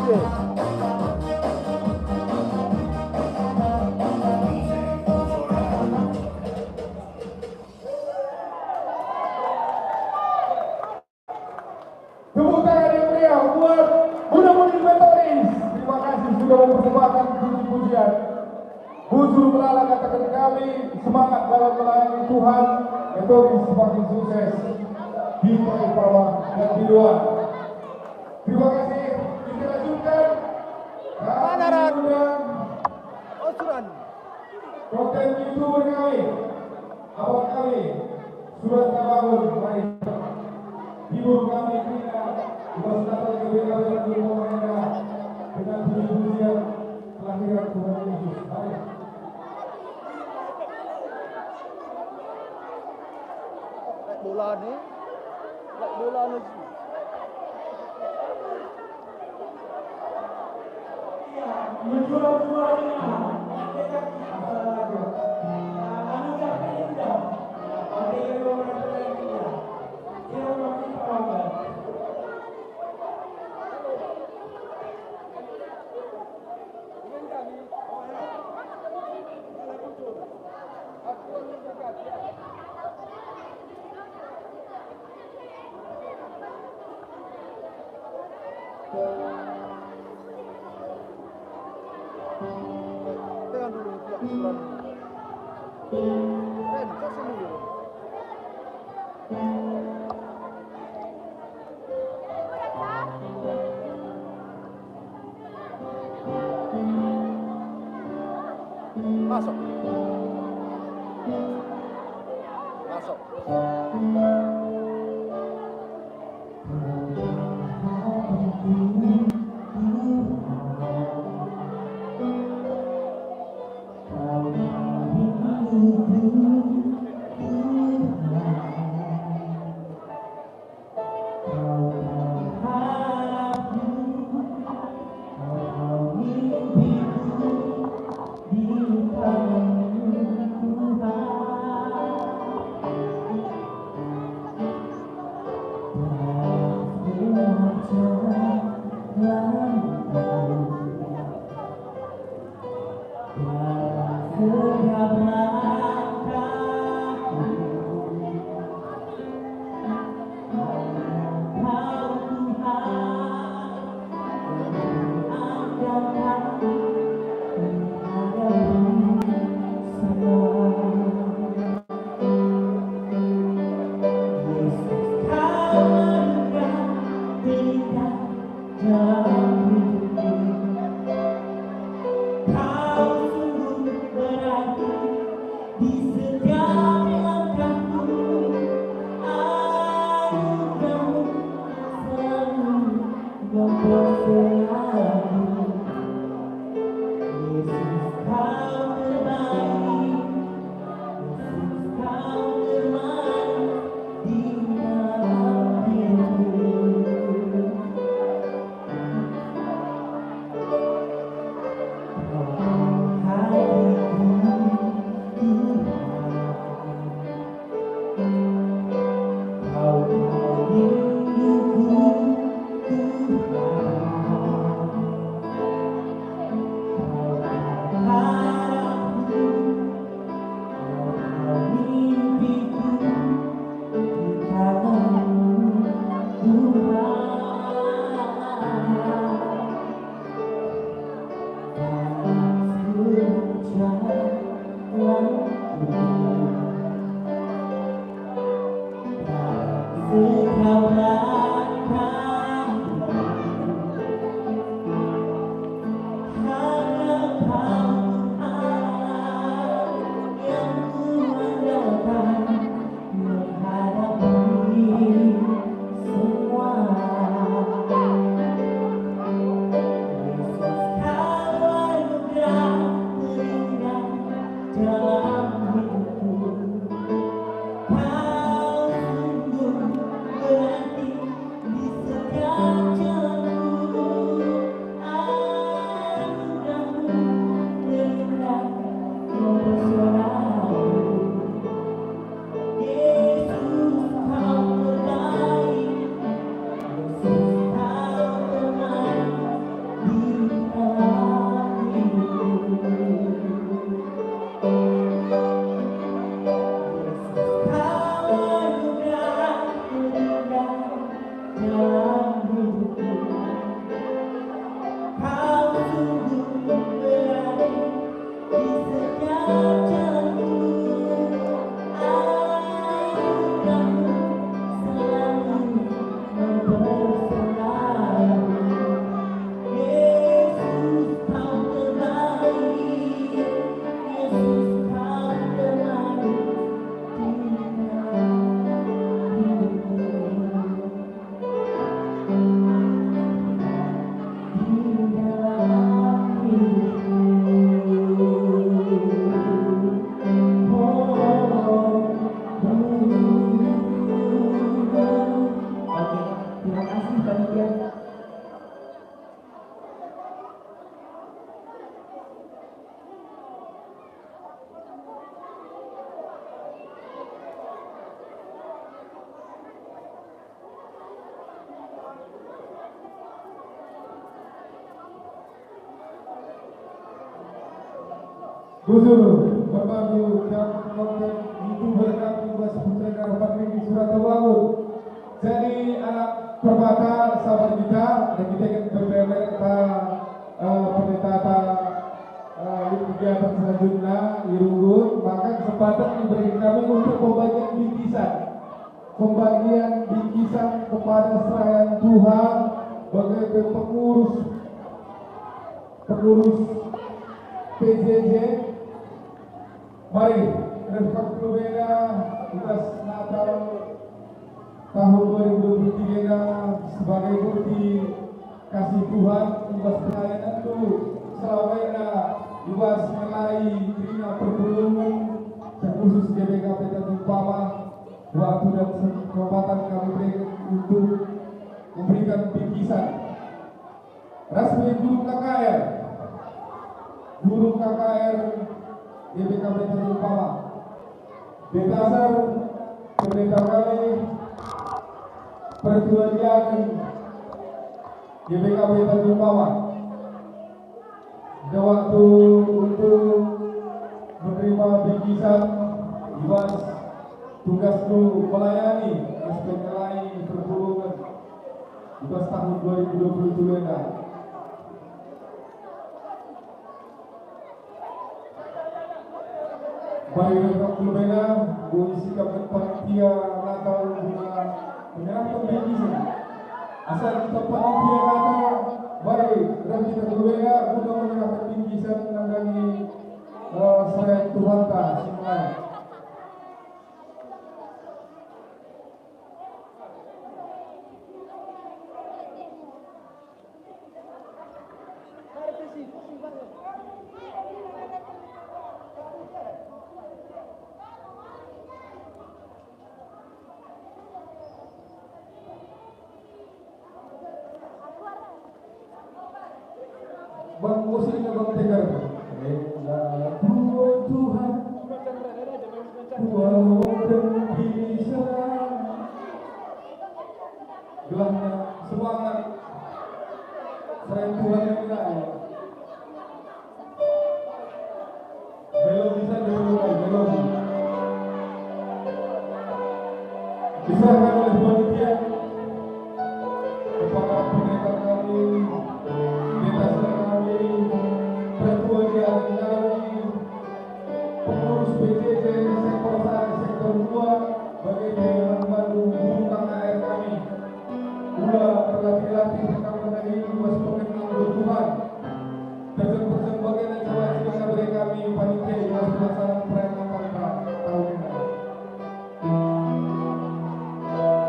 Tepuk tangan yang meriah buat Bunda Muni Metoris. Terima kasih sudah mempersembahkan puji-pujian. Bujur melala kataken kami, semangat dalam melayani Tuhan, Metoris semakin sukses di Perahu Pawang dan di luar. Terima kasih. Kita lanjutkan. Mana, Ran? Undang Oh, Suran. Konten YouTuber kami, abang kami, Suran Tabangun, mari. Hibur kami kerina, i bas Natal G B K B Bandung Pemerintah, dengan puji-pujian kelahiran Tuhan Yesus. Mari. Lek bola ni, lek bola ni. Tekan dulu, ya, kurang. Ren, kasih dulu. Masuk. Masuk. Bujur, Bapak Ibu, dan konten YouTuber kami, Mas Putra Garapan Tinggi Surata Bangun. Jadi, anak Permata, sabar kita, dan kita ingin berpemer ta, eh, pendeta ta, eh, di kegiatan selanjutnya, di Runggun, maka kesempatan diberikan kami untuk pembagian bingkisan. Pembagian bingkisan kepada serayan Tuhan bagi pengurus, pengurus P J J. Mari, reh kami enda i bas Natal tahun dua ribu dua puluh tiga enda sebagai bukti kasih Tuhan i bas pelayanenndu selama enda i bas ngelai kerina perpulungen, terkhusus G B K P Tanjung Pamah. Waktu dan kesempatan kami berikan untuk memberikan bingkisan. Ras pe guru K K R, guru K K R G B K P Tanjung Pamah, Deta Sar, pendeta kami, pertua diaken G B K P Tanjung Pamah. Ada waktu untuk menerima bingkisan i bas tugasndu melayani, aspek ngelai perpulungen i bas tahun dua ribu dua puluh tiga enda. Mari reh kami enda, enggo isikap panitia Natal guna menyerahken bingkisan. Asa kita panitia Natal, mari reh kita kami enda guna menyerahken bingkisan nandangi, eh, serayan Tuhanta si melayani. Bang, musiknya Bang Tegar. Rela ku Tuhan, kuaten kiniseran. Gelahna semangat. Serayan Tuhan yang lain. Melodia saja, melodia, melodia. Diserahkan oleh panitia kepada pendeta kami, pendeta kami, pertua diaken kami, pengurus P J J sektor satu, sektor dua, bagi pelayanan baru guru K K R kami. Ula terlatih-latih kami menahi luas pengenalan Tuhan. Terjun-terjun bagian acara si bere kami panitia i bas pelaksanaan perayaan Natal tahun enda.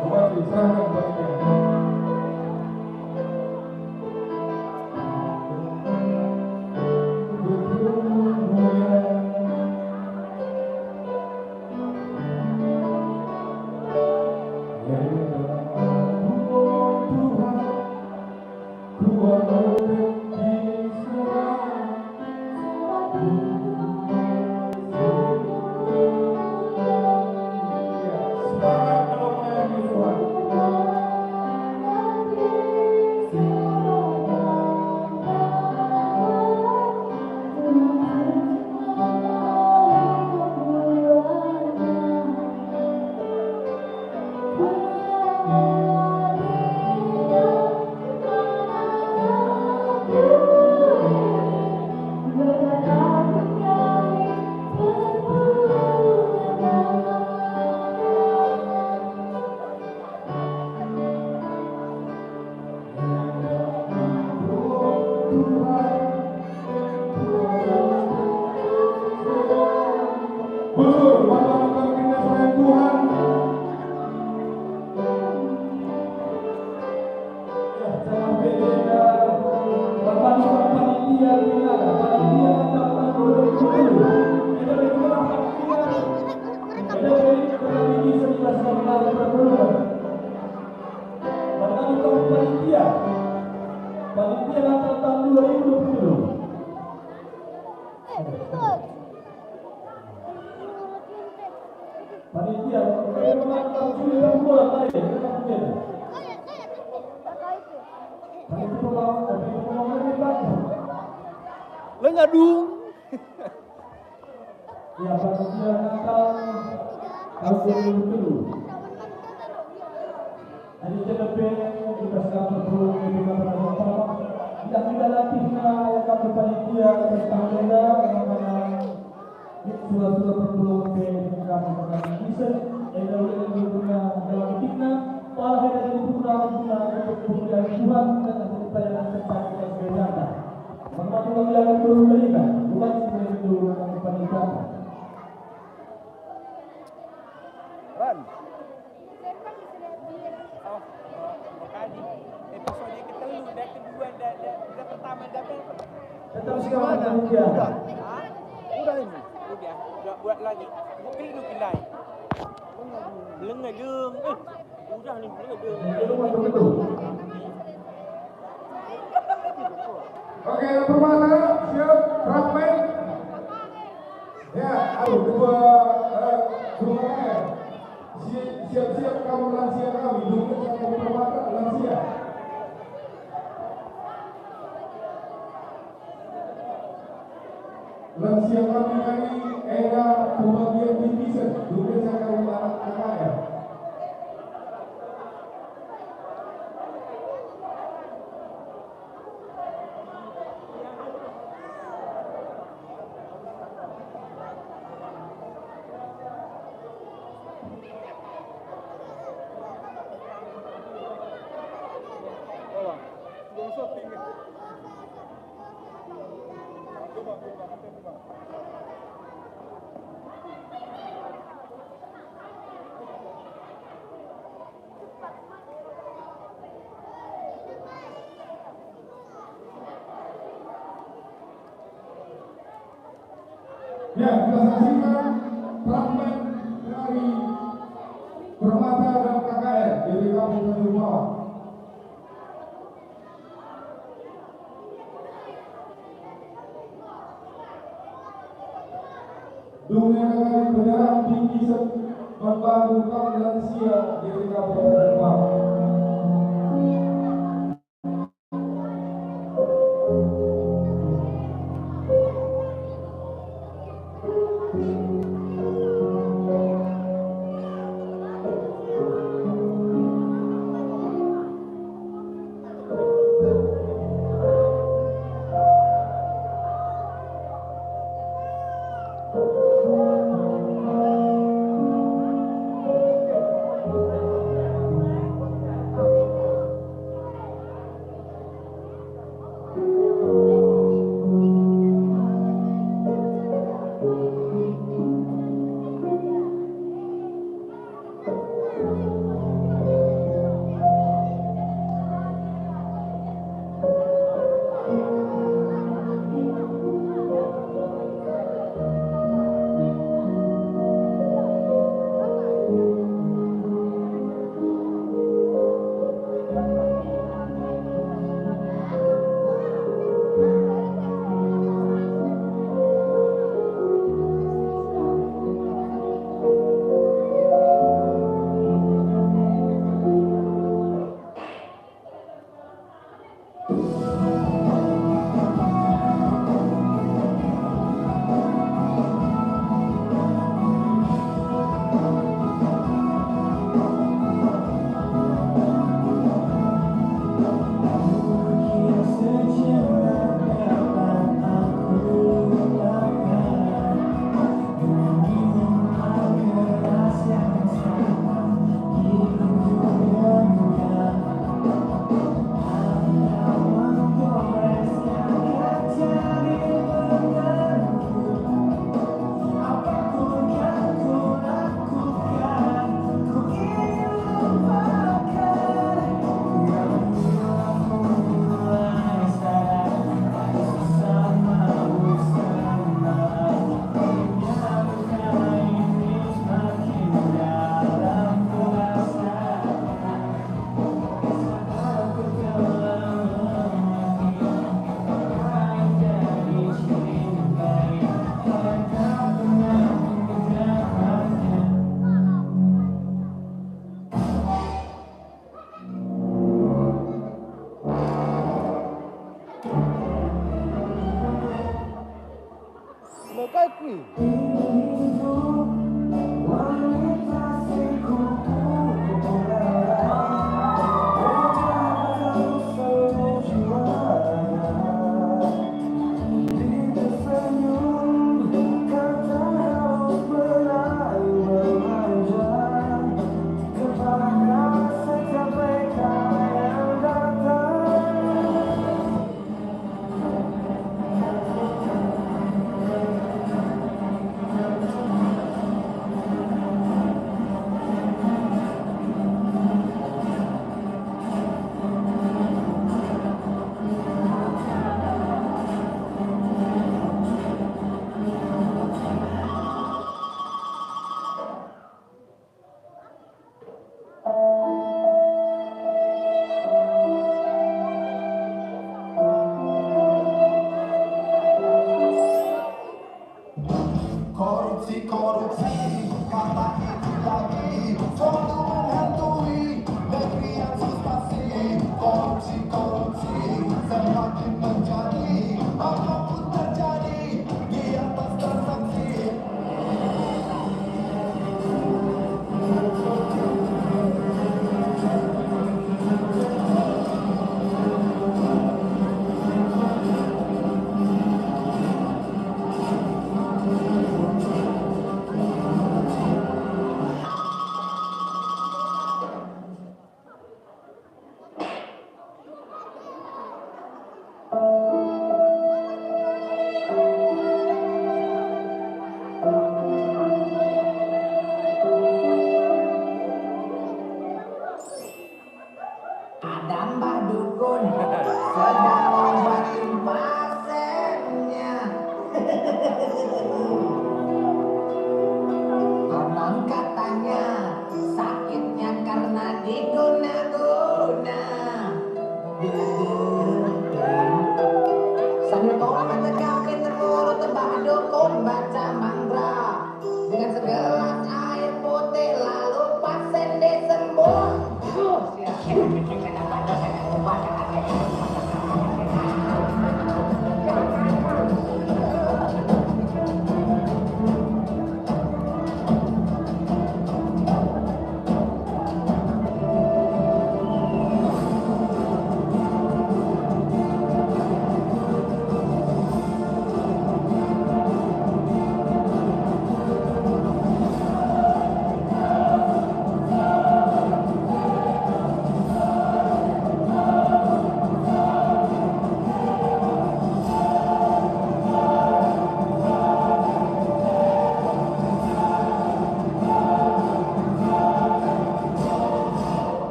Bupati, serahkan panitia. Bujur, bantu-bantu kita selain Tuhan. Ya, jangan beda, bantu panitia, panitia, panitia, kita berdua, panitia, kita berdua, panitia. Pertandingan sebelas Natal perpulungan. Pertandingan panitia. Panitia Natal tahun dua ribu dua puluh tujuh. Panitia, panitia, panitia. Lenga dung. Ya, panitia Natal tahun dua ribu telu. Jadi, T K P di Pasar Perpuluhan P P K Pertama, tidak kita latihna ya, kami panitia, terus tangga, yang mana sura-sura perpuluhan P P K Pertama. Bisa, enda ulih guna dalam ketikna, pala hera guna, guna untuk pemulihan Tuhan dan untuk pelayanan tempat kita sebagai janda. Menghormati panggilan guru terima, bukan sebagai guru pendidikan. Ran. Oh, oh, oh, tadi. Episode ketelu, dan kedua, dan, dan, dan pertama, dan, dan Tetap semangat, udah. Hah? Udah ini. Udah, udah buat lagi. Buat kali dulu kilai. Lenga dong. Eh, udah nih, lenga dong. Oke, Permata, siap, fragmen. Ya, aduh, kedua, eh, kedua, eh. Si-, siap-siap kamu lansia kami, dulu saya kamu Permata, lansia. Lansia kami kali enda pembagian bingkisan, dulu saya kamu anak K K R. Ya, kita saksikan fragmen dari Permata dan K K R dari Kabupaten Rumawa. Dungna kami penyerang tinggi se-, membantu kaum lansia di Kabupaten Rembang. Mekai kui.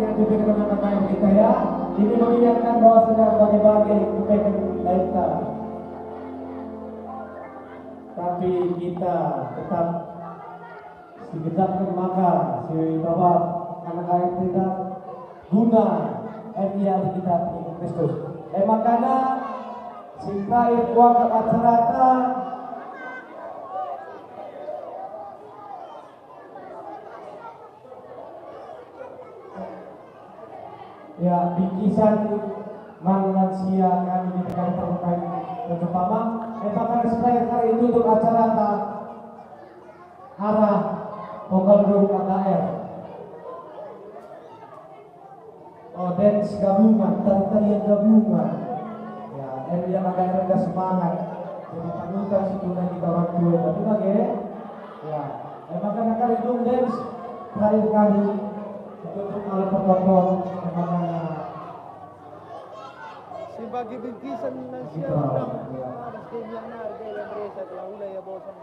Kita kita, ya, ini mengingatkan bahwa sedang bage-bage kupeken lainta. Tapi kita tetap si gejapken maka si babah anak ayat kita guna R I A di kita pengikut Kristus. E makana si terakhir kuakap acarata. Ya, bingkisan man lansia kami di P K P Kabupaten Tanjung Pamang, e maka sekali kari tutup acarata arah Pokal Rung K K R. Oh, dance gabungan, tari-tarian gabungan. Ya, em, yang agak rendah semangat. Jadi panutan situ lagi orang tua, tapi bage. Ya, emang kadang-kadang dance terakhir kali untuk alat protokol, emang, eh, si bagi bingkisan lansia. Gitu, udang, ya. Ada si yang nari, dia yang resa, telah ulai ya, bosan.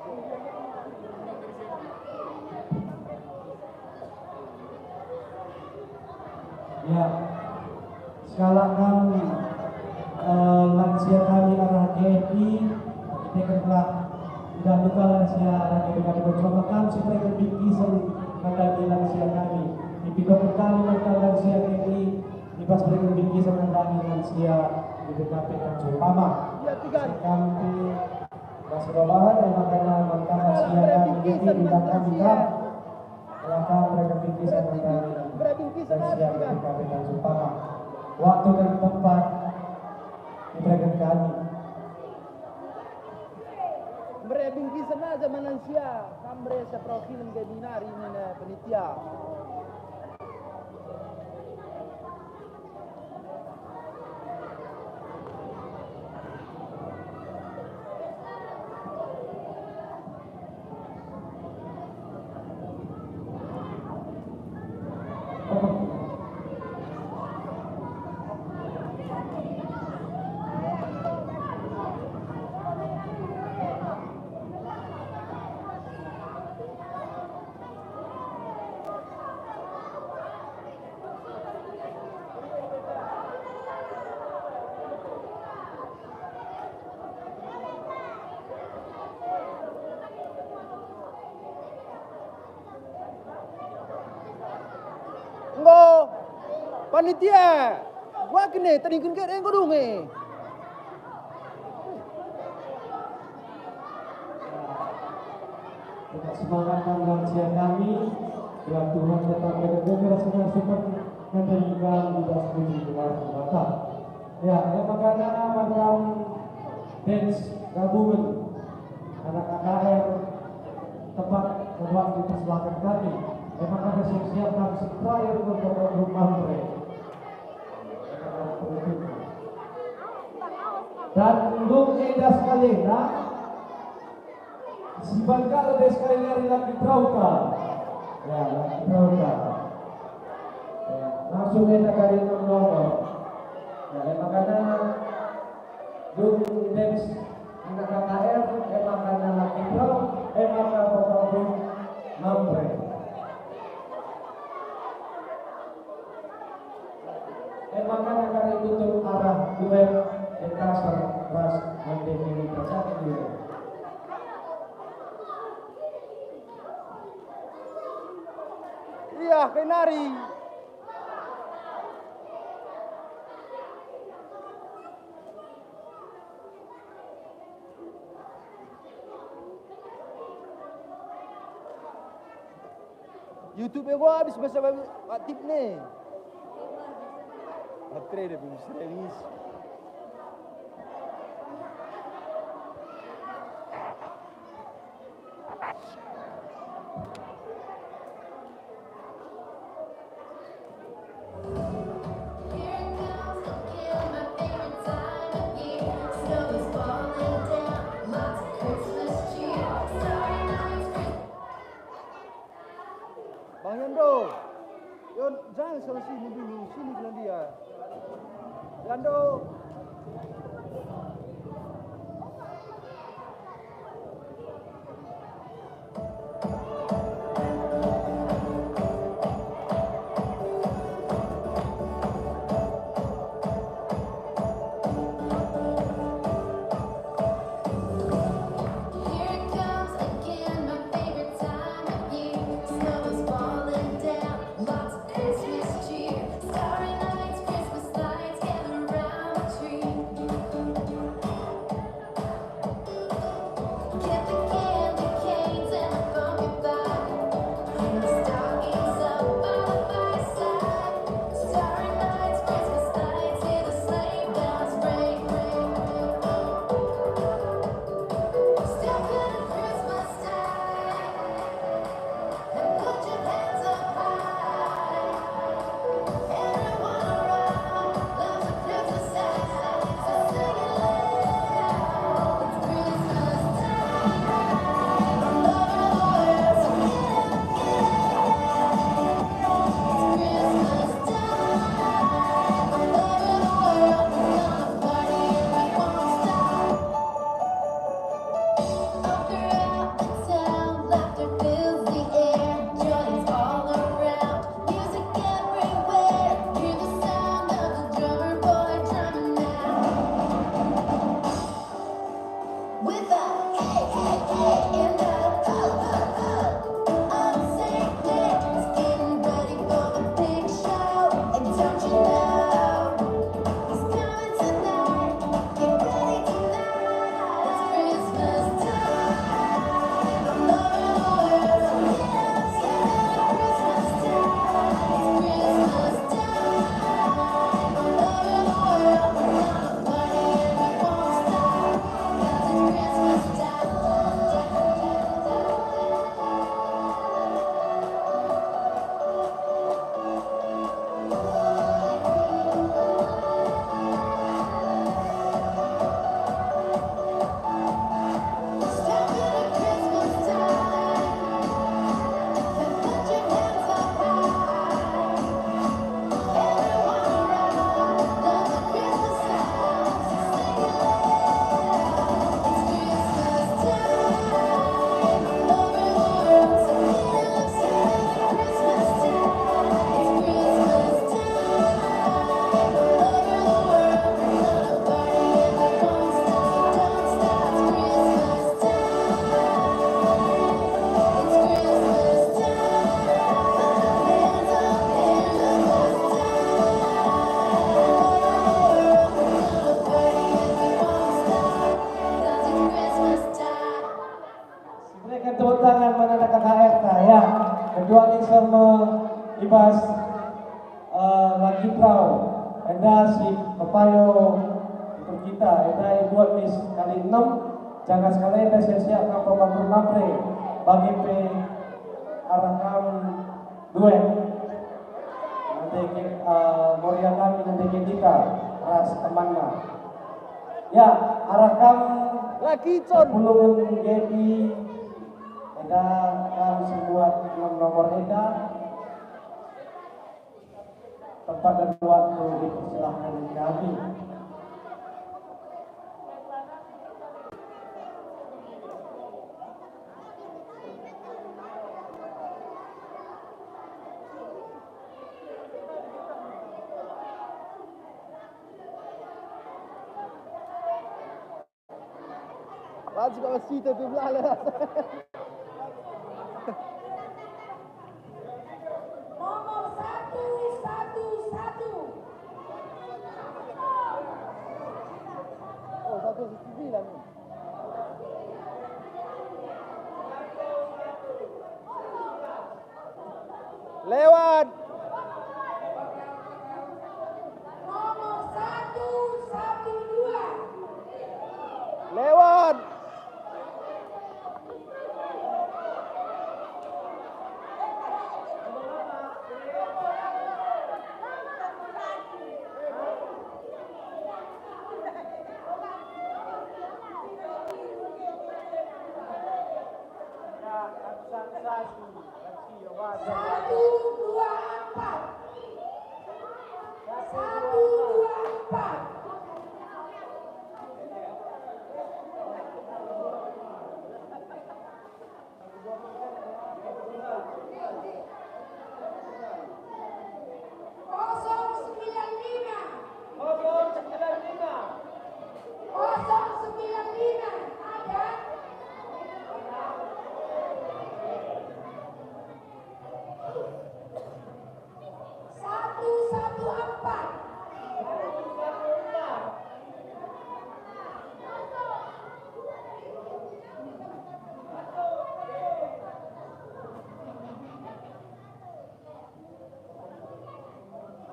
Ya, sekalak kami, eh, lansia kami arah G P I, kita telah tidak lupa lansia arah G P I kami berjuang makam supaya bingkisan mendampingi lansia kami. Di Pidok kami maka lansia G P I, di pas bingkisan mendampingi lansia di P K P Tanjung Pamang. Ya, tiga. Kami masih bawahan, ya, makanya maka lansia kami ini tidak kami. Silakan mereka bingkisan kami dan siap ketika kita jumpa. Waktu dan tempat diberikan kami. Mere bingkisan aja man lansia, kam mere seperau film kayak binari ini, penitia. Enggo, panitia, gua kene tadingken ke enggo dunge. Tetap semangat dan lansia kami, biar Tuhan tetap menjaga ras mensupport dan juga tugas puji kepada Tuhan. Ya, ya, makanya macam dance gabungan anak K K R tempat membuat dipersembahkan kami. Memang ada siap-siap kami supaya untuk rumah mereka. Dan untuk eda sekali, nah, si bangka lebih sekali nari lagi berauta. Ya, lagi berauta. Ya, langsung eda kali enam nomor. Ya, makanya Dung dance anak K K R, emang kana laki pro, emang kana pokok mamre. Emang kana kari tutup arah duet Denpasar ras Mande Mini Persatu. Iya, kenari. YouTube enggo abis masa aktif ne. Atre deh, belum serius. Bang Yando, Yon, jangan sama sini dulu, sini dengan dia. Yando. Ibrau, enda si pepayo untuk kita, enda ibuat di kali enam, jangan sekali enda siap-siap kam pembantu mapre, bagi pe arah kam duet. Nanti ke, eh, Moria kami nanti ke kita ras temanna. Ya, arah kam Lagi, Con. Pulungen Gepi, enda kam semua enam nomor enda. Tempat dan waktu dipersilahkan kami. Banci kap wasita pe melala. Nomor satu satu satu. Oh, satu sembilan. Lewat. Nomor satu satu dua. Lewat. Satu, dua, empat. Satu, dua, empat. Kosong sembilan lima. Kosong sembilan lima. Kosong sembilan lima. Ada? Satu satu empat.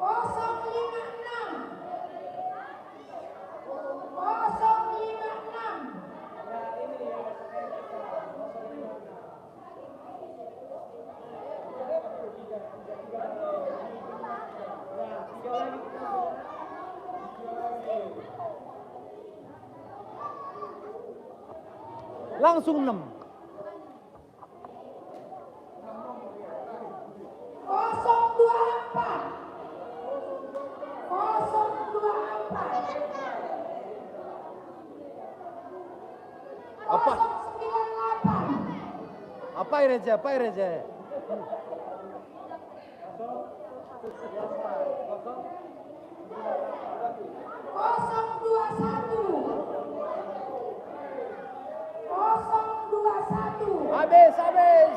Kosong lima enam. Kosong lima enam. Langsung enam. Kosong dua empat. Kosong dua empat. Apa? Kosong sembilan delapan. Apai Reja, apai Reja. Kosong dua satu. Kosong dua satu. Habis, habis.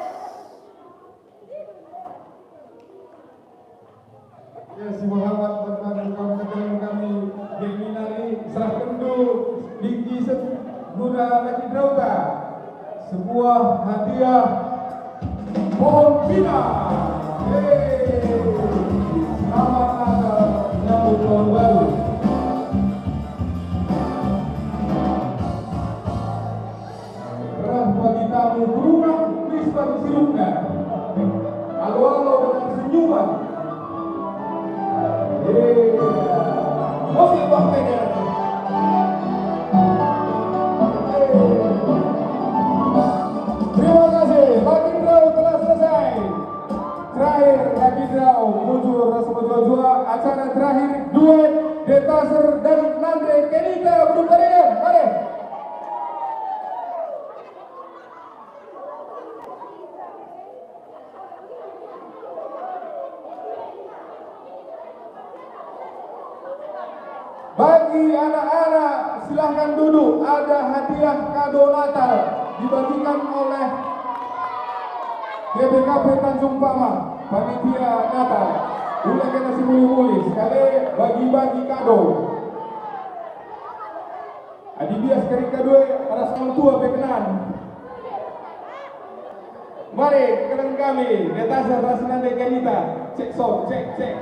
Ya, si Muhammad bertanya kamu kami, Gemini nari serahkenndu bingkisen guna laki drauta. Sebuah hadiah pohon pinang. Yeay. Selamat Natal, menyambut tahun baru. Reh bagi tamu ku rumah, Krispan sirupna. Alo-alo dengan senyuman. Yeay. Musik Bang Peter. Terima kasih, Lucky Draw telah selesai. Terakhir, Lucky Draw muncul rasa berjuang-juang. Acara terakhir, duet Detaser dan Nande Kenita berubah. Mari. Bagi anak-anak, silahkan duduk. Ada hadiah kado Natal dibagikan oleh G B K P Tanjung Pamah, panitia Natal. Ula kena si muli-muli, sekali bagi-bagi kado. Adi bias kari kadua, ras orang tua pe kenan. Mari, keleng kami, Natasha ras Nande Kenita. Cek sound, cek, cek.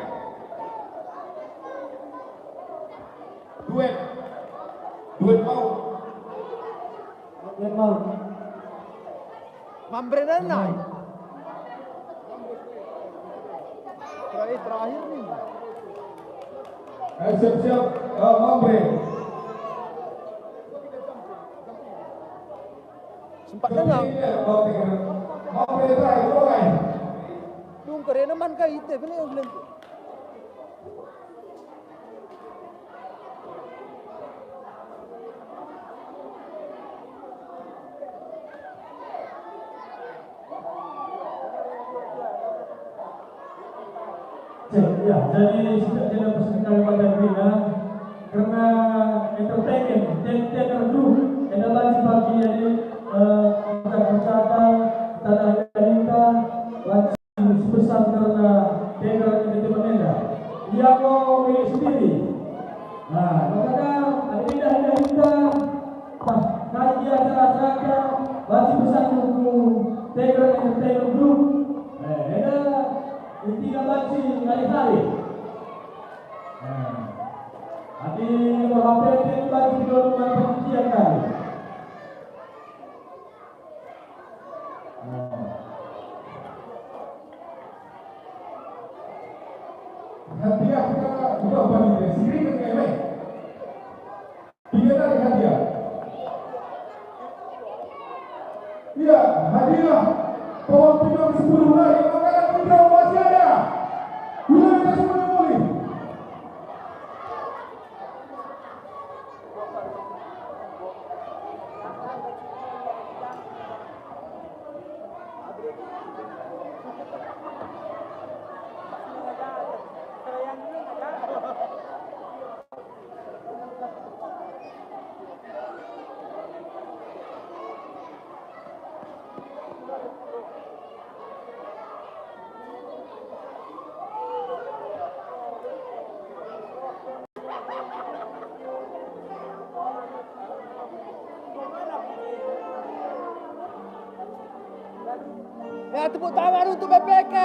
Duet. Duet mau. Duet mau. Mamre nai. Terakhir, terakhir nih. Ayo siap-siap, eh, Mamre. Sempat dengar. Mamre terakhir, mulai. Dung kerena man kai ite, kena yang bilang. Ya, jadi sejak kita pesan kami pada Bina, karena entertainment, dan teater tu, enda banci bagi jadi, eh, kita bercakap, kita ada kita, banci si pesan karena teater entertainment enda. Ia kau milik sendiri. Nah, maka ada indah-indah kita, pas kai dia acara-acara, banci pesan buku teater entertainment group. Eh, enda intina banci hari-hari. Nah, adi berhape banci kalau dengan pengertian kali. Hadiah kita udah bagi presiden kan, Ewe? Tiga kali hadiah. Iya, hadiah. Pohon pinang sepuluh hari, makanan minum masih ada. Gula kita semuanya boleh. Ya, tepuk tangan untuk B P K.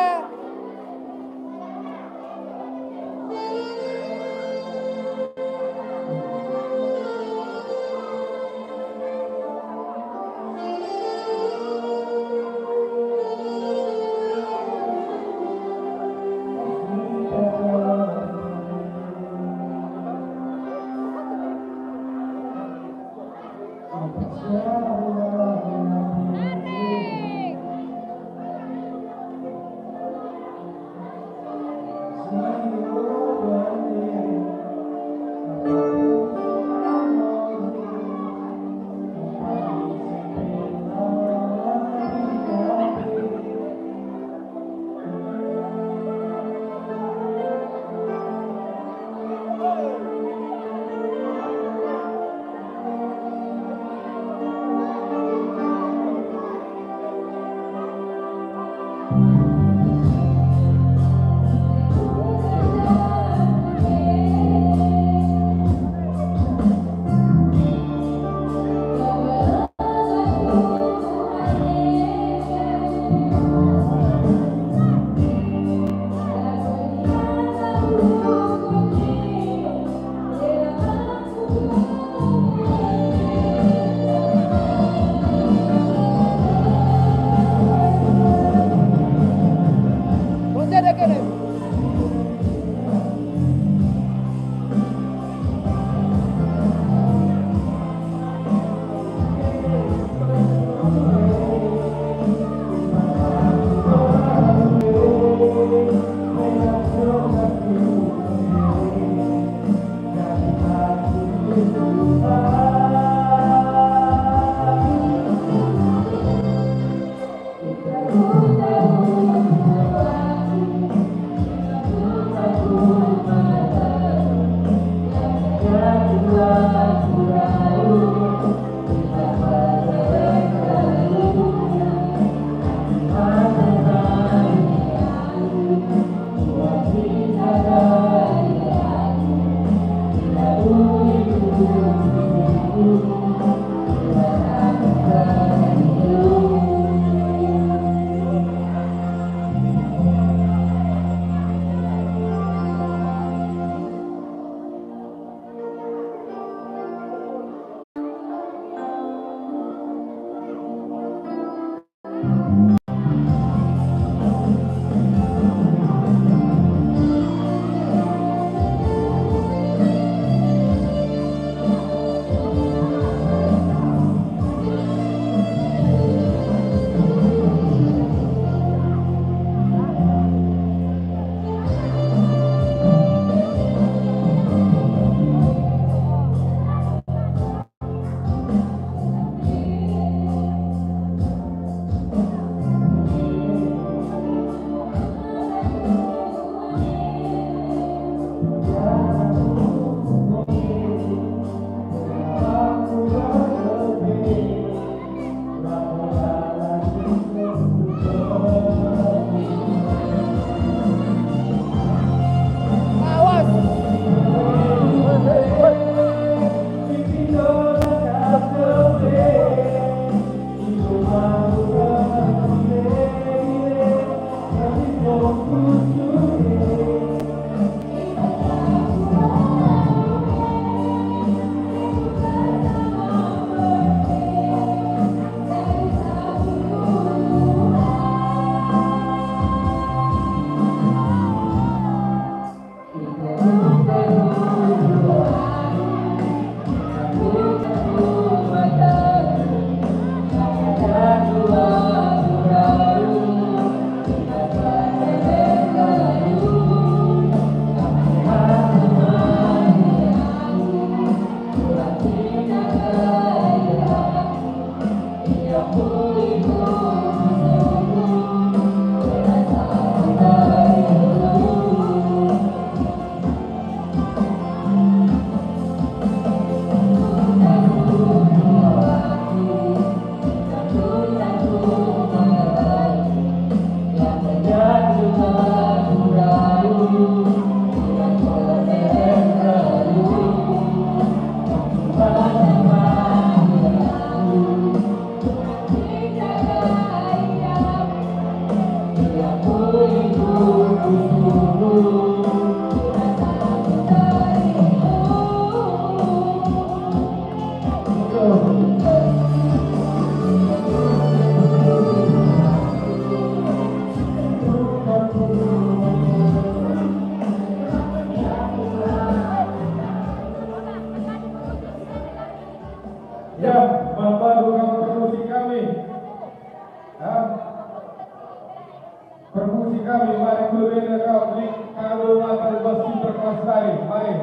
Berbeda kam, lit kado Natal bas Sinterklas nari, mari.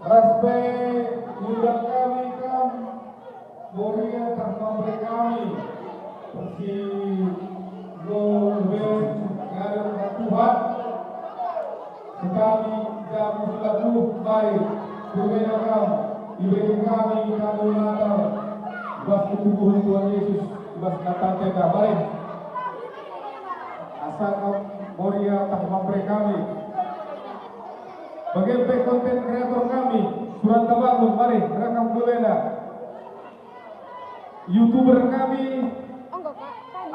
Ras pe iundang kami kam, Moria tah Mamre kami, si nggo lebe ngadep Tuhan. Sekali jabu selaku, mari, berbeda kam, ibereken kami kado Natal bas ketubuhen Tuhan Yesus, bas Natal enda, mari. Asa kam Moria tah Mamre kami. Bage pe konten kreator kami, Suranta Bangun, mari, rekam dulu enda. YouTuber kami,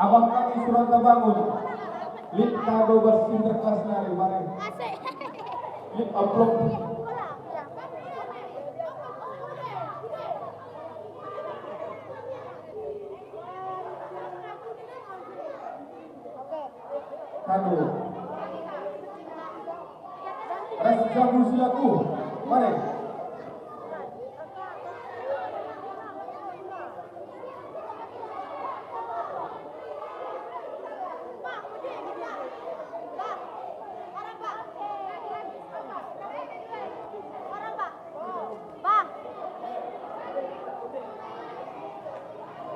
abang kami Suranta Bangun. Lit kado bas Sinterklas nari, mari. Lit amplop. Kado. Ras jabu selaku. Mari.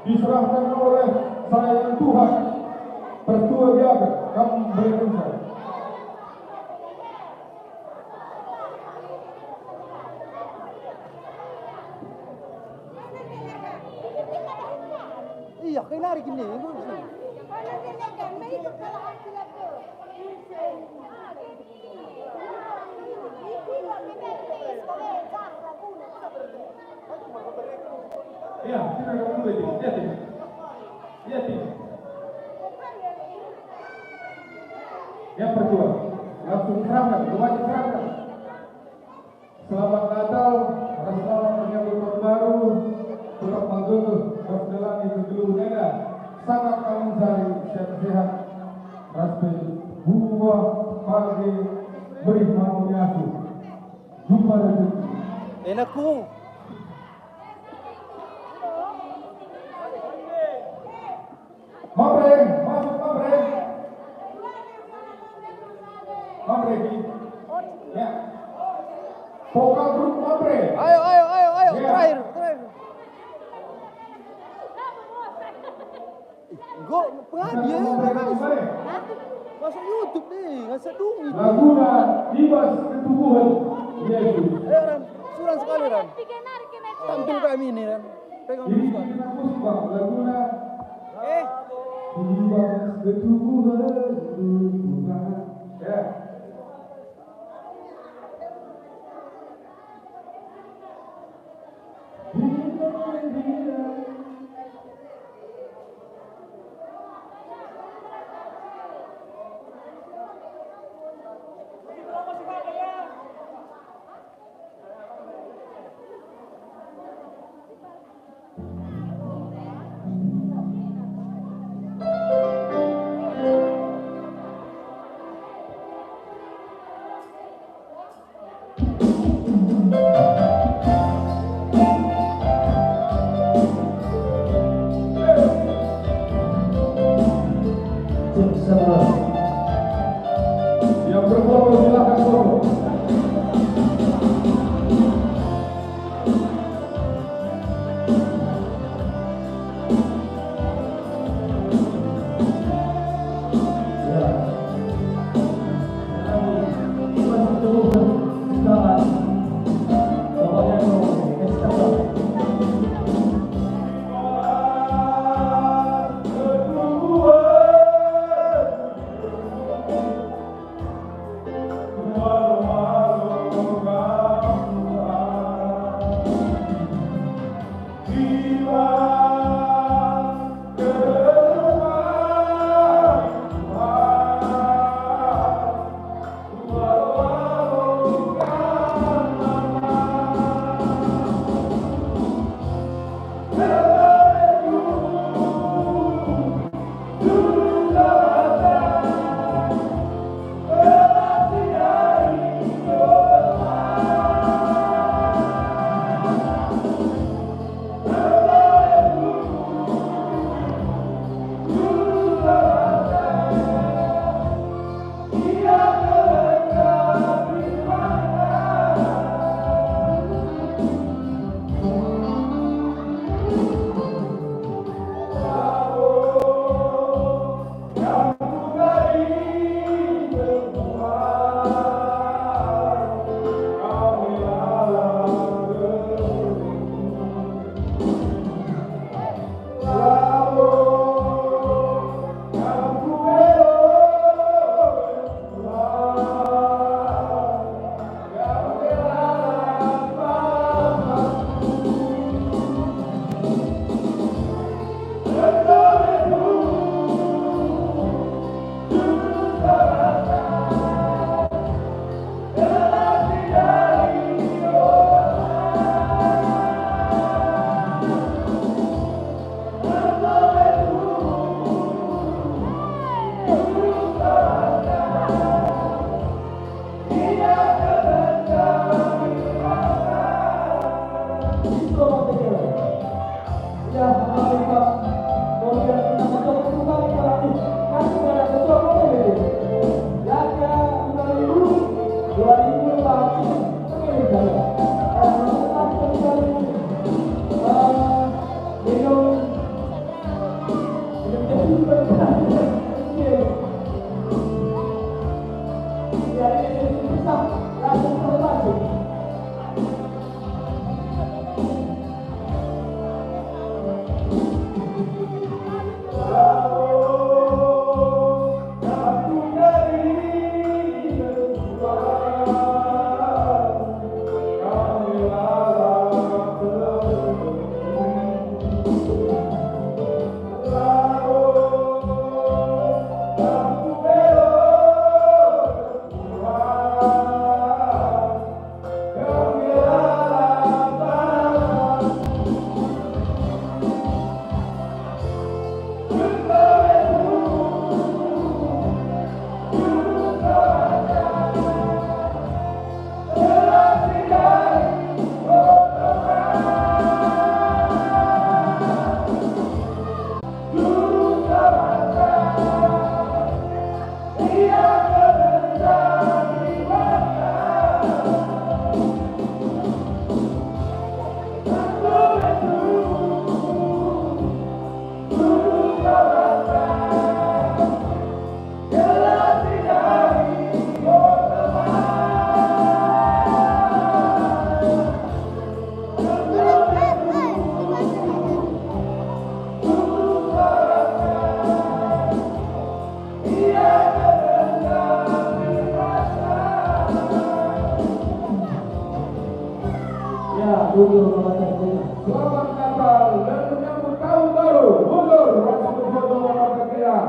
Diserahkan oleh saya Tuhan, pertua biar kamu berdosa. Iya, kai nari gini, enggo sih. Ya, sini dulu, Tim. Ya, Tim. Ya, Tim. Ya, pertua. Langsung serahkan, remaja serahkan. Selamat Natal, ras selamat menyambut Tahun Baru. Tetap magegeh, ras jalani kegeluhen enda. Sangap kami ncari sehat-sehat, ras pe buah pagi, berih manguli asuh. Jumpa lagi. Enak ku. Mamre, masuk Mamre. Mamre, Ki. Ya. Vokal grup Mamre. Ayo, ayo, ayo, ayo. Ya. Terakhir, terakhir. Enggo, pengadi ya, Mamre, guys. Mamre. Masuk YouTube deh, nggak sedungi. Laguna i bas ketubuhen Yesus. Eh, Ran, surang sekali, Ran. Tampil kami ini, Ran. Pegang terus, Ran. Ini kita musik, Bang. Laguna. Eh. I bas ketubuhen Tuhan. Ya. Selamat Natal dan menyambut Tahun Baru. Mundur, masuk ke foto Bapak Kira.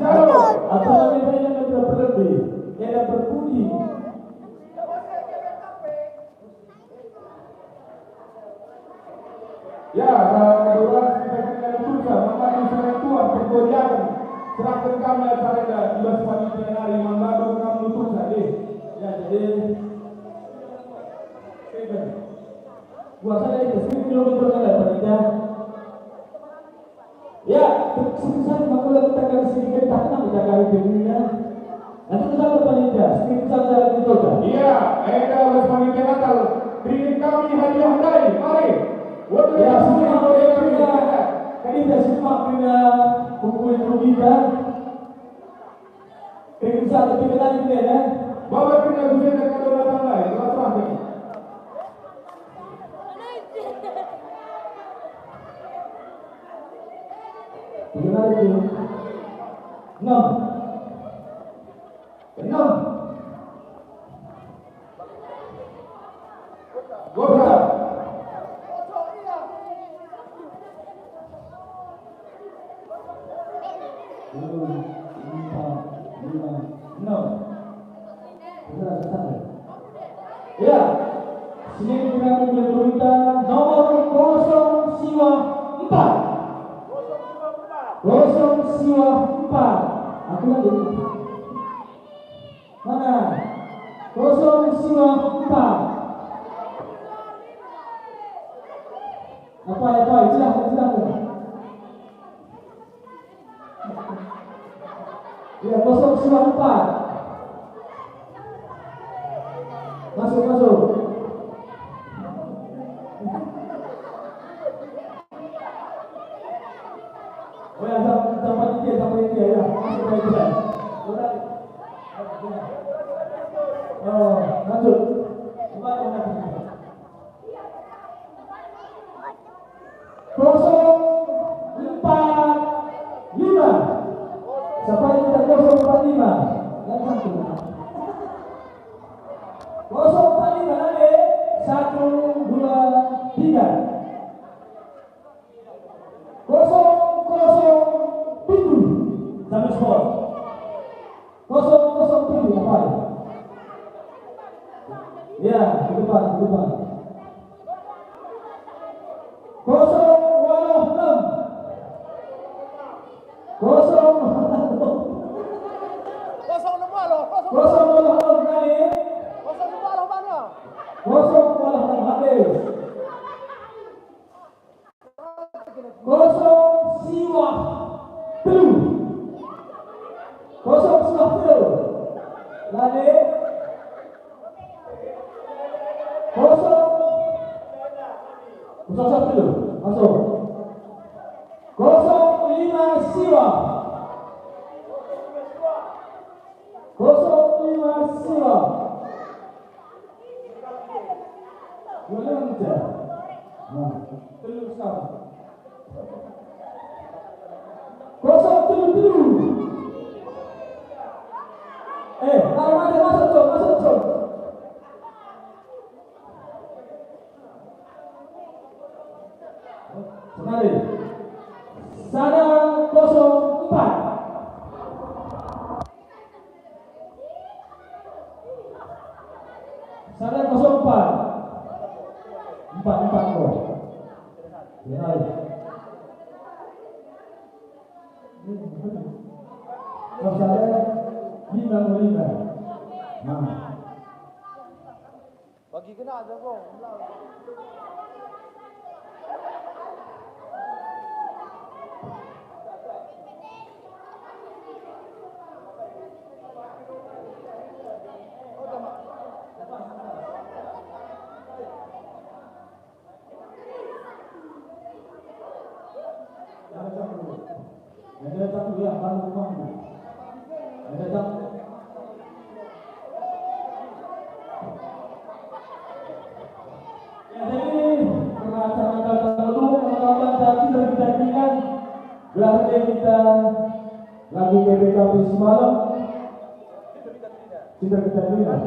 Shalom. Atau kami yang tidak berlebih, yang berpuji. Ya, eh, Lurah kita kena lutursa, memandu serai tuan pergodian. Serahkan kami acara enda, ibas panitia nari, memandu kami lutursa, deh. Ya, jadi, Puasa dari ke sini kilometer ada panitia. Ya, sini saya makulah kita kali sini kita kenal kita kali dunia. Nanti kita ke panitia, sini kita jalan di kota. Iya, enda bas panitia Natal. Beri kami hadiah ndai, mari. Waduh, ya, semua orang yang punya. Kan kita semua punya kumpul kita. Pengen bisa lebih kenal gitu ya, kan? Bapak kena gusenda kado datang lain, telah terakhir. Kenal itu. Enam. Enam. Gota. Dua, empat, lima, enam. Benar, benar. Ya. Sini kita berita nomor kosong siwa empat. Kosong siwa empat. Aku lagi. Mana? Kosong siwa empat. Apa, apa? Silahkan, silahkan. Ya, kosong siwa empat. Masuk, masuk. Oh ya, sam-, sampai dia, sampai dia, ya. Sampai dia. Oh, lanjut. Kosong empat lima. Sampai kita kosong empat lima. Dan satu. Kosong empat lima lagi. Satu, dua, tiga. Kosong kosong pitu. Sampai skor. Kosong kosong pitu, apa? Ya, ke depan, ke depan. Kosong waluh enam. Kosong. Kosong enam waluh, kosong. Kosong waluh enam kali. Kosong enam waluh mana? Kosong waluh enam habis. Kosong siwah telu. Kosong siwah telu. Lani. Kosong. Kosong siwah telu. Masuk. Kosong lima siwah. Kosong lima siwah. Ulang aja. Nah, telu sama. Kosong telu telu. Eh, taruh aja, masuk, Cok, masuk, Cok. Senari. Sada kosong empat. Sada kosong empat. Empat, empat, oh. Senari. Kalau saya lima, lima. Nah. Bagi kena aja, Bro. Ada satu, ya, baru rumahnya. Ada satu. Ya, jadi, karena acara Natal tanggal dua, maka bangsa kita, kita ingat, berarti kita lagu K P K P semalam. Cinta kita ingat.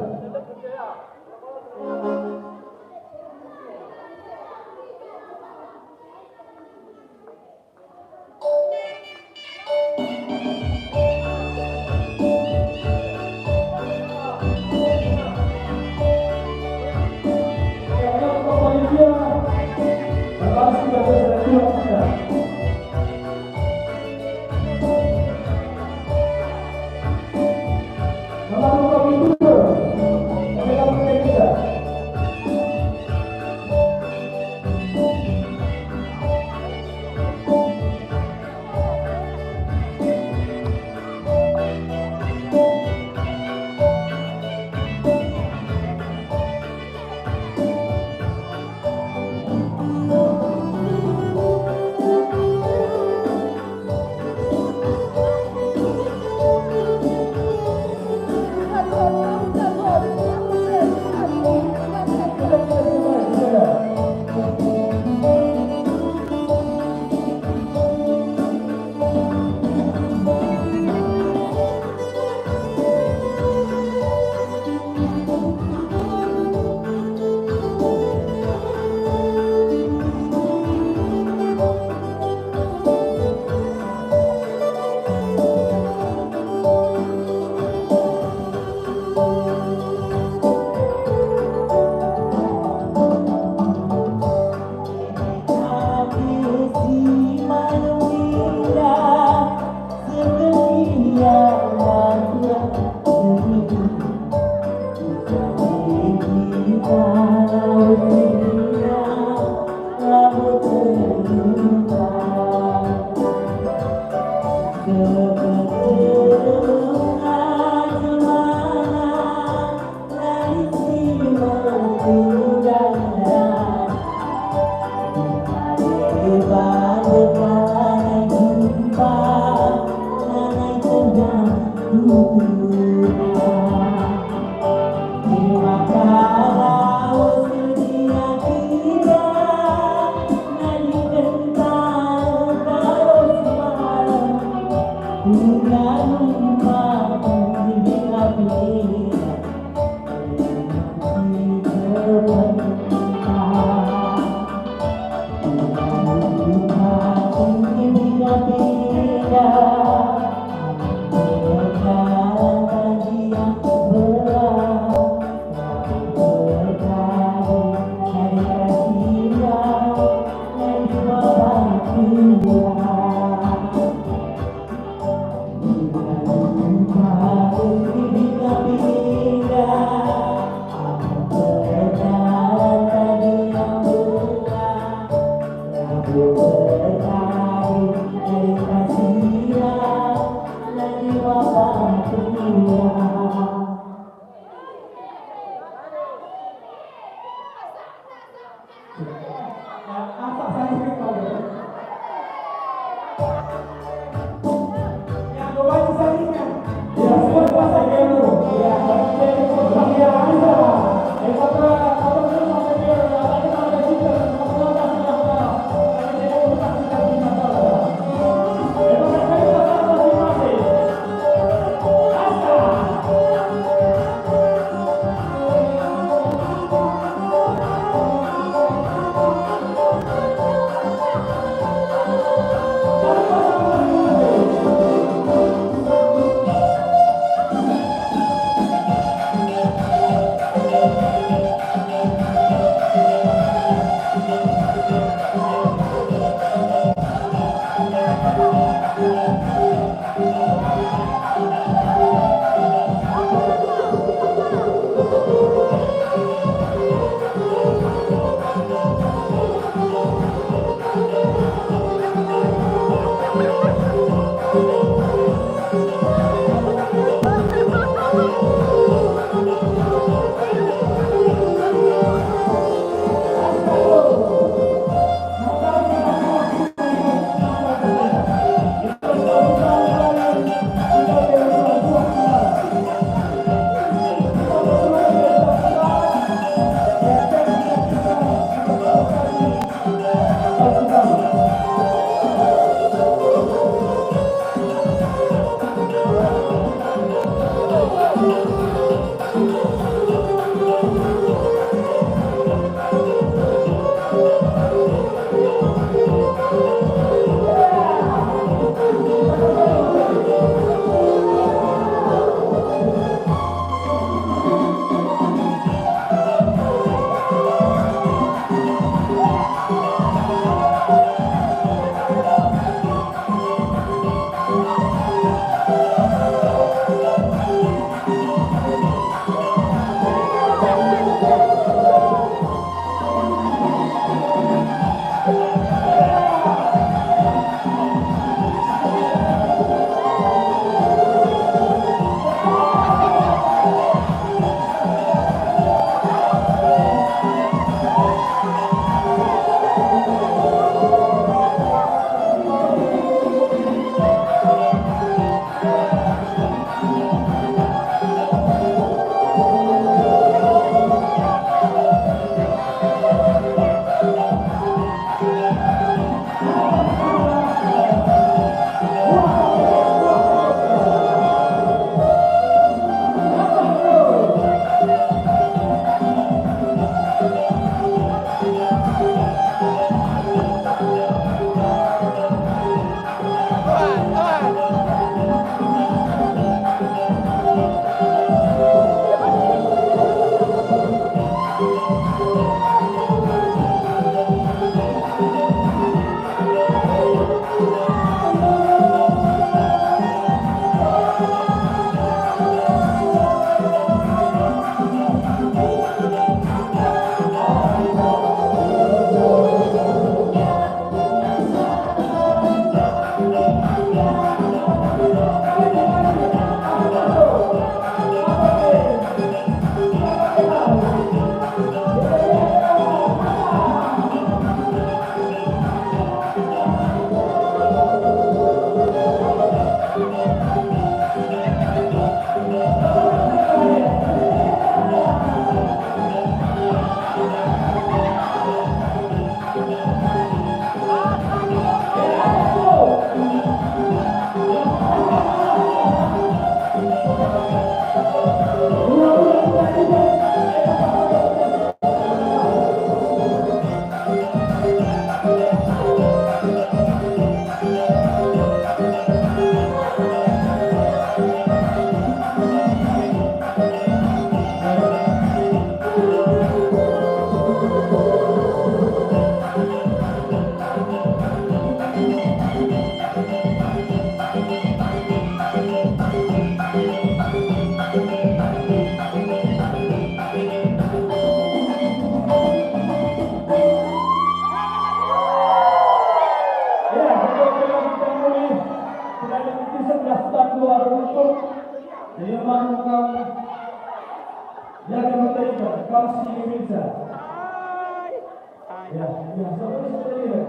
Ya, ya, sampai sudah ini.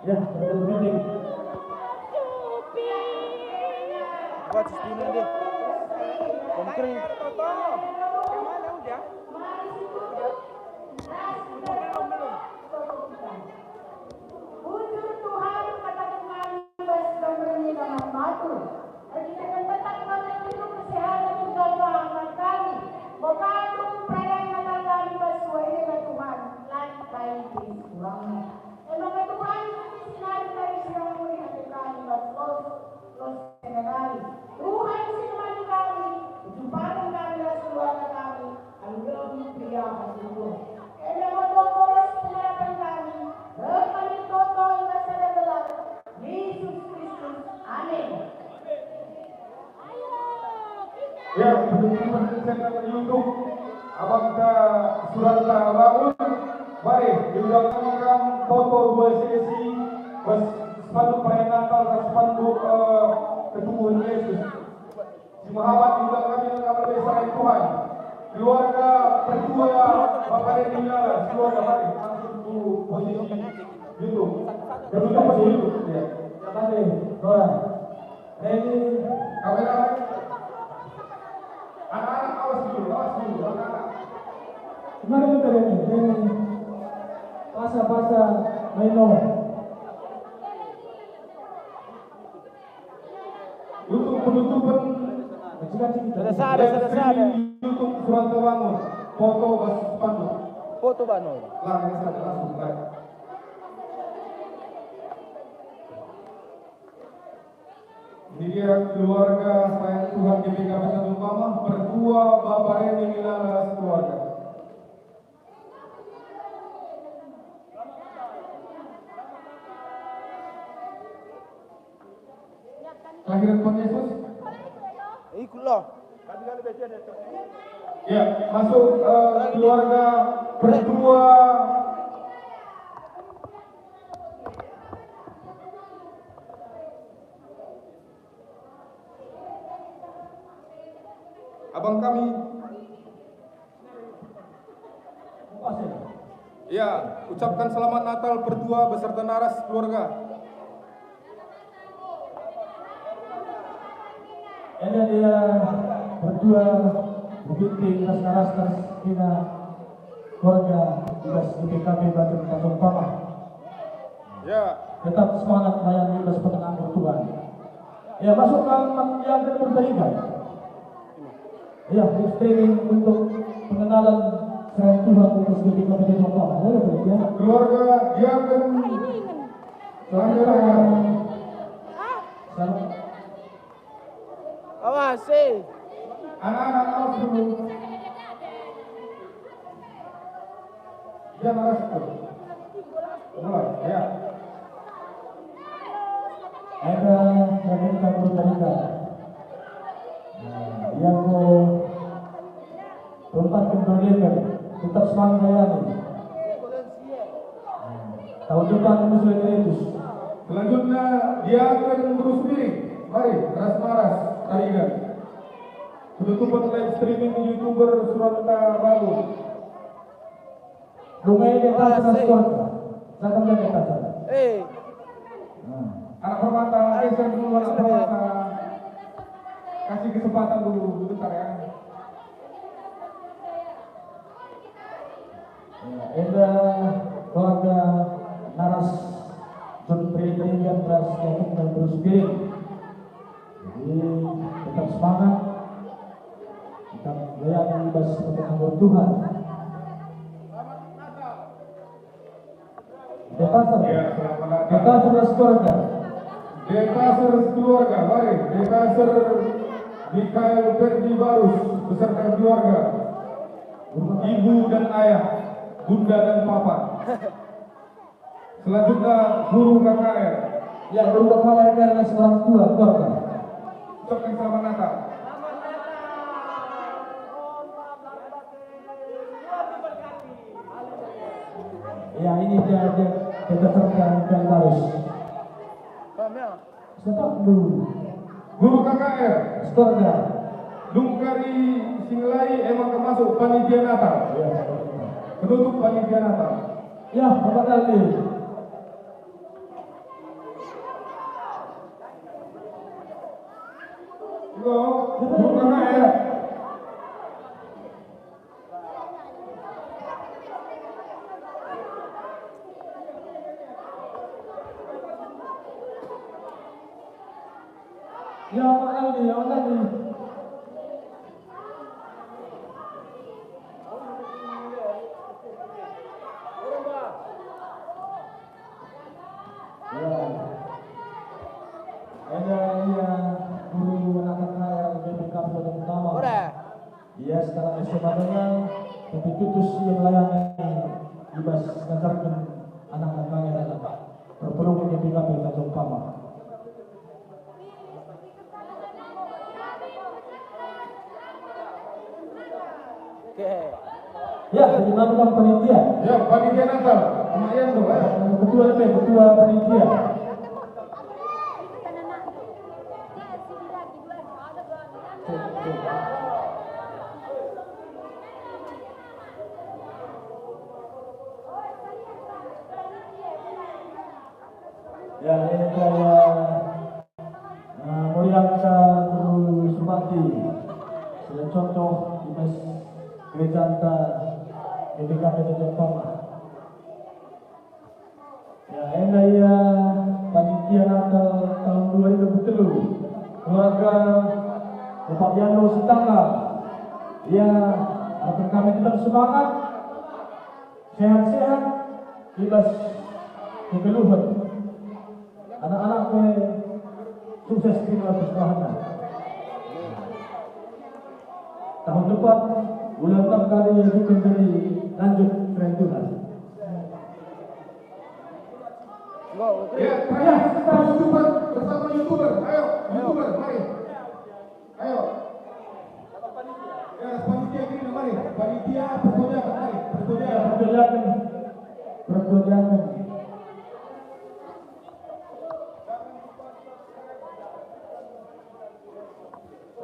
Ya, betul, betul. Buat sistemnya deh. Konkret. Bujur Tuhan kataken kami bas gambar nina man batu. Erkiteken tetap kami hidup kesehatan kegaga anak kami. Bokadu perayaan Natal kami bas suari Tuhan, lanai kai pe si kurangna. E maka Tuhan, sinari-nari si ramburi ate kami bas los, los Tuhan si nemani kami, ujumpaken kami ras keluarga kami, alu lebe pria ate Tuhan. Enda me boros pengarapen kami, reh kami toto i bas sada gelar, Yesus Kristus. Amin. Ya, penutupan saya akan YouTube. Abang ta Suranta Bangun. Mari, diundang kami kam foto dua sesi. Bas spanduk perayaan Natal, bas spanduk, eh, ketubuhan Yesus. Si mehabat diundang kami kam desa Tuhan. Keluarga pertua Bapak Reni Nala, keluarga mari langsung ku posisi YouTube. Ketutupan YouTube, ya. Ya, mari, Nora. Reni. Kamera. Anak-anak, awas dulu, awas dulu, anak-anak. Mari kita Reni, Reni. Pasa, pasa, main no. Untuk penutupan, ada, ada, ada, ada. Streaming YouTube Suranta Bangun, foto bas spanduk. Foto Bangun. Lah, ini saja, langsung, baik. Ini dia keluarga sayang Tuhan G B K P Tanjung Pamah, pertua Bapak Reni Milana sekeluarga. Kelahiran Tuhan Yesus? Ikutlah. Ya, masuk, eh, keluarga pertua. Abang kami. Ya, ucapkan selamat Natal pertua beserta naras keluarga. Enda dia pertua Bupati ras naras ras kina keluarga i bas G B K P Baten Tanjung Pamah. Ya. Tetap semangat melayani i bas pertengahan Tuhan. Ya, masukkan Mat Yagen Nurtaliga. Ya, live streaming untuk pengenalan serayan Tuhan untuk G B K P Tanjung Pamah. Boleh, boleh, ya. Keluarga Yagen Nurtaliga. Selamat. Awas, eh. Anak-anak, awas dulu. Jangan awas dulu. Mulai, ya. Enda, ya, kita bercerita. Nah, yang mau Tempat kembali, tetap semangat melayani. Tahun depan musuh itu. Selanjutnya, Diaken Bruce Piring. Mari, ras-maras, tarigan. Penutupan live streaming YouTuber Suranta Bangun. Rumah ini atas, atas, atas. Jangan lihat atas. Eh. Nah. Anak permata, geser dulu anak permata. Kasih kesempatan dulu, bentar ya. Ya, enda keluarga naras John Freddy dan ras Yakin dan Bruce Piring. Jadi, tetap semangat. Kita layani bas penganggur Tuhan. Detaser. Ya, selamat datang. Detaser sekeluarga. Detaser sekeluarga, mari. Detaser Mikael Ferdi Barus beserta keluarga. Ibu dan ayah, bunda dan papa. Selanjutnya, guru K K R. Ya, guru K K R adalah seorang tua keluarga. Ucapkan selamat Natal. Ya, ini dia, dia, dia peserta yang harus. Stop dulu. Guru K K R. Sekeluarga. Dungkari Singelai emang termasuk panitia Natal. Ya. Penutup panitia Natal. Ya, Bapak Dandi. Lo, buka ya. Ya, Pak Aldi, ya, Pak Aldi. Ya. Enda ia guru anak K K R B P K Kabupaten Utama. Ora. Ia sekarang S M A denga, tapi tutus ia melayani i bas ngajarken anak-anak enda. Perpulungen G P K P Tanjung Pama. Oke. Ya, terima kasih panitia. Ya, panitia Natal, Mak Yanto, ya. Ketua L P, ketua panitia. Ya, ini saya, eh, Murianca Guru Sumpati. Sebagai contoh di mes gereja anta G P K P Tanjung Pama. Ya, enda ia panitia Natal tahun dua ribu telu. Keluarga Bapak Yano Sitanggang. Ya, harapken kami tetap semangat, sehat-sehat, i bas kegeluhen. Anak-anak pe sukses di dalam persekolahanna. Tahun depan, ulang tahun kali yang juga jadi lanjut keren Tuhan. Ya, terakhir, kita YouTuber bersama YouTuber. Ayo, YouTuber, mari. Ayo. Ya, panitia gini, mari. Panitia pertojakan, mari. Pertojakan. Pertojakan. Pertojakan.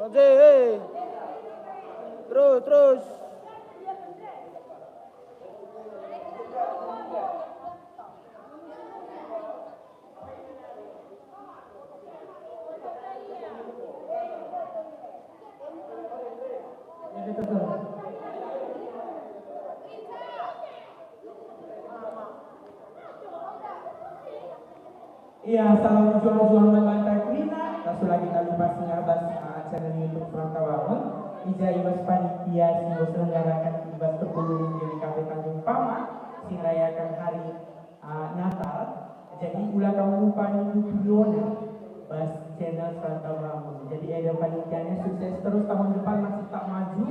Oke, hei. Terus, terus. Iya, salam mejuah-juah man bantai kerina. Langsung lagi kami pas ngabas, uh, channel YouTube Perantauan. Ija i bas panitia si selenggarakan i bas perpulungen G P K P Tanjung Pama, si ngerayakan hari ah, Natal. Jadi, ula kam lupa nindu videona bas channel Serantau Bangun. Jadi, enda panitiana sukses terus, tahun depan masih tetap maju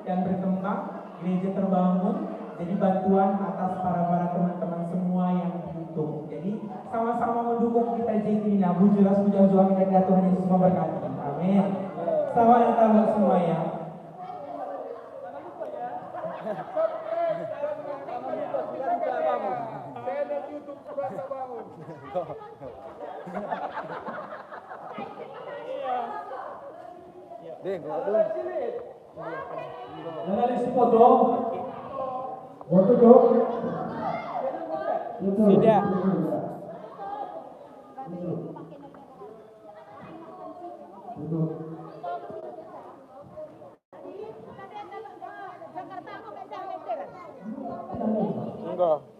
dan berkembang, gereja terbangun. Jadi, bantuan atas para-para teman-teman semua yang didukung. Jadi, sama-sama mendukung kita jadi, nah, bujur ras mejuah-juah kita, kita Tuhan Yesus memberkati. Amin. Selamat Natal buat semua ya. Channel YouTube Perasa Bangun. Deh, gua dong. Jangan isi foto. Foto dong. Sudah. Duduk. Enggak.